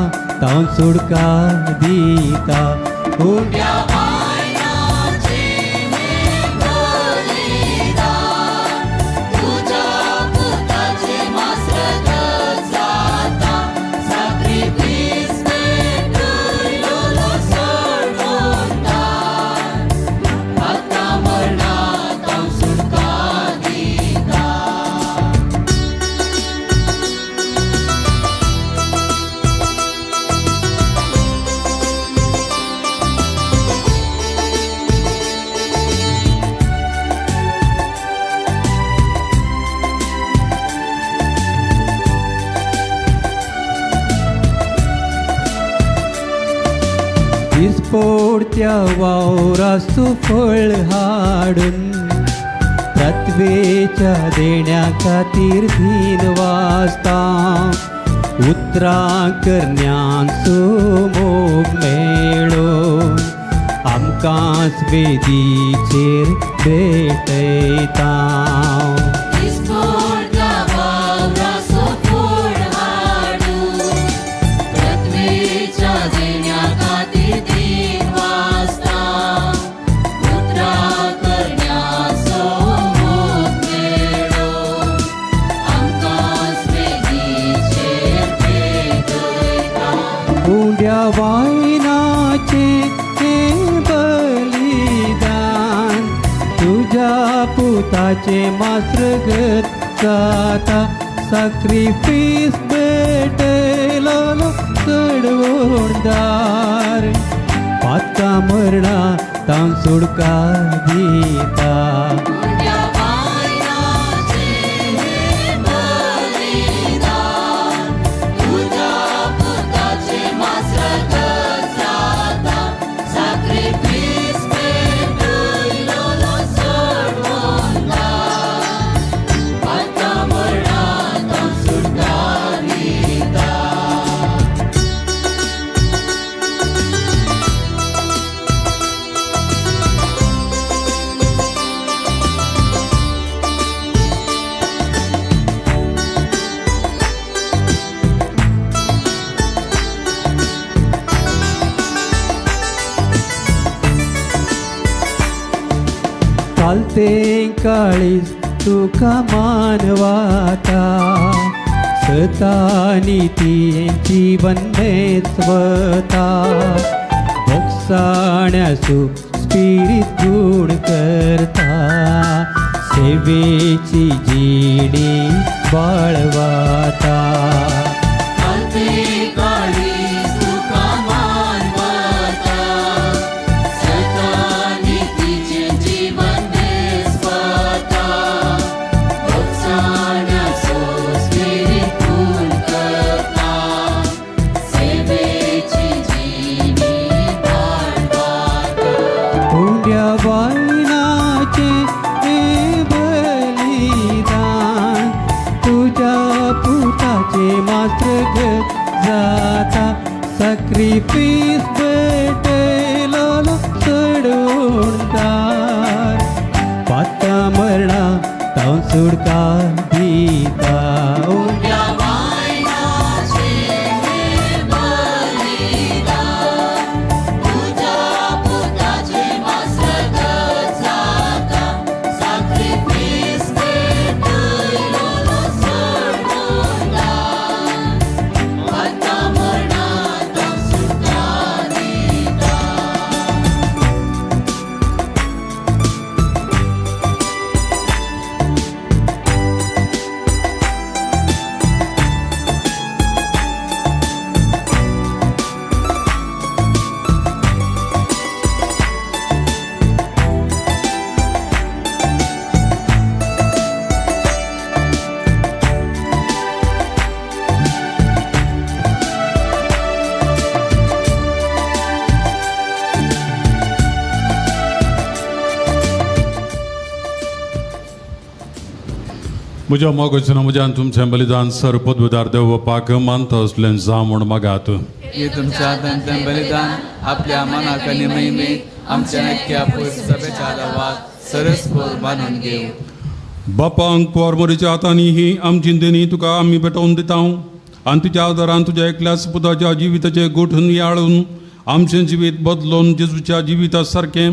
तावन सुडकार दिता उंड्या वायनाचें हें बलिदान तुज्या पुताचें मास्रगत जाता साक्रिफीस भेटयलो चडवणदार पात्ता मरणा तावन सुटका दिता. दिसपोडत्या वावरासो फळ हाडून पृथ्वेच्या देण्या खातीर धीन वाजता उतरां करण्यांचो मोग मेळोवन आमकांच वेदीचेर भेटयता. दिसपोडत्या वावरासो फळ हाडून पृथ्वेच्या देण्या खातीर धीन वाजता उतरां करण्याचो मोग मेळोवन आमकांच वेदीचेर भेटयता. उंड्या वायनाचें हें बलिदान तुज्या पुताचें मास्रगत जाता साक्रिफीस भेटयलो चडवणदार पात्ता मरणा तावन सुडकार दिता. उंड्या वायनाचें हें बलिदान तुज्या पुताचें मास्रगत जाता साक्रिफीस भेटयलो चडवणदार पात्ता मरणा तावन सुटका दिता. चालते काळीज तुका मानवाता सता नितीयेची बंदेस्वता भोगसाण्यासू स्पिरीत गूण करता सेवेची जिणी बाळवाता. चालते काळीज तुका मानवता सता नितीचें जीवन बेस्वता भोगसाण्याचो स्पिरीत गूण करता सेवेची जिणी बाळवाता. उंड्या वायनाचें हें बलिदान तुज्या पुताचें मास्रगत जाता साक्रिफीस भेटयलो चडवणदार पात्ता मरणा तावन सुडकार दिता. उंड्या वायनाचें हें बलिदान तुज्या पुताचें मास्रगत जाता साक्रिफीस भेटयलो चडवणदार पात्ता मरणा तावन सुटका दिता. म्हज्या मोगाचें म्हज्यान तुमचें बलिदान सर पदवीदार देव बापाक मानता असलें जावं म्हूण मागात. हे तुमच्या हातांतलें बलिदान आपल्या मनाक आनी महिमेक आमच्या नक्क्या पयस सभेच्या लावाक सरसपूर बांदून घेवं. बापांक कुवारमोरीच्या हातांनी ही आमची देणी तुका आमी भेटोवन दिता आनी तुज्या आदारान तुज्या एकल्याच पुताच्या जिविताचें गोठून याळून आमचें जिवीत बदलून जेजूच्या जिविता सारकें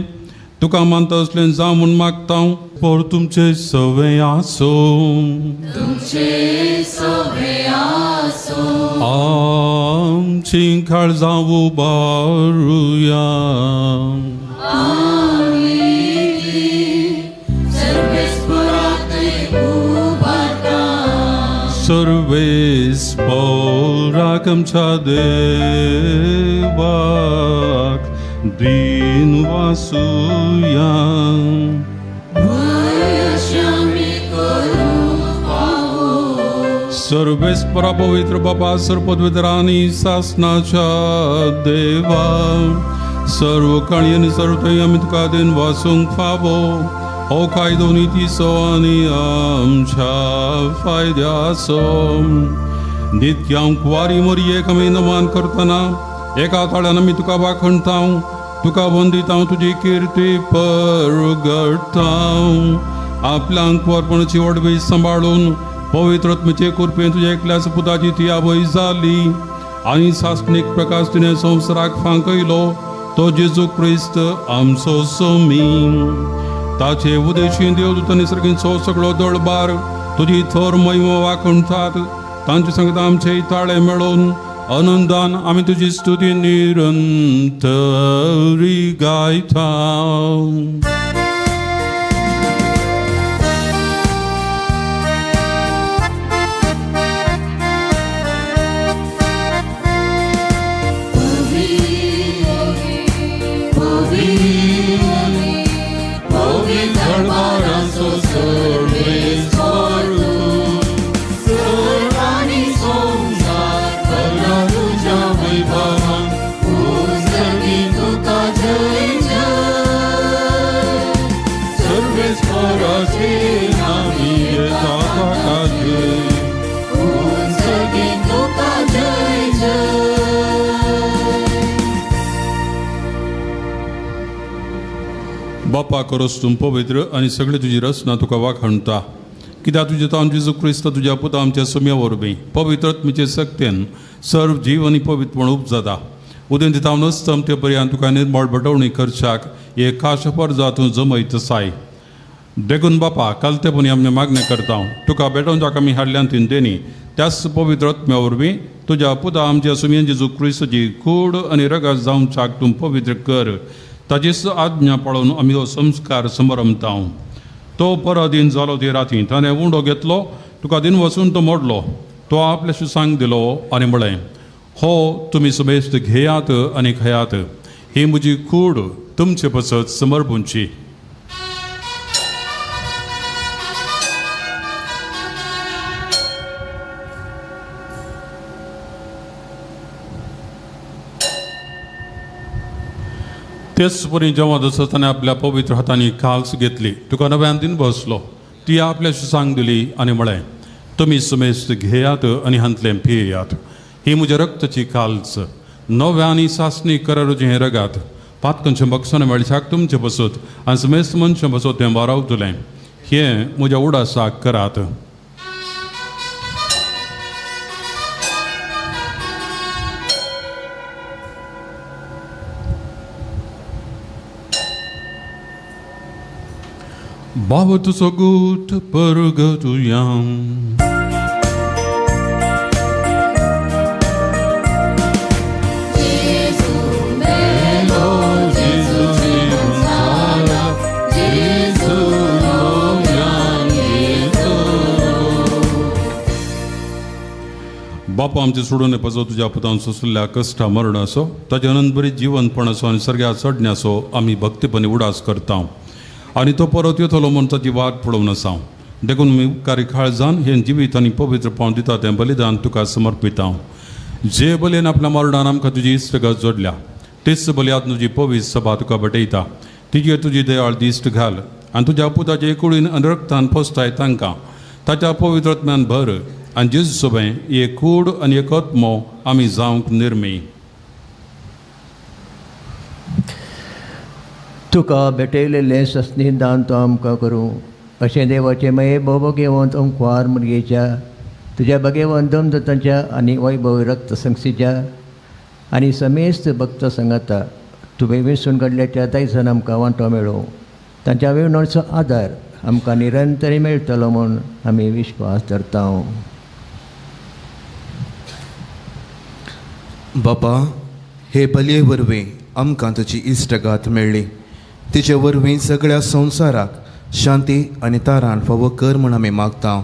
तुका मानता असलें जावं म्हूण मागता. पर तुमचें सवें आसूं, तुमचे सवे आसूं. आमचीं काळजां उबारुया. सर्वेस्पोराक आमच्या देवाक दिन वासुया. सर्वेस्परा पवित्र बाबा सर्वपदवितरांनी सासनाच्या देवा सर्व काळी आनी सर्व थंय आमी तुका दिन वासूंक फावो हो कायदो नितीचो आनी आमच्या फायद्याचो. नित्यां कुवारी मोरयेक आमी नमन करतना एका ताळ्यान आमी तुका वाखणता, तुका वंदिता, तुजी किर्ती परगडटा. आपल्यांक कुंवरपणाची व्हडवी सांबाळून पवित्र आत्म्याचे कृपेन तुज्या एकल्याच पुताची ती आवय जाली आनी सासणीक प्रकाश तिणें संवसाराक फांकयलो तो जेजू क्रिस्त आमचो सोमी. ताचे उदेशी देवदूत निसर्गींचो सगळो दळबार तुजी थोर महिमा वाखणतात. तांचे सांगता आमचे ताळे मेळोवन आनंदान आमी तुजी स्तुती निरंतरी गायता. बापा करोस तूं पवित्र आनी सगळे तुजी रचना तुका वाखणता. कित्याक तुजें तावन जेजू क्रिस्त तुज्या पुता आमच्या सोम्या वरवीं पवित्र आत्म्याचे सक्तेन सर्व जीव आनी पवित्रपण उपजाता. उदें दितावन अस्तम ते पर्यंत तुका निर्मळ बटवणी करच्याक एक खास परजा तूं जमयत साय. देखून बापा कालतेपणी आमी मागणें करता तुका भेटोवन जाका आमी हाडल्यान तीन देणी त्याच पवित्र आत्म्या वरवीं तुज्या पुता आमच्या सोम्या जेजू क्रिस्तची कूड आनी रगत जावच्याक तूं पवित्र कर. ताचीच आज्ञा पळोवन आमी हो संस्कार समरमता. तो पराधीन जालो ते राती ताणें उंडो घेतलो, तुका दिन वचून तो मोडलो, तो आपल्याशी सांग दिलो आनी म्हळें, हो तुमी समेस्त घेयात आनी खायात, ही म्हजी कूड तुमचे पसत समर्पूंची. तेच परी जेव्हा जसं ताणें आपल्या पवित्र हातांनी काल्स घेतली, तुका नव्यान दिन बसलो, ती आपल्याशी सांग दिली आनी म्हळें, तुमी समेस्त घेयात आनी हांतलें पियेयात, ही म्हज्या रक्ताची काल्स नव्या आनी सासणी करारूचें हें रगात पातकांचें बक्षण मेळच्याक तुमचें बसत आनी समेस्त मनशां बसत तें वारावतलें. हें म्हज्या उडासाक करात. बाबा तुजो गूट परगटुया. बापा आमचे सोडून पजो तुज्या पुतान सोंसल्या कश्टा मरणाचो ताचे अनंतबरी जिवनपणाचो आनी सर्ग्या चडण्याचो आमी भक्तीपणी उडास करता आनी तो परत येतलो म्हूण ताची वाट पळोवन आसा. देखून आमी उपकारी काळजान हें जिवीत आनी पवित्रपण दिता तें बलिदान तुका समर्पिता. जे बलयेन आपल्या मरणान आमकां तुजी इश्टगत जोडल्या तेच बलयात तुजी पवित्र सभा तुका भेटयता. तिजेर तुजी दयाळ दिश्ट घाल आनी तुज्या पुताचे कुडीन आनी रक्तान पोसताय तांकां ताच्या पवित्रत्म्यान भर आनी जेजू सोबें एक कूड आनी एक आत्मो आमी जावंक निर्मी. तुका भेटयलेलें सस्नी दान तो आमकां करूं अशें देवाचें मागीर भोवभगेवंत ओंकार मुरगेच्या तुज्या भगेवंत दमदतांच्या आनी वैभव रक्त संक्षीच्या आनी समेस्त भक्त संगाता तुवें वेंचून काडल्या त्या दायजान आमकां वांटो मेळो तांच्या वेवणाचो आदार आमकां निरंतर मेळटलो म्हूण आमी विश्वास धरता. बापा, हे बलये वरवीं आमकां तुजी इश्टगात मेळ्ळी. तिचे वरवीं सगळ्या संवसाराक शांती आनी तारान फावो कर म्हूण आमी मागता.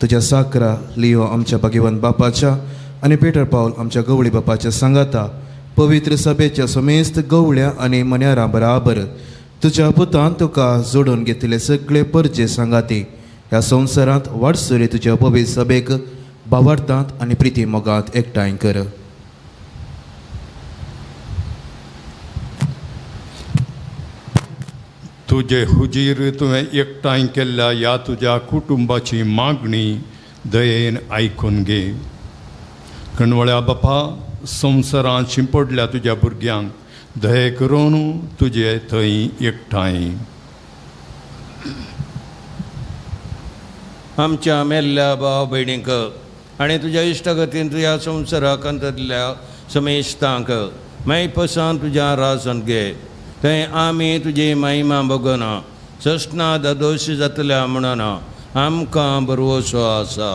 तुज्या साकरा लियो आमच्या भाग्यवंत बापाच्या आनी पेटर पावल आमच्या गवळी बापाच्या सांगाता पवित्र सभेच्या समेस्त गवळ्या आनी मन्यारां बराबर तुज्या पुतान तुका जोडून घेतिल्ले सगळे परजे सांगाती ह्या संवसारांत वाटसुरे तुज्या पवित्र सभेक बावार्थांत आनी प्रिती मोगांत एकठांय कर. तुजे हुजीर तुवें एकठांय केल्ल्या ह्या तुज्या कुटुंबाची मागणी दयेन आयकून घे. कणवळ्या बापा, संवसारांत शिंपडल्या तुज्या भुरग्यांक दये करून तुजे थंय एकठांय. आमच्या मेल्ल्या भाव भयणींक आनी तुज्या इश्टगतीन तुज्या संवसाराक अंतरल्या समेस्तांक मायपसान तुज्या राजन घे. थंय आमी तुजी महिमा बगना ससना दादोश जातल्या म्हणून आमकां बरवसो आसा.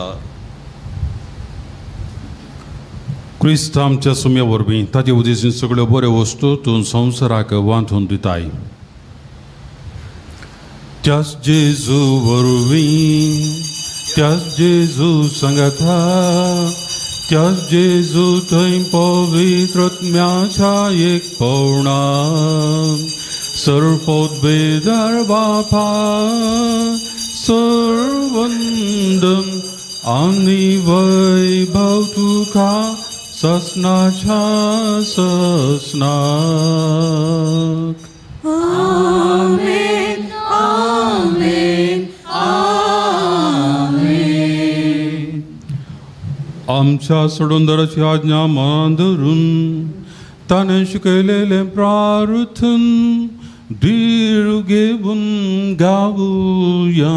क्रिस्त आमच्या सुम्या वरवीं ताचे उदेशीन सगळ्यो बऱ्यो वस्तू तूं संवसाराक वांटून दिताय. त्याच जेजू वरवीं, त्याच जेजू सांगाता, त्याच जेजू थंय पवित्रत्म्याच्या एक पवणा सर्वोद्बेदार बापा सर्वंदन आनी वैभव तुका ससनाच्या ससनाक. आमेन, आमेन, आमेन. आमच्या सोडूनदाराची आज्ञा मान धरून ताणें शिकयलेलें प्रार्थन धीर घेवन गावया.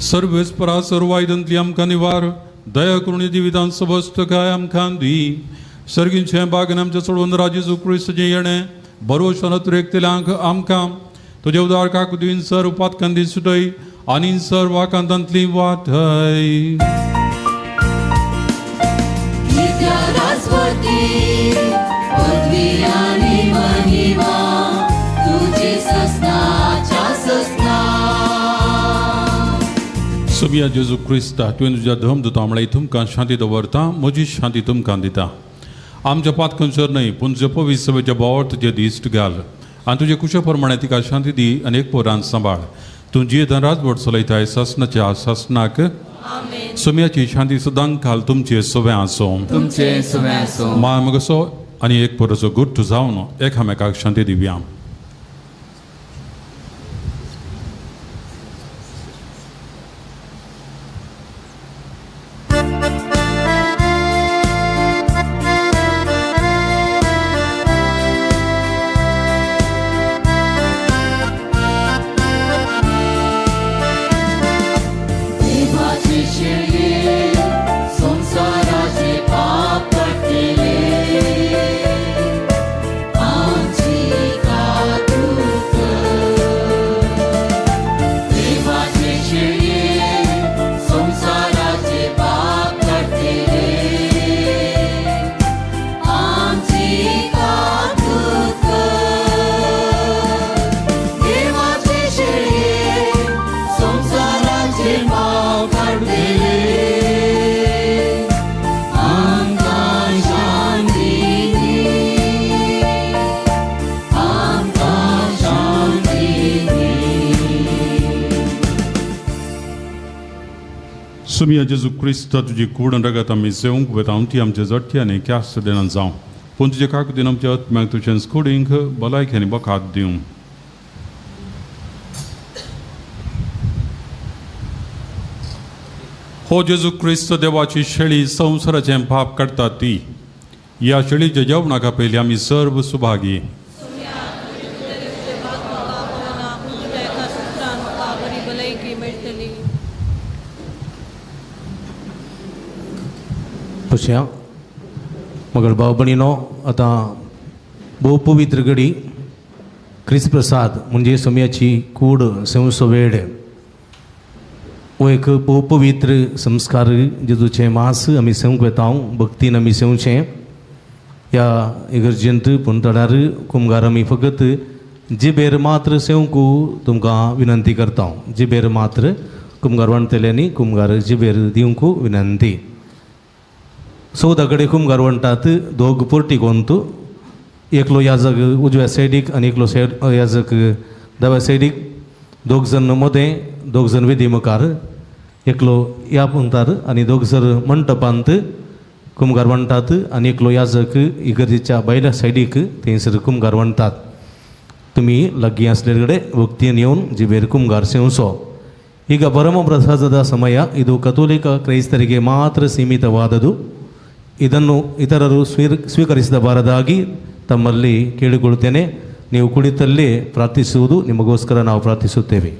सर्वेस्परा सर्वायदंतली आमकां निवार दया करून जिवितान सबस्त काय आमकां दी. सर्गींचें बागन आमच्या सोडून राजेजू क्रिस्ताचें येणें बरोवशान अतिरेकतल्यांक आमकां तुजे उदार काकुदीन सर उपातकांदी सुटय आनी सर वाकांतांतली वाटय. सोबिया जेजू क्रिस्ता तुवें तुज्या धर्म दिता म्हळ्यार तुमकां शांती दवरता, म्हजी शांती तुमकां दिता. आमच्या पातकांचेर न्हय पूण तुज्या पवित्र सभेच्या बोवाळ तुजे दिश्ट घाल आनी तुजे कुशे प्रमाणे तिका शांती दी आनी एक पोरान सांबाळ. तूं जियेतान राजवट चलयताय सासनाच्या सासनाक. सोम्याची शांती सदां काल तुमचे सवें आसूं. तुमचे सवें आसूं. माय मगसो आनी एक पोराचो गुट्ट जावन एकामेकाक शांती दिवया. सुमिया जेजू क्रिस्त तुजी कूड आनी रगत आमी सेवंक वता ती आमच्या जट्ट्यांनी क्यास्त देना जावं पूण तुजे काकुतीन आमच्या आत्म्याक तुजें कुडींक भलायकी आनी बकात दिवं. हो जेजू क्रिस्त देवाची शेळी संवसाराचें पाप काडटा ती ह्या शेळीच्या जेवणाका पयलीं आमी सर्व सुभागी. पश्या मगर भाव भयणीनो आतां भोव पवित्र घडी क्रिस्त प्रसाद म्हणजे सोम्याची कूड सेवसो वेळ हो एक भोव पवित्र संस्कार जेजूचें मास आमी सेवंक वेता भक्तीन आमी सेवचें. ह्या इगर्जेंत पुंतडार कुमगार आमी फकत जिबेर मात्र सेवंक तुमकां विनंती करता. जिबेर मात्र कुमगार वणटल्यांनी कुमगार जिबेर दिवंक विनंती. 14 कडेन कुमगार म्हणटात दोग पोर्टी कोंत एकलो याजक उजव्या सायडीक आनी एकलो सायड याजक दाव्या सायडीक दोग जण मदें दोग जण वेदी मुखार एकलो ह्या पंतार आनी दोग जण मंटपांत कुमगार म्हणटात आनी एकलो याजक इगर्जेच्या भायल्या सायडीक थंयसर कुमगार म्हणटात. तुमी लागीं आसले कडेन भक्तीन येवन जिबेर कुमगार सेवचो. ಈಗ ಪರಮಪ್ರಸಾದದ ಸಮಯ ಇದು ಕಥೋಲಿಕ ಕ್ರೈಸ್ತರಿಗೆ ಮಾತ್ರ ಸೀಮಿತವಾದದು. ಇದನ್ನು ಇತರರು ಸ್ವೀಕರಿಸಬಾರದಾಗಿ ತಮ್ಮಲ್ಲಿ ಕೇಳಿಕೊಳ್ಳುತ್ತೇನೆ. ನೀವು ಕುಳಿತಲ್ಲೇ ಪ್ರಾರ್ಥಿಸುವುದು ನಿಮಗೋಸ್ಕರ ನಾವು ಪ್ರಾರ್ಥಿಸುತ್ತೇವೆ.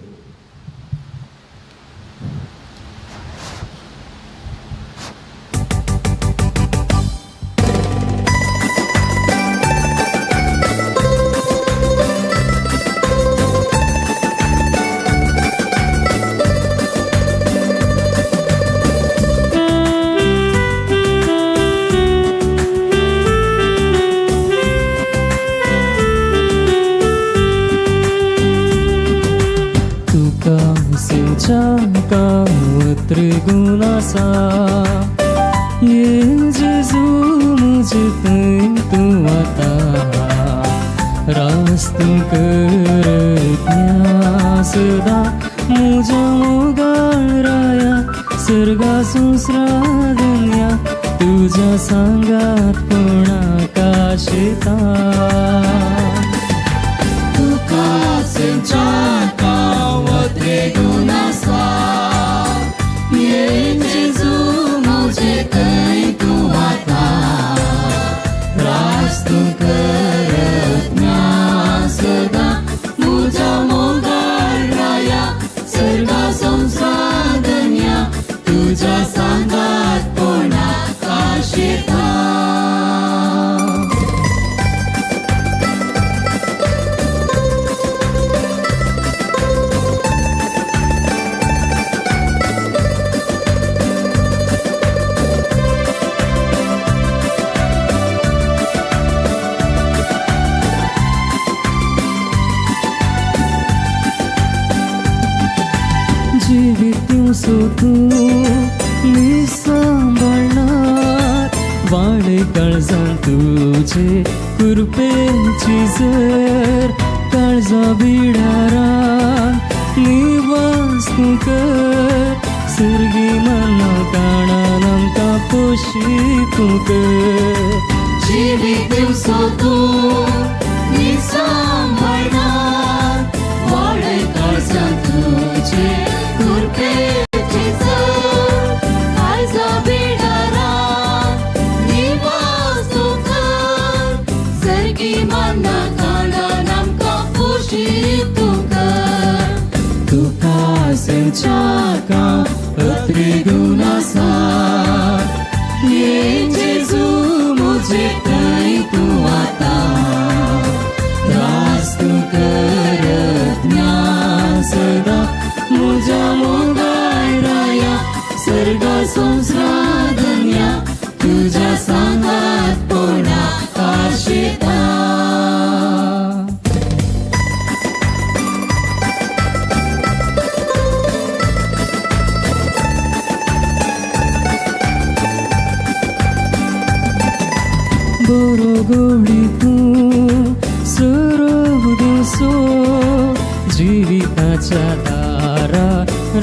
जिविताच्या दारा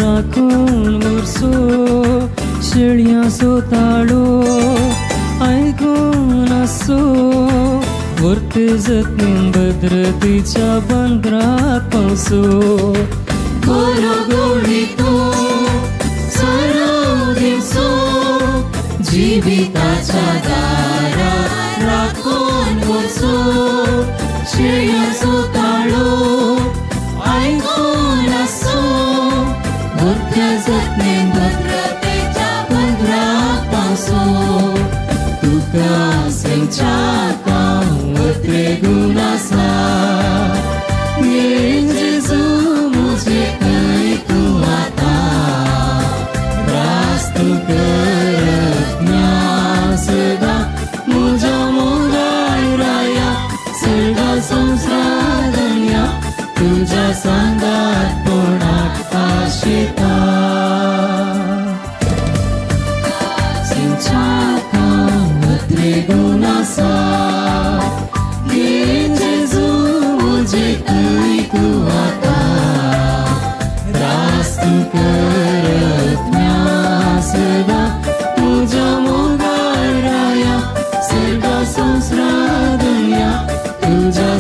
राखून उरसो. शेळयांचो ताळो आयकून आसो वर्ते जतनीन भद्रतेच्या बंदरात पावसो गोरो गोडी तूं सरो दिवसो जिविताच्या दारा राखून वचो शेळयांचो ताळो आयकून आसो वर्ते जतनीन भद्रतेच्या बंदरात पावसो तुका सिंचाता त्रिगुण आसा ये जेजू मुझे खंय तूं आतां त्रास तूं करत ना सदां म्हज्या मोगाय राया सर्गा संवसार तुज्या सांगात कोणाक आशिता सिंचाता त्रिगुण आसा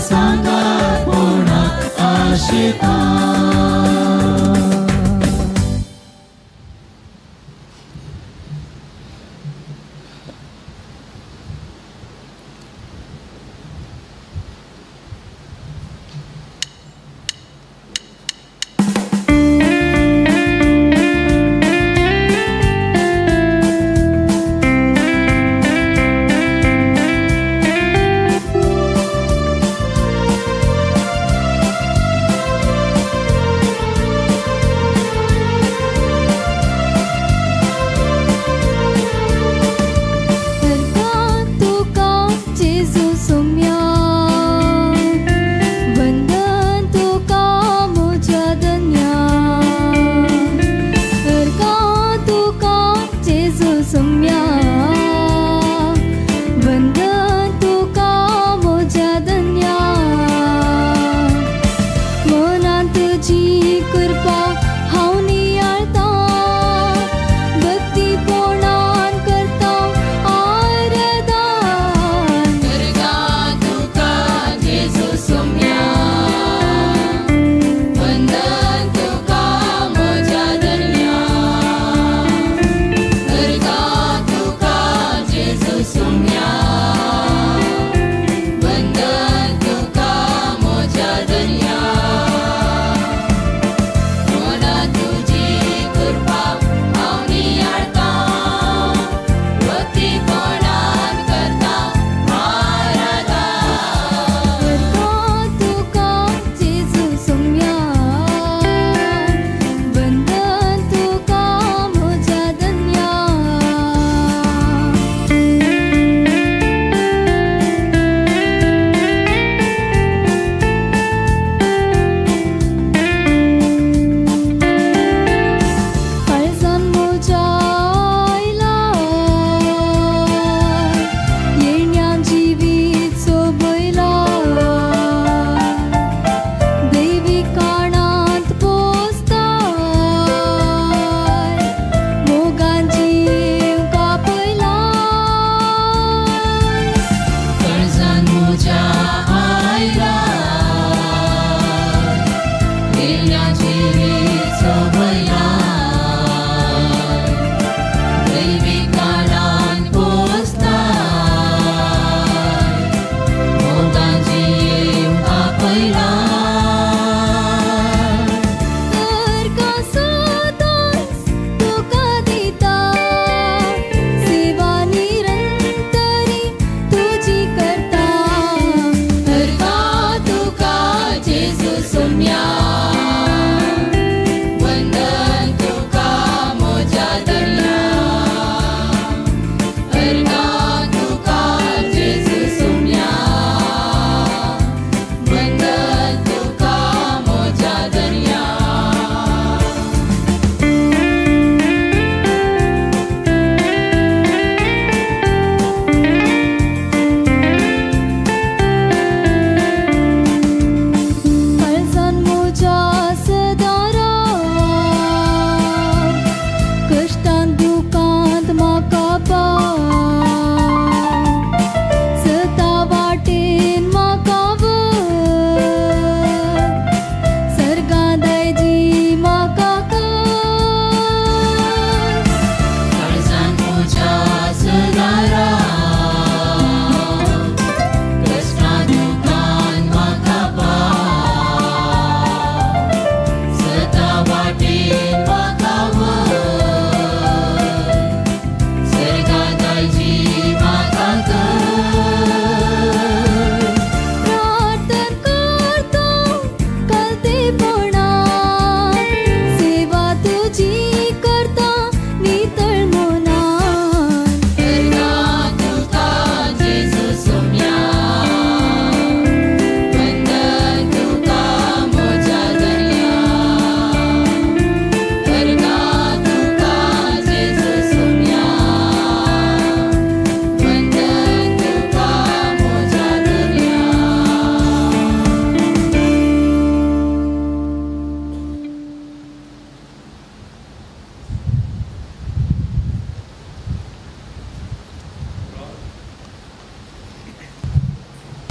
सांगात कोणाक आशिता.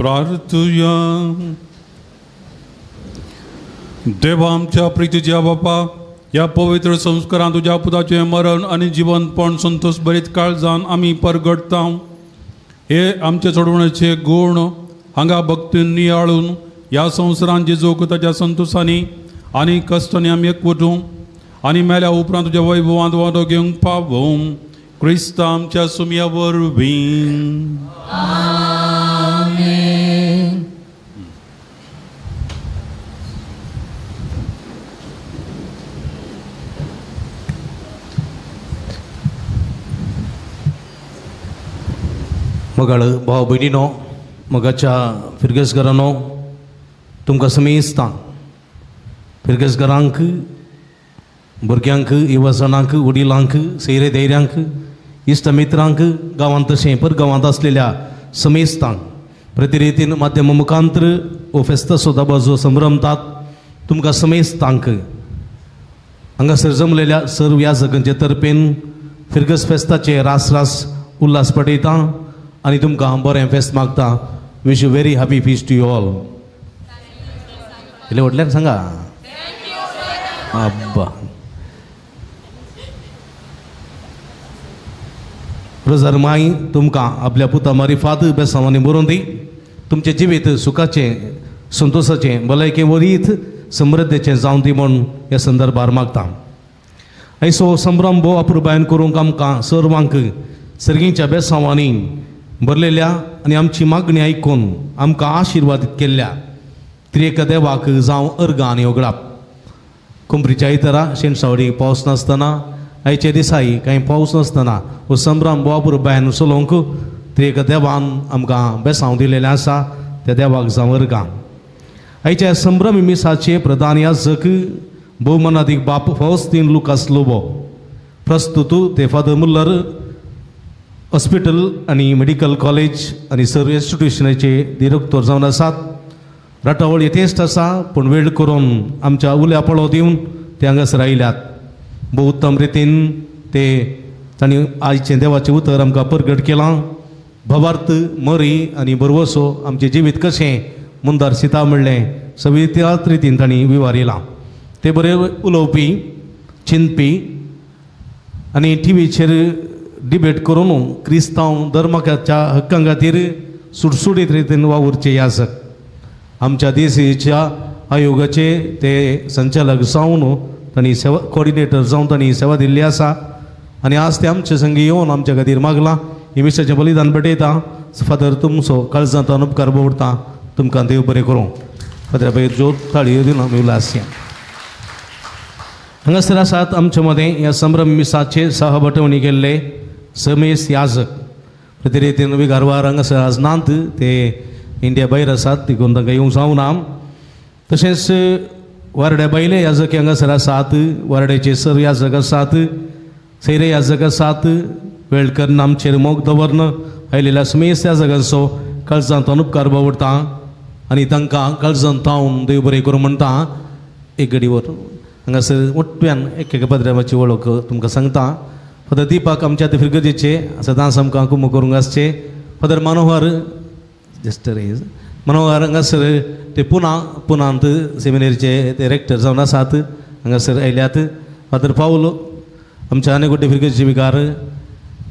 प्रार्थुया. देवा आमच्या प्रितीच्या बापा, ह्या पवित्र संस्कारान तुज्या पुताचें मरण आनी जिवंतपण संतोष भरीत काळजान आमी परगटता. हे आमचे चडवणेचे गूण हांगा भक्तीन नियाळून ह्या संवसारान जेजूक ताच्या संतोषांनी आनी कश्टांनी आमी एकवटूं आनी मेल्या उपरांत तुज्या वैभवांत वांटो घेवंक पावूं. क्रिस्त आमच्या सुमया वरवीं. मगाळ भाव भयणीनो, मगाच्या फिरगेसघरांनो, तुमकां समेस्तां फिरगेसघरांक, भुरग्यांक, युवजणांक, वडिलांक, सैरे धैर्यांक, इश्ट मित्रांक, गांवांत तशें परगांवांत आसलेल्या समेस्तांक प्रतिरितीन माध्यम मुखांत्र हो फेस्ताचो दबाजो संभ्रमतात. तुमकां समेस्तांक हांगासर जमलेल्या सर्व याजकांचे तर्फेन फिरगस फेस्ताचे रास रास उल्हास पटयता आनी तुमकां बरें फेस्त मागता. Wish you very happy feast to you all. इल्लें व्हडल्यान सांगा. आब्बा. रोजार माई तुमकां आपल्या पुता मारिफात बेसांवांनी बरोवन दी. तुमचें जिवीत सुखाचें, संतोशाचें, भलायके वरीत समृद्धेचें जावन दी म्हूण ह्या संदर्भार मागता. ऐसो संभ्रम भोव अपुरबायन करूंक आमकां सर्वांक सर्गींच्या बेसांवांनी भरलेल्या आनी आमची मागणी आयकून आमकां आशिर्वाद केल्ल्या त्रिएक देवाक जावं अर्गां आनी ओगडाप. कुंपरीच्या आयतारा शेणसावडी पावस नासतना, आयच्या दिसाय कांय पावस नासतना हो संभ्रम भोव अपुरबायन चलोवंक त्रिएक देवान आमकां बेसांव दिलेलें आसा. त्या देवाक जावं अर्गां. आयच्या संभ्रमी मिसाचे प्रधान याजक भोवमानादीक बाप फौस्तीन लुकास लोबो, प्रस्तुत ते फादर मुल्लर हॉस्पिटल आनी मेडिकल कॉलेज आनी सर्व इन्स्टिट्युशनाचे डिरेक्टर जावन आसात. राटावळ यथेश्ट आसा पूण वेळ करून आमच्या उल्या पळो दिवन ते हांगासर आयल्यात. भोव उत्तम रितीन ते तांणी आयचें देवाचें उतर आमकां परगट केलां. भावार्थ, मरी आनी भरवसो आमचें जिवीत कशें मुंदार सीता म्हणलें सगळी त्याच रितीन तांणी विवारिलां. ते बरे उलोवपी, चिंतपी आनी टिवीचेर डिबेट करून क्रिस्तांव धर्माच्या हक्कां खातीर सुटसुटीत रितीन वावुरचे याजक. आमच्या देशीच्या आयोगाचे ते संचालक जावन तांणी सेवा कोऑर्डिनेटर जावन तांणी सेवा दिल्ली आसा आनी आज ते आमचे संगी येवन आमच्या खातीर मागलां. ही मिसाचें बलिदान भेटयता. फादर तुमचो काळजांत उपकार दवरता. तुमकां देव बरें करूं. फादरा पयर ज्योत थाळयो दिवन आमी उल्हासया. हांगासर आसात आमचे मदें ह्या संभ्रम मिसाचे सहबटवणी केल्ले समेस याजक. प्रतिरितीन विगारवार हांगासर आज नात, ते इंडिया भायर आसात देखून तांकां येवंक जावना. तशेंच वारड्या बायले याजक हांगासर आसात, वारड्याचे सर याजक आसात, सैरे याजक आसात. वेळ करून आमचेर मोग दवरन आयलेल्या समेस याजकांचो काळजांत उपकार बावडटा आनी तांकां काळजांत तावन देव बरें करूं म्हणटा. एक घडीवर हांगासर मोठ्यान एक एका पद्राची वळख तुमकां सांगता. फादर दीपक आमच्या फिरगजेचे सदांच आमकां कुमो करूंक आसचे. फादर मनोहर जस्ट रेज मनोहर हांगासर ते पुना पुनांत सेमिनेरीचे ते रेक्टर जावन आसात, हांगासर आयल्यात. फादर पावलो आमच्या आनेकुटे फिरगजेचे विकार,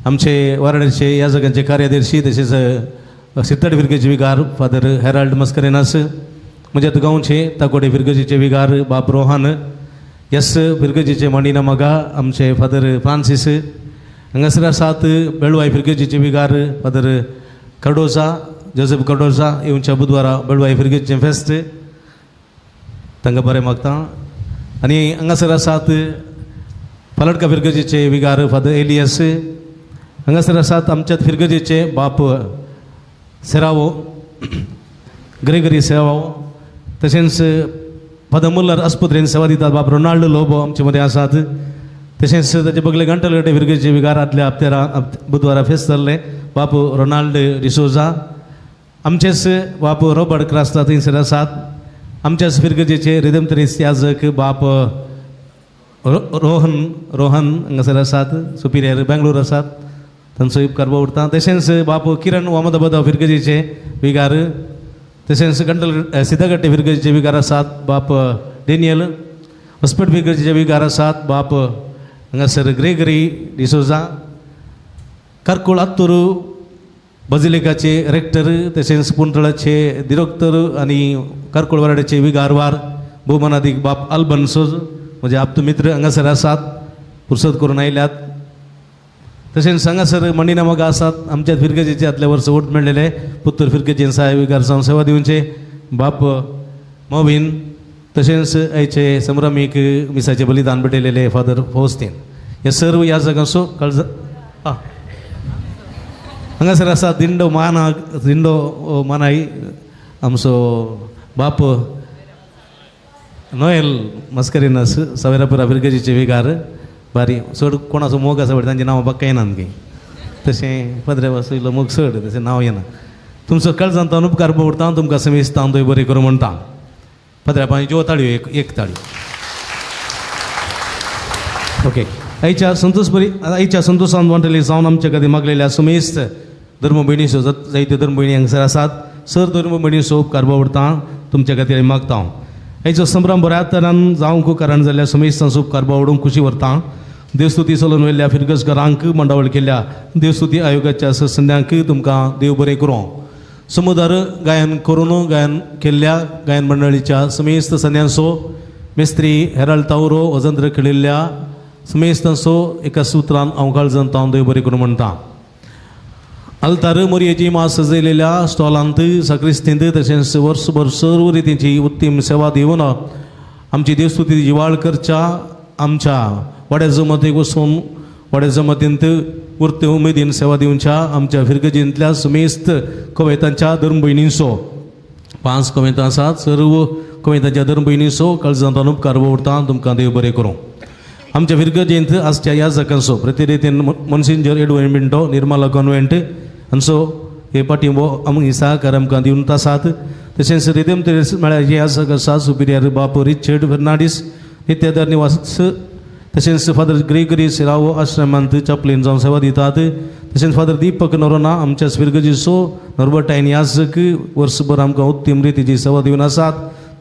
आमचे वाराणसीचे ह्या जाग्यांचे कार्यदर्शी, तशेंच सित्तड फिरगेचे विकार फादर हेराल्ड मस्करेनास, म्हज्या गांवचे ताकोडे फिरगजेचे विकार बाप रोहन, यस फिरगजेचे मांडिना मगा आमचे फादर फ्रांसीस, हांगासर आसात बेळवाय फिरगजेचे विकार फादर कार्डोजा, जोसेफ कार्डोजा. येवच्या बुधवारा बेळवाय फिरगजेचें फेस्त, तांकां बरें मागता. आनी हांगासर आसात पालडका फिरगजेचे विगार फादर एलियस, हांगासर आसात आमच्या फिरगजेचे बाप सेरावो, ग्रेगरी सेरावो, तशेंच फादर मुल्लर आस्पत्रेन सेवा दितात बाप रोनाल्ड लोबो आमचे मदें आसात. तशेंच ताचे बगले घंटलगडे फिरगजेचे विगार आदल्या हप्त्यारा बुधवारा फेस्त जाल्लें बाप रोनाल्ड डिसोजा, आमचेच बाप रॉबर्ट क्रास्ता थंयसर आसात. आमच्याच फिरगजेचे रिदमतरीस याजक बाप रोहन रोहन हांगासर आसात, सुपिरियर बेंगलोर आसात, तांचो उपकार उरता. तशेंच बाप किरण वामदाबाद फिरगजेचे विगार, तशेंच गंडल सिद्धगट्टे फिरगजीचे विगार आसात बाप डेनियल, हॉस्पिटल फिरगजीचे विगार आसात बाप हांगासर ग्रेगरी डिसोजा, कारकोळ आत्तूर बजिलिकाचे रेक्टर तशेंच पुंतळाचे दिरोक्तर आनी कारकोळ वाराड्याचे विगारवार भोवमानादीक बाप अल्बन सोज म्हणजे आप्त मित्र हांगासर आसात, पुरसत करून आयल्यात. तशेंच हांगासर मंडिना मोगा आसात आमच्या फिरगजेचे आदल्या वर्स वोट मेळ्ळेले पुत्तूर फिरगजेन साहेब विगार जावन सेवा दिवचे बाप मोविन, तशेंच आयचे संभ्रमीक मिसाचे बलिदान भेटयलेले फादर फौस्तीन. हे सर्व ह्या जागांचो कळजा हांगासर आसा दिंडो माना, दिंडो मानाई आमचो बाप नोएल मस्करिनस सवेरापुरा फिरगजीचे विगार. बारी चड कोणाचो मोग आसा पळय तांचें नांव बाक्का येना गे, तशें पदरे इल्लो मोग चड तशें नांव येना. तुमचो कळजांत उपकार पडटा, तुमकां समेस्तां हांव बरें करूं म्हणटा. पदऱ्या ज्यो ताळयो एक एक ताळयो. ओके, आयच्या संतोष बरी आयच्या संतोषान वांटली जावन आमच्या खातीर मागलेल्या समेस्त धर्म भयणीचो जायत्यो धर्म भयणी हांगसर आसात, सर धर्म भयणीचो उपकार बावडटा तुमच्या खातीर मागता हांव. आयचो संभ्रम बऱ्या तरान जावंक कारण जाल्ल्या समेस्तांचो उपकार बावडूंक खुशी व्हरता. देवस्तुती चलोवन व्हेल्ल्या फिरगजकारांक मंडावळ केल्या देवस्तुती आयोगाच्या सदस्यांक तुमकां देव बरें करूं. समुदार गायन करून गायन केल्ल्या गायन मंडळीच्या समेस्त सन्यांचो मेस्त्री हेराल्ड तावरो वजंत्र खेळिल्ल्या समेस्तांचो एका सुत्रान हांव काळजांत हांव देव बरें करूं म्हणटा. आल्तार मोरयेची मास सजयलेल्या स्टॉलांत साक्रिस्तींत तशेंच वर्सभर सर्व रितीची उत्तम सेवा दिवन आमची देवस्तुती जिवाळ करच्या आमच्या वाड्या जमतीक वचून वाड्या जमतींत उर्ते उमेदीन सेवा दिवच्या आमच्या फिरगजींतल्या समेस्त कवितांच्या धर्मभयणींचो 5 कविता आसात, सर्व कवितांच्या धर्मभयणींचो काळजांत उपकार उरता तुमकां देव बरें करूं. आमच्या फिरगजेंत आसच्या ह्या जाकांचो प्रतिरितीन मोन्सिंजर एडविन मिंटो निर्मला कॉन्वेंट हांचो हे पाठिंबो आमी सहकार आमकां दिवन आसात. तशेंच रिदम तेरेस म्हळ्यार हे आसा आसा सुपिरियर बाप रिचर्ड फेर्नांडीस नित्यधर निवास, तशेंच फादर ग्रेगरी सिरावो आश्रमांत चपलीन जावन सेवा दितात. तशेंच फादर दीपक नोरोना आमच्या फिरगजीचो नॉर्बर्टायन याजक वर्सभर आमकां उत्तम रितीची सेवा दिवन आसात,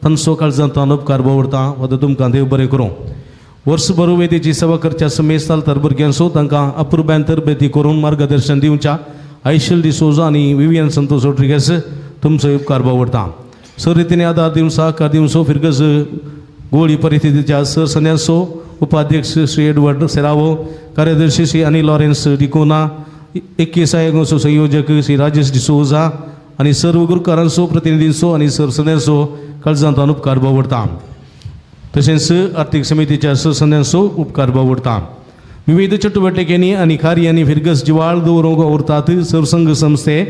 तांचो काळजांत उपकार बावडता. फादर तुमकां देव बरें करूं. वर्सभर उमेदीची सेवा करच्या समेस्त आल्तार भुरग्यांचो तांकां अपुरबायन तरबेती करून मार्गदर्शन दिवच्या आयशल डिसोजा आनी विवियन संतोष रोड्रिगेस तुमचो उपकार बावडता. सर रितीने आदार दिवन सहकार दिवचो फिरगज गोळी परिस्थितीच्या सर सन्यासो उपाध्यक्ष श्री एडवर्ड सेरावो, कार्यदर्शी श्री अनिल लॉरेन्स डिकोना, 21 आयोगाचो संयोजक श्री राजेश डिसोजा आनी सर्व गुरुकारांचो प्रतिनिधींचो आनी सर सन्यासो काळजांत उपकार बावडता. तशेंच आर्थीक समितीच्या सदस्यांचो उपकार बावडता. विविध चटुवटिकेंनी आनी कार्यांनी फिरगज जिवाळ दवरूंक वावुरतात सर्व संघ संस्थे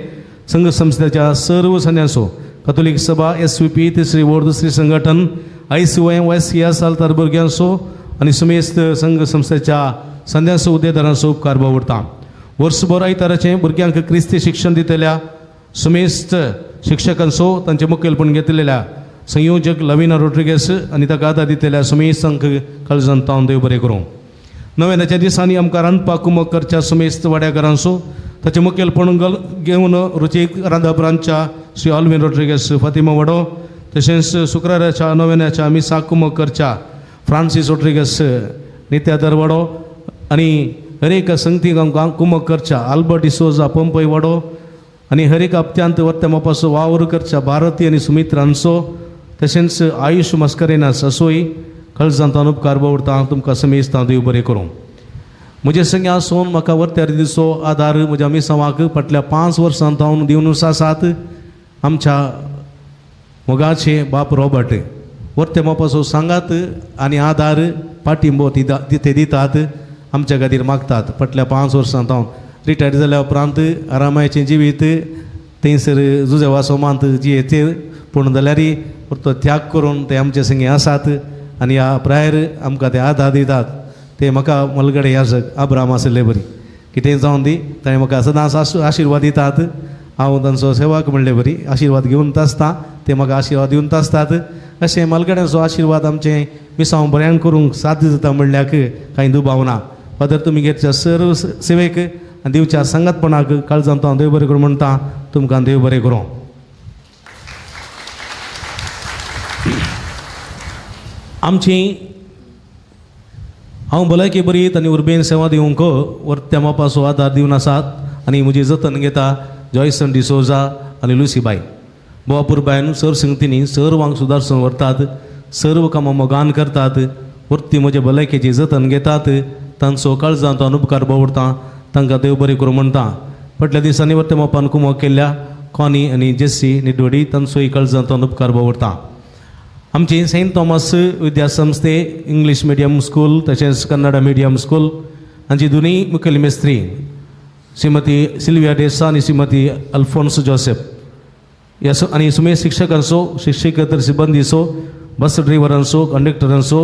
संघ संस्थेच्या सर्व सन्यासो कथोलीक सभा SVP तिसरी वोर्ड दुसरी संघटन ICOM YCS आल्तार भुरग्यांचो आनी समेस्त संघ संस्थेच्या संद्यांचो उद्देदारांचो उपकार बावडता. वर्सभर आयताराचें भुरग्यांक क्रिस्ती शिक्षण दितल्या समेस्त शिक्षकांचो तांचें मुखेलपण घेतलेल्या संयोजक लविना रोड्रिगेस आनी ताका आदार दितल्या समेस्तांक काळजांत हांव देव बरें करूं. नव्याच्या दिसांनी आमकां रांदपाक कुमक करच्या समेस्त वाड्याकारांचो ताचें मुखेलपण घेवन रुचीक रांदापरांच्या श्री ऑल्विन रोड्रिगेस फातिमा वडो, तशेंच शुक्राराच्या नव्याच्या मिसाक कुमक करच्या फ्रांसीस रोड्रिगेस नित्यादर वडो आनी हरेक संगतीक आमकां कुमक करच्या आल्बर्ट डिसोजा पंपय वडो आनी हरेक हप्त्यांत वर्त्या मोपाचो वावर करच्या भारती आनी सुमित्रांचो तशेंच आयुष मस्करेनास असोय काळजांत उपकार बावडता. तुमकां समेस्तां देव बरें करूं. म्हजे संगे आसून म्हाका वर्त्या रितीचो आदार म्हज्या मिसांवाक फाटल्या 5 वर्सां हांव दिवन आसात आमच्या मोगाचे बाप रॉबर्ट वर्त्या मोपाचो सांगात आनी आदार पाठिंबो ते दितात आमच्या खातीर मागतात. फाटल्या 5 वर्सां हांव रिटायर्ड जाल्या उपरांत आरामायचें जिवीत थंयसर जुजेवा सोमांत जियेते पूण जाल्यार तो त्याग करून ते आमचे संगे आसात आनी ह्या प्रायर आमकां ते आदार दितात. ते म्हाका मलगडे याजक आब्राम आशिल्ले बरी कितेंय जावन दी ताणें म्हाका सदांच आशिर्वाद दितात. हांव तांचो सेवक म्हणले बरी आशिर्वाद घेवन आसता, ते म्हाका आशिर्वाद दिवन आसतात. अशें मलगड्यांचो आशिर्वाद आमचें मिसांव बऱ्यान करूंक साध्य जाता म्हणल्याक कांय दुबाव ना. फादर तुमी घेतच्या सर्व सेवेक आनी दिवच्या सांगातपणाक काळजांत हांव देव बरें करूं म्हणटा. तुमकां देव बरें करूं. आमची हांव भलायकी बरी आनी उर्बेन सेवा दिवंक वर्त्या मापासो आदार दिवन आसात आनी म्हजी जतन घेता जॉयसन डिसोजा आनी लुसीबाय. बोवापूरबायन सर संगतींनी सर्वांक सुदारसून व्हरतात, सर्व कामां मोगान करतात, वर्ती म्हजे भलायकेची जतन घेतात. तांचो काळजांत अनुपकार बावडता, तांकां देव बरें करूं म्हणटा. फाटल्या दिसांनी वर्ते मापान कुमोक केल्ल्या कॉनी आनी जेसी निडवडी तांचोय काळजांत अनुपकार बावडता. आमची सेंट थॉमस विद्यासंस्थे इंग्लीश मिडियम स्कूल तशेंच कन्नडा मिडियम स्कूल हांची दोनूय मुखेल मेस्त्री श्रीमती सिल्विया डेसा आनी श्रीमती अल्फोन्स जोसेफ ह्या आनी सुमेर शिक्षकांचो, शिक्षकेतर सिब्बंदीचो, बस ड्रायव्हरांचो, कंडक्टरांचो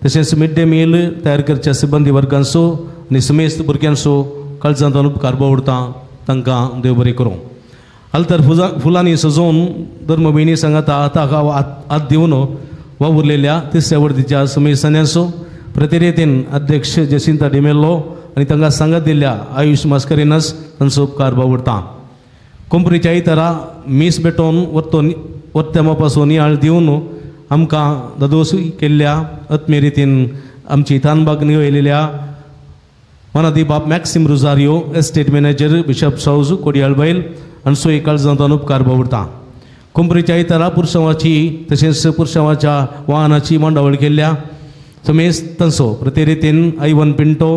तशेंच मिड डे मील तयार करच्या सिब्बंदी वर्गांचो आनी सुमेस्त भुरग्यांचो काळजांत उपकार बावडता. तांकां देव बरें करूं. आल्तर फुलांनी सजोवन धर्मभयणी सांगाता हाताक हात दिवन वावुरलेल्या तिसऱ्या वर्दीच्या समेस्तांचो प्रतिरेतीन अध्यक्ष जसिंता डिमेल्लो आनी तांकां सांगात दिल्ल्या आयुष मास्करेनस तांचो उपकार बावडता. कोंपरीच्या इतरा मीस भेटोवन वत्त्या मापासून नियाळ दिवन आमकां दादोस केल्ल्या आत्मीय रितीन आमची थानबाग निवयलेल्या मनादी बाब Maxim Rosario estate manager bishop house Kodialbail हांचोय काळजांत उपकार बावडता. कुंपरीच्या इतरा पुरसांवाची तशेंच पुरसांवाच्या वाहनाची मांडावळ केल्ल्या समेस्त तांचो प्रतिरितीन Ivan Pinto,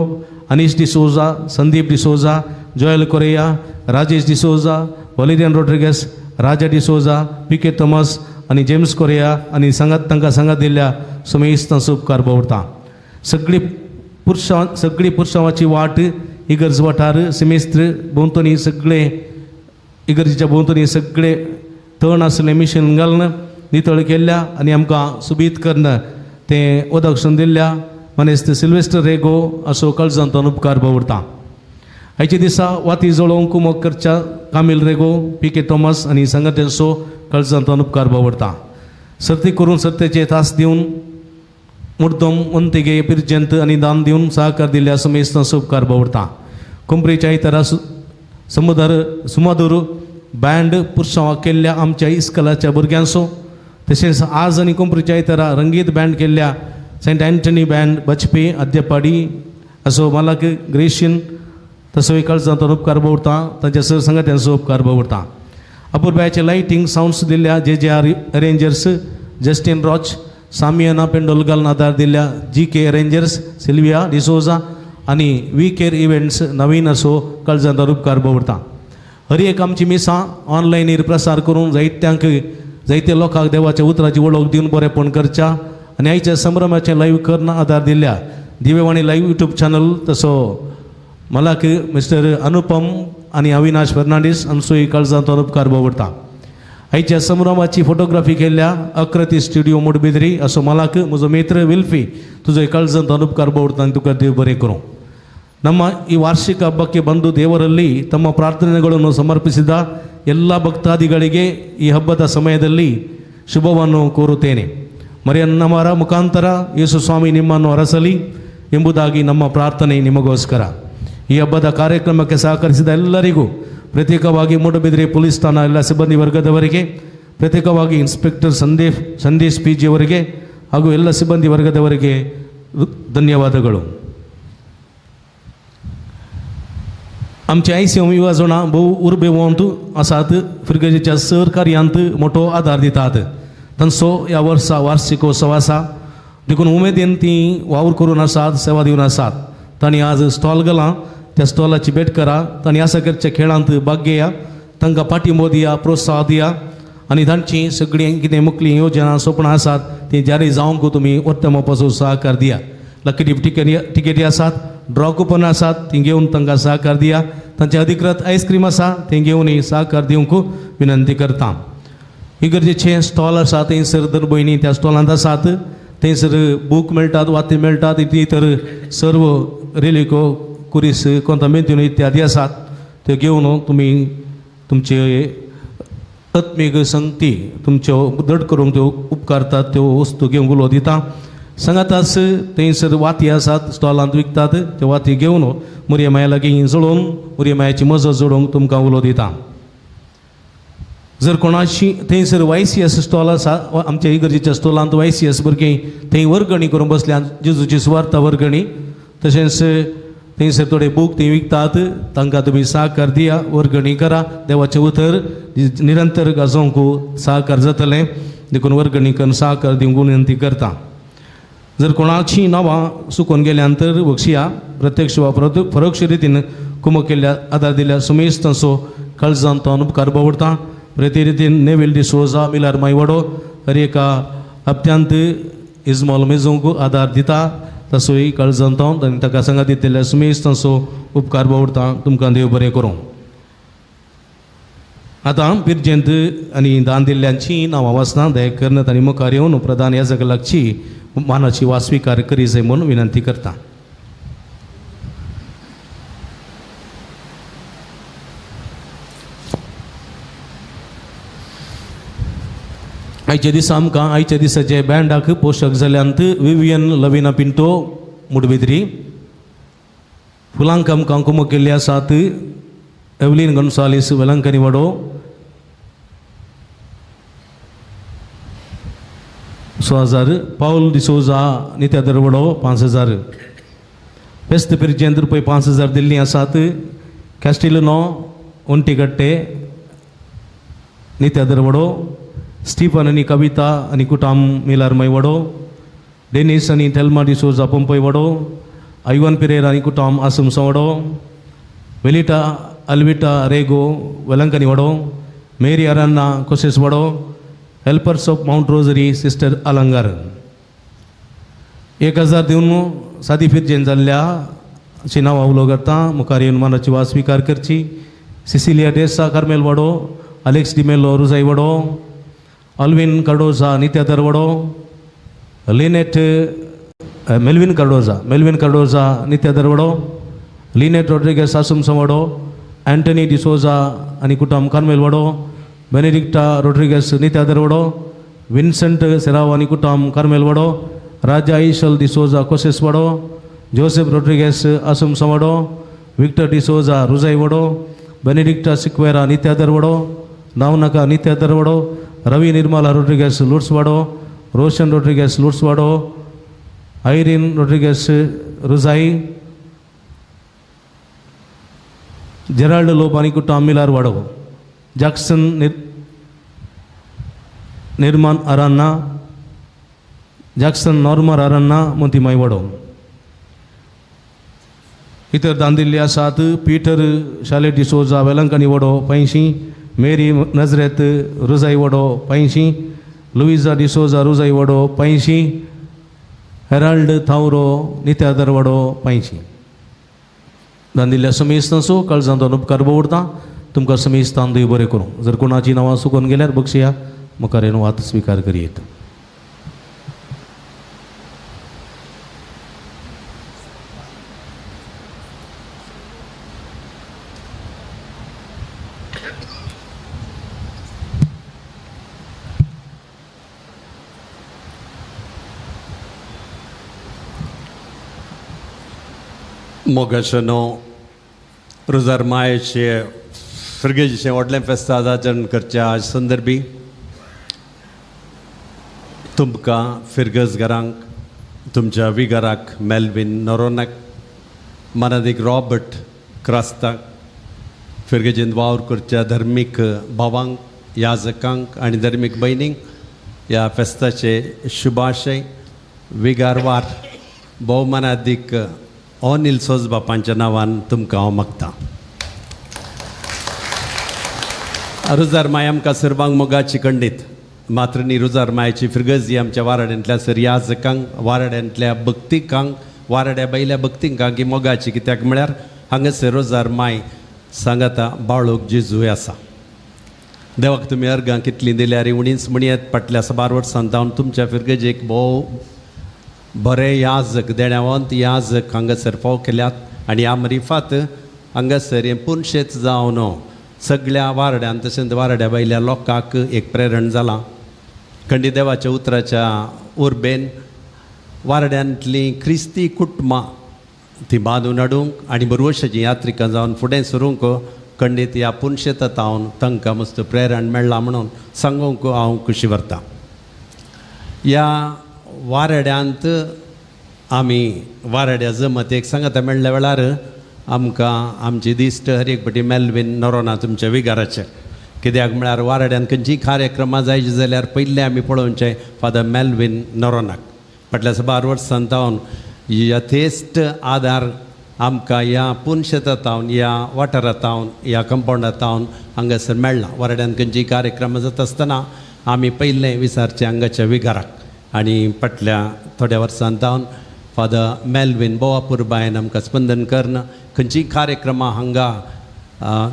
Anish D'Souza, Sandeep D'Souza, Joel Correa, Rajesh D'Souza, Valerian Rodrigues, Raja D'Souza, P K Thomas आनी जेम्स कोरेया आनी सांगात तांकां सांगात दिल्ल्या समेस्त तांचो उपकार बावडता. सगळी पुरसांवाची वाट इगर्ज वाठार सिमेस्त्र भोंवतणी सगळे इगर्जेच्या भोंवतणी सगळे तण आसलें मिशन घालून नितळ केल्ल्या आनी आमकां सुबीत करून तें उदक दिल्ल्या मानेस्त सिल्वेस्टर रेगो असो काळजांत उपकार बावडता. आयच्या दिसा वाती जळोवंक कुमोक करच्या Camille Rego, P K Thomas आनी संगत्यांचो काळजांत उपकार बावडता. सर्ती करून सर्तेचे तास दिवन मुर्दम वंतिगे पिर्जंत आनी दान दिवन सहकार दिल्ल्या समेस्तांचो उपकार बावडता. कुंपरीच्या इतरा सुमधुर बँड पुरसांवा केल्ल्या आमच्या इस्कलाच्या भुरग्यांचो तशेंच आज आनी कुंपरीच्या इतरा रंगीत बँड केल्ल्या सेंट अँटनी बँड बचपे अद्यपाडी असो मालक ग्रेशियन तसोय काळजांत उपकार बावडता. तांच्या सर संगत्यांचो उपकार बावडता. अपुरबायाचे लायटींग सावंड्स दिल्ल्या J J R arrangers Justin Roach, सामियाना pandal घालून आदार दिल्ल्या जी के अरेंजर्स सिल्विया डिसोजा आनी we care events नवीन असो काळजांत उपकार बावडता. हर एक आमची मिसां ऑनलायनीर प्रसार करून जायत्यांक जायते लोकांक देवाच्या उतराची वळख दिवन बरेपण करच्या आनी आयच्या संभ्रमाचें लायव्ह करून आदार दिल्ल्या दिवेवाणी लायव्ह युट्यूब चॅनल तसो मलाक मिस्टर अनुपम आनी अविनाश फर्नांडीस हांचोय काळजांत उपकार बावडता. आयच्या संभ्रमाची फोटोग्राफी केल्ल्या अक्रती स्टुडियो मुडबिद्री असो मलाक म्हजो मित्र विल्फी तुजो काळजांत उपकार बावडता आनी तुका देव बरें करूं. ನಮ್ಮ ಈ ವಾರ್ಷಿಕ ಹಬ್ಬಕ್ಕೆ ಬಂದು ದೇವರಲ್ಲಿ ತಮ್ಮ ಪ್ರಾರ್ಥನೆಗಳನ್ನು ಸಮರ್ಪಿಸಿದ ಎಲ್ಲ ಭಕ್ತಾದಿಗಳಿಗೆ ಈ ಹಬ್ಬದ ಸಮಯದಲ್ಲಿ ಶುಭವನ್ನು ಕೋರುತ್ತೇನೆ. ಮರಿಯನ್ನವರ ಮುಖಾಂತರ ಯೇಸು ಸ್ವಾಮಿ ನಿಮ್ಮನ್ನು ಅರಸಲಿ ಎಂಬುದಾಗಿ ನಮ್ಮ ಪ್ರಾರ್ಥನೆ ನಿಮಗೋಸ್ಕರ. ಈ ಹಬ್ಬದ ಕಾರ್ಯಕ್ರಮಕ್ಕೆ ಸಹಕರಿಸಿದ ಎಲ್ಲರಿಗೂ ಪ್ರತ್ಯೇಕವಾಗಿ ಮೂಡಬಿದಿರೆ ಪೊಲೀಸ್ ಠಾಣಾ ಎಲ್ಲ ಸಿಬ್ಬಂದಿ ವರ್ಗದವರಿಗೆ, ಪ್ರತ್ಯೇಕವಾಗಿ ಇನ್ಸ್ಪೆಕ್ಟರ್ ಸಂದೇಶ್ ಪಿ ಜಿಯವರಿಗೆ ಹಾಗೂ ಎಲ್ಲ ಸಿಬ್ಬಂದಿ ವರ್ಗದವರಿಗೆ ಧನ್ಯವಾದಗಳು. आमचे I C M युवा जाणां भोव उर्बेवंत आसात, फिरगजेच्या सर कार्यांत मोठो आदार दितात. तांचो ह्या वर्सा वार्षिकोत्सव आसा देखून उमेदीन ती वावर करून आसात, सेवा दिवन आसात. तांणी आज स्टॉल घालां, त्या स्टॉलाची भेट करा, तांणी आसा करच्या खेळांत भाग घेया, तांकां पाठिंबो दिया, प्रोत्साह दिया आनी तांची सगळीं कितें मुखली योजना सपनां आसात ती जारी जावंक तुमी उत्तम पासून सहकार दिया. लकी डीप टिकेटी आसात, ड्रॉ कुपन आसात, ती घेवन तांकां सहकार दिया. तांचे अधिकृत आयस्क्रीम आसा तें घेवन सहकार दिवंक विनंती करता. इगर्जेचे स्टॉल आसा थंयसर दर भयणी त्या स्टॉलांत आसात, थंयसर बूक मेळटात, वाती मेळटात, इतर सर्व रेलिको कुरीस कोंतामेंतिनो इत्यादी आसात. त्यो घेवन तुमी तुमचे आत्मीक संगती तुमच्यो दड करूंक त्यो उपकारतात, त्यो वस्तू घेवंक उलो दिता. सांगाताच थंयसर वाती आसात स्टॉलांत विकतात, त्यो वाती घेवन मुरये माया लागीं जोडून मुरये मायाची मजत जोडूंक तुमकां उलो दिता. जर कोणाची थंयसर वाय सी एस स्टॉल आसा, आमच्या इगर्जेच्या स्टॉलांत वाय सी एस भुरगीं थंय वर्गणी करून बसल्यात, जेजूची सुवार्ता वर्गणी. तशेंच थंयसर थोडे बूक थंय विकतात, तांकां तुमी सहकार दिया, वर्गणी करा. देवाचें उतर निरंतर गाजोवंक सहकार जातलें, देखून वर्गणी करून सहकार दिवंक विनंती करता. जर कोणाची नांवां चुकून गेल्यान तर बक्षिया. प्रत्यक्ष वा परोक्ष रितीन कुमक केल्ल्या आदार दिल्या सुमेस्तांचो काळजान तो उपकार बावडता. प्रति रितीन नेवील डिसोजा मिलार मायवाडो हर एका हप्त्यांत इजमॉल मेजोवंक आदार दिता, तसोय काळजान तो आनी ताका सांगात दितल्या सुमेस्तांचो उपकार बावडता. तुमकां देव बरें करूं. आतां पिरजेंत आनी दान दिल्ल्यांची नांवां वाचना. दया करून तांणी मुखार येवन प्रधान याजक लागची मानाची वा स्विकार करी जाय म्हूण विनंती करता. आयच्या दिसा आमकां आयच्या दिसाचे बँडाक पोशक जाल्यांत विवियन लविना पिंटो मुडबिद्री, फुलांक आमकां कुमक केल्ली आसात एवलीन गोन्सालीस वेलंकनी वडो, 6,000, पावल डिसोजा नित्या दरवडो 5,000, फेस्त पिरजेंत रुपय 5,000 दिल्ली आसात कॅस्टिलनो ओंटीकट्टे नित्या दरवडो, स्टीफन आनी कविता आनी कुटाम मिलार मैवडो, डेनिस आनी थेल्मा डिसोजा पंपय वडो, आयवन पिरेर आनी कुटाम आसमसो वडो, वेलिटा अल्विटा रेगो वेलंकनी वडो, मेरी अरन्ना कोसेस वडो, helpers of Mount Rosary sister Alangar. 1,000 दिवन सादी फिरजेन जाल्ल्या अशी नांवां उलो करता. मुखार येवन मानाची वा स्विकार करची. सिसिलिया डेसा कार्मेल वडो, अलेक्स डिमेलो रुजाई वडो, अल्विन कार्डोजा नित्या दरवडो, लिनेट मेल्विन कार्डोजा नित्या दरवडो, लिनेट रोड्रिगेस आसुमसो वडो, अँटनी डिसोजा आनी कुटाम कार्मेल वडो, बेनेडिक्टा रोड्रिगेस नित्या दरवडो, विन्संट सेराव आनी कुटाम कार्मेल वडो, राजा इशल डिसोजा कोसेस वडो, जोसेफ रोड्रिगेस आसुमसो वडो, विक्टर डिसोजा रुजाई वडो, बेनेडिक्टा सिक्वेरा नित्या दरवडो, नावनाका नित्या दरवडो, रवी निर्मला रोड्रिगेस लुट्स वडो, रोशन रोड्रिगेस लुट्स वडो, आयरीन रोड्रिगेस रुजाई, जेराल्ड लोब आनी कुटाम मिलार वाडो, जॅक्सन निर्मान अरान्ना, जॅक्सन नॉर्मर अरान्ना मोतीमाय वाडो. इतर दान दिल्ली आसात पीटर शाले डिसोजा वेलंकनी वडो 85, मेरी नजरेत रुजाई वडो 85, लुईजा डिसोजा रुजाई वडो 85, हेराल्ड थावरो नित्यादर वडो 85. दान दिल्ल्या समेस्तांचो काळजांत उपकार दवरता. तुमकां समेस्तान देव बरें करूं. जर कोणाची नांवां चुकून गेल्यार बक्षया मुखार येवन वात स्विकार करयेत. मोगाशनो रोजार मायेचे फिरगेजीचें व्हडलें फेस्ताद आचरण करच्या आज संदर्भी तुमकां फिरगज घरांक तुमच्या विगाराक मेल्विन नोरोनाक मनादीक रॉबर्ट क्रास्ताक फिरगेजीन वावर करच्या धर्मीक भावांक याजकांक आनी धर्मीक भयणींक ह्या फेस्ताचे शुभाशय. विगारवार भोवमानादीक अनिल सोज बापांच्या नांवान तुमकां हांव मागतां. रुजार माय आमकां सर्वांक मोगाची खंडीत मात्र न्ही रुजार मायची फिरगजी आमच्या वाराड्यांतल्या सर याजकांक वाराड्यांतल्या भक्तिकांक वाराड्या बायल्या भक्तिकांक ही मोगाची कित्याक म्हळ्यार हांगासर रोजार माय सांगाता बाळूक जेजूय आसा. देवाक तुमी अर्गां कितलीं दिल्यार उणीच म्हणयेत. फाटल्या साबार वर्सां जावन तुमच्या फिरगजेक भोव बरे याजक देण्यावंत याजक हांगासर फाव केल्यात आनी ह्या मरिफात हांगासर हें पुनशेच जावन सगळ्या वारड्यान तशेंच वारड्या वयल्या लोकांक एक प्रेरण जालां. खंडी देवाच्या उतराच्या उर्बेन वारड्यांतलीं क्रिस्ती कुटुंबां ती बांदून हाडूंक आनी बरवशाचीं यात्रिकां जावन फुडें सरूंक खंडीत ह्या पुनशेतावन तांकां मस्त प्रेरण मेळ्ळां म्हणून सांगूंक हांव खुशी व्हरता. ह्या वारड्यांत आमी वारड्या जमतेक सांगता मेळ्ळ्या वेळार आमकां आमची दिश्ट हर एक पटी मेलवीन नरोना तुमच्या विगाराचेर. कित्याक म्हळ्यार वारड्यान खंयचीय कार्यक्रमां जायची जाल्यार पयलीं आमी पळोवचें फादर मेलवीन नरोनाक. फाटल्या साबार वर्सां जावन यथेश्ट आदार आमकां ह्या पुनशेतावन ह्या वाठारांत ह्या कंपावंडांत हांगासर मेळ्ळा. वारड्यान खंयचीय कार्यक्रमां जाता आसतना आमी पयलें विचारचें हांगाच्या विगाराक. आनी फाटल्या थोड्या वर्सां जावन फादर मेलवीन बोवापूरबायन आमकां स्पंदन करून खंयचीय कार्यक्रमां हांगा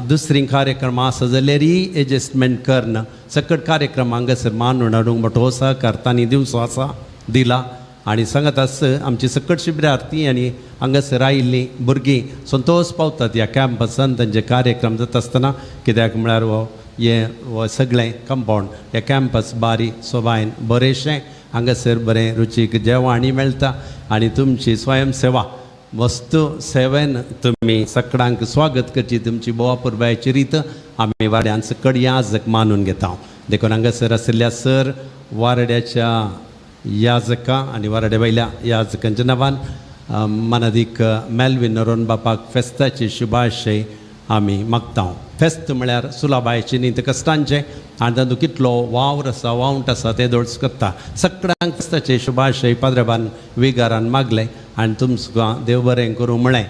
दुसरीं कार्यक्रमां आसा जाल्यारय एडजस्टमेंट करून सकट कार्यक्रम हांगासर मानून हाडूंक मोटो सहकार तांणी दिवचो आसा दिला. आनी सांगत आस आमची सकट शिबिरार्थी आनी हांगासर आयिल्लीं भुरगीं संतोश पावतात ह्या कॅम्पसान तांचे कार्यक्रम जाता आसतना. कित्याक म्हळ्यार हो हें हो सगळें कंपावंड हे कॅम्पस बारी सोबायन बरेंशें हांगासर बरें रुचीक जेवणूय मेळटा आनी तुमची स्वयंसेवा वस्तू सेवेन तुमी सगळ्यांक स्वागत करची तुमची बोवापुरबायची रीत आमी वाड्यान सकड याजक मानून घेता. देखून हांगासर आशिल्ल्या सर वारड्याच्या याजका आनी वारड्या वयल्या याजकांच्या नांवान मनादीक मेलवीन नरोन बापाक फेस्ताची शुभाशय आमी मागता. फेस्त म्हळ्यार सुलाबायची न्ही तें कश्टांचें आनी तातूंत कितलो वावर आसा वावंट आसा तें दोळस करता. सगळ्यांक फेस्ताचे शुभाशय पाद्रबान विगारान मागलें आनी तुमकां देव बरें करूं म्हळें.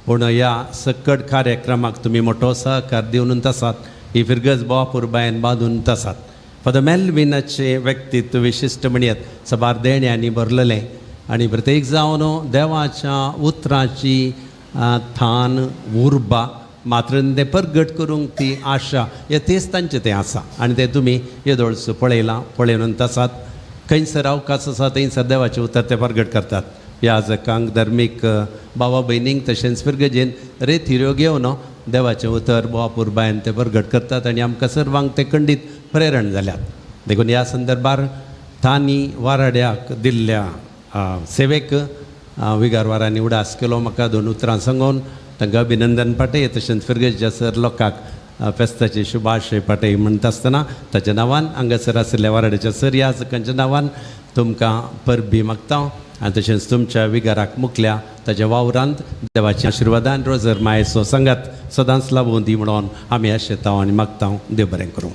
पूण ह्या सकट कार्यक्रमाक तुमी मोटो सहकार दिवन आसात ही फिरगज बोवापुरबायन बांदून आसात. फादर मेलविनाचें व्यक्तित्व विशिश्ट म्हणयत साबार देण्यांनी भरलेलें आनी प्रत्येक जावन देवाच्या उतराची थान उर्बा मात्र तें परगट करूंक ती आशा हे तेच तांचें तें आसा आनी तें तुमी येदोळच पळयलां पळयवन आसात. खंयसर अवकाश आसा थंयसर देवाचें उतर ते परगट करतात. याजकांक धर्मीक बाबा भयणींक तशेंच फिरगजेन रेथिऱ्यो घेवन देवाचें उतर बोवापुरबायन ते परगट करतात आनी आमकां सर्वांक ते खंडीत प्रेरण जाल्यात. देखून ह्या संदर्भार तांणी वाराड्याक दिल्ल्या सेवेक विगारवारांनी उडास केलो. म्हाका दोन उतरां सांगून तांकां अभिनंदन पाटय तशेंच फिरगेच्या सर लोकांक फेस्ताचे शुभाशय पाटय म्हणटा आसतना ताच्या नांवान हांगासर आशिल्ल्या वाराड्याच्या सर याजकांच्या नांवान तुमकां परबी मागता आनी तशेंच तुमच्या विगाराक मुकल्या ताच्या वावरांत देवाच्या आशिर्वादान रोजर मायेचो सांगात सदांच लाबून दी म्हणून आमी आशेता आनी मागता. देव बरें करूं.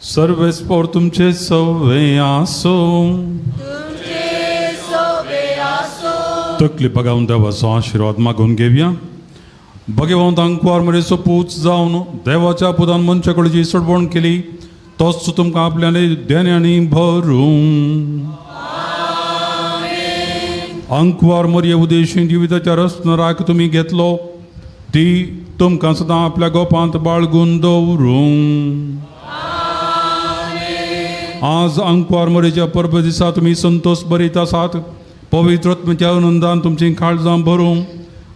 सर्वेस्पोर तुमचे सवे आसो तकली बगावन देवाचो आशिर्वाद मागून घेवया. भगवंत अंकवार मरेचो पूत जावन देवाच्या पुतान मनशा कडची सोडवण केली तोच तुमकां आपल्या देण्यांनी भरूं. अंकवार मरये उदेशी जिविताच्या रसनराक तुमी घेतलो ती तुमकां सदां आपल्या गोपांत बाळगून दवरूं. आज अंकवार मरेच्या परबे दिसा तुमी संतोष बरीत आसात. पवित्र आत्म्याच्या आनंदान तुमचीं काळजां भरूं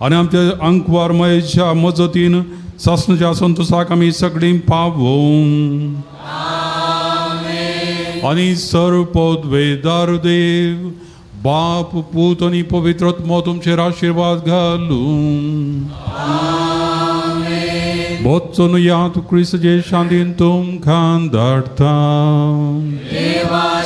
आनी आमच्या अंकवार मयेच्या मजतीन सासणाच्या संतोषाक आमी सगळीं पावोवं. आनी सर्व पदवेदार देव बाप पूत आनी पवित्र आत्मो तुमचेर आशिर्वाद घालूं. बोचून याद क्रिस्त जे शांतीन तुमकां धाडटा. Cristo,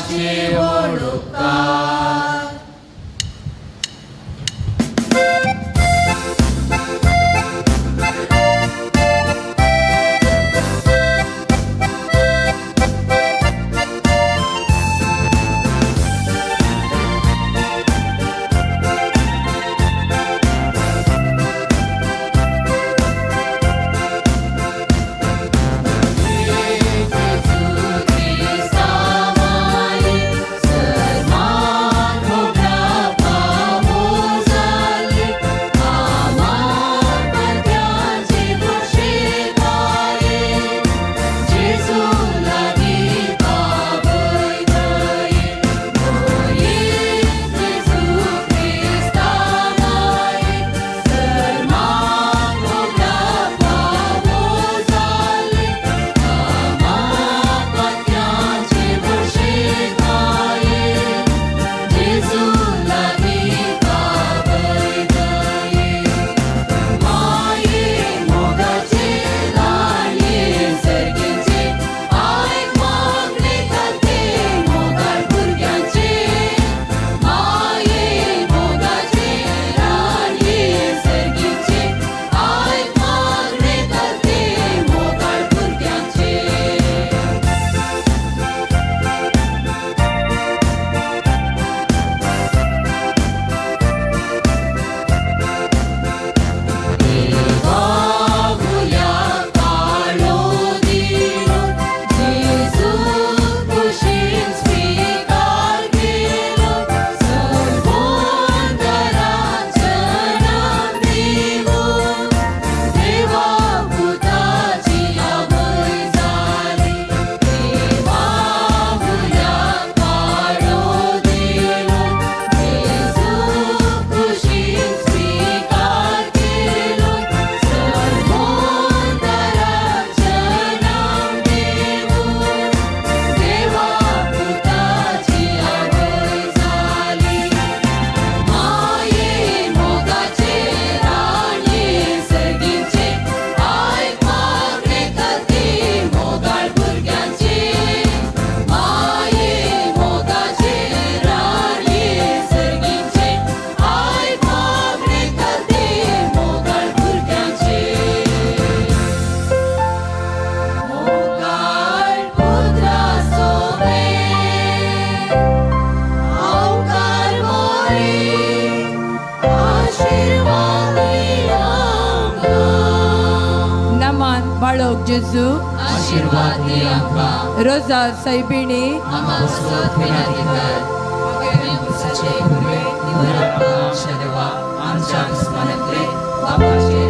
बाळक जेजू आशीर्वाद दी आमकां रोजा सायबिणी आमकां फिर्यादी कर आमच्या दुस्मानांतले बापाचे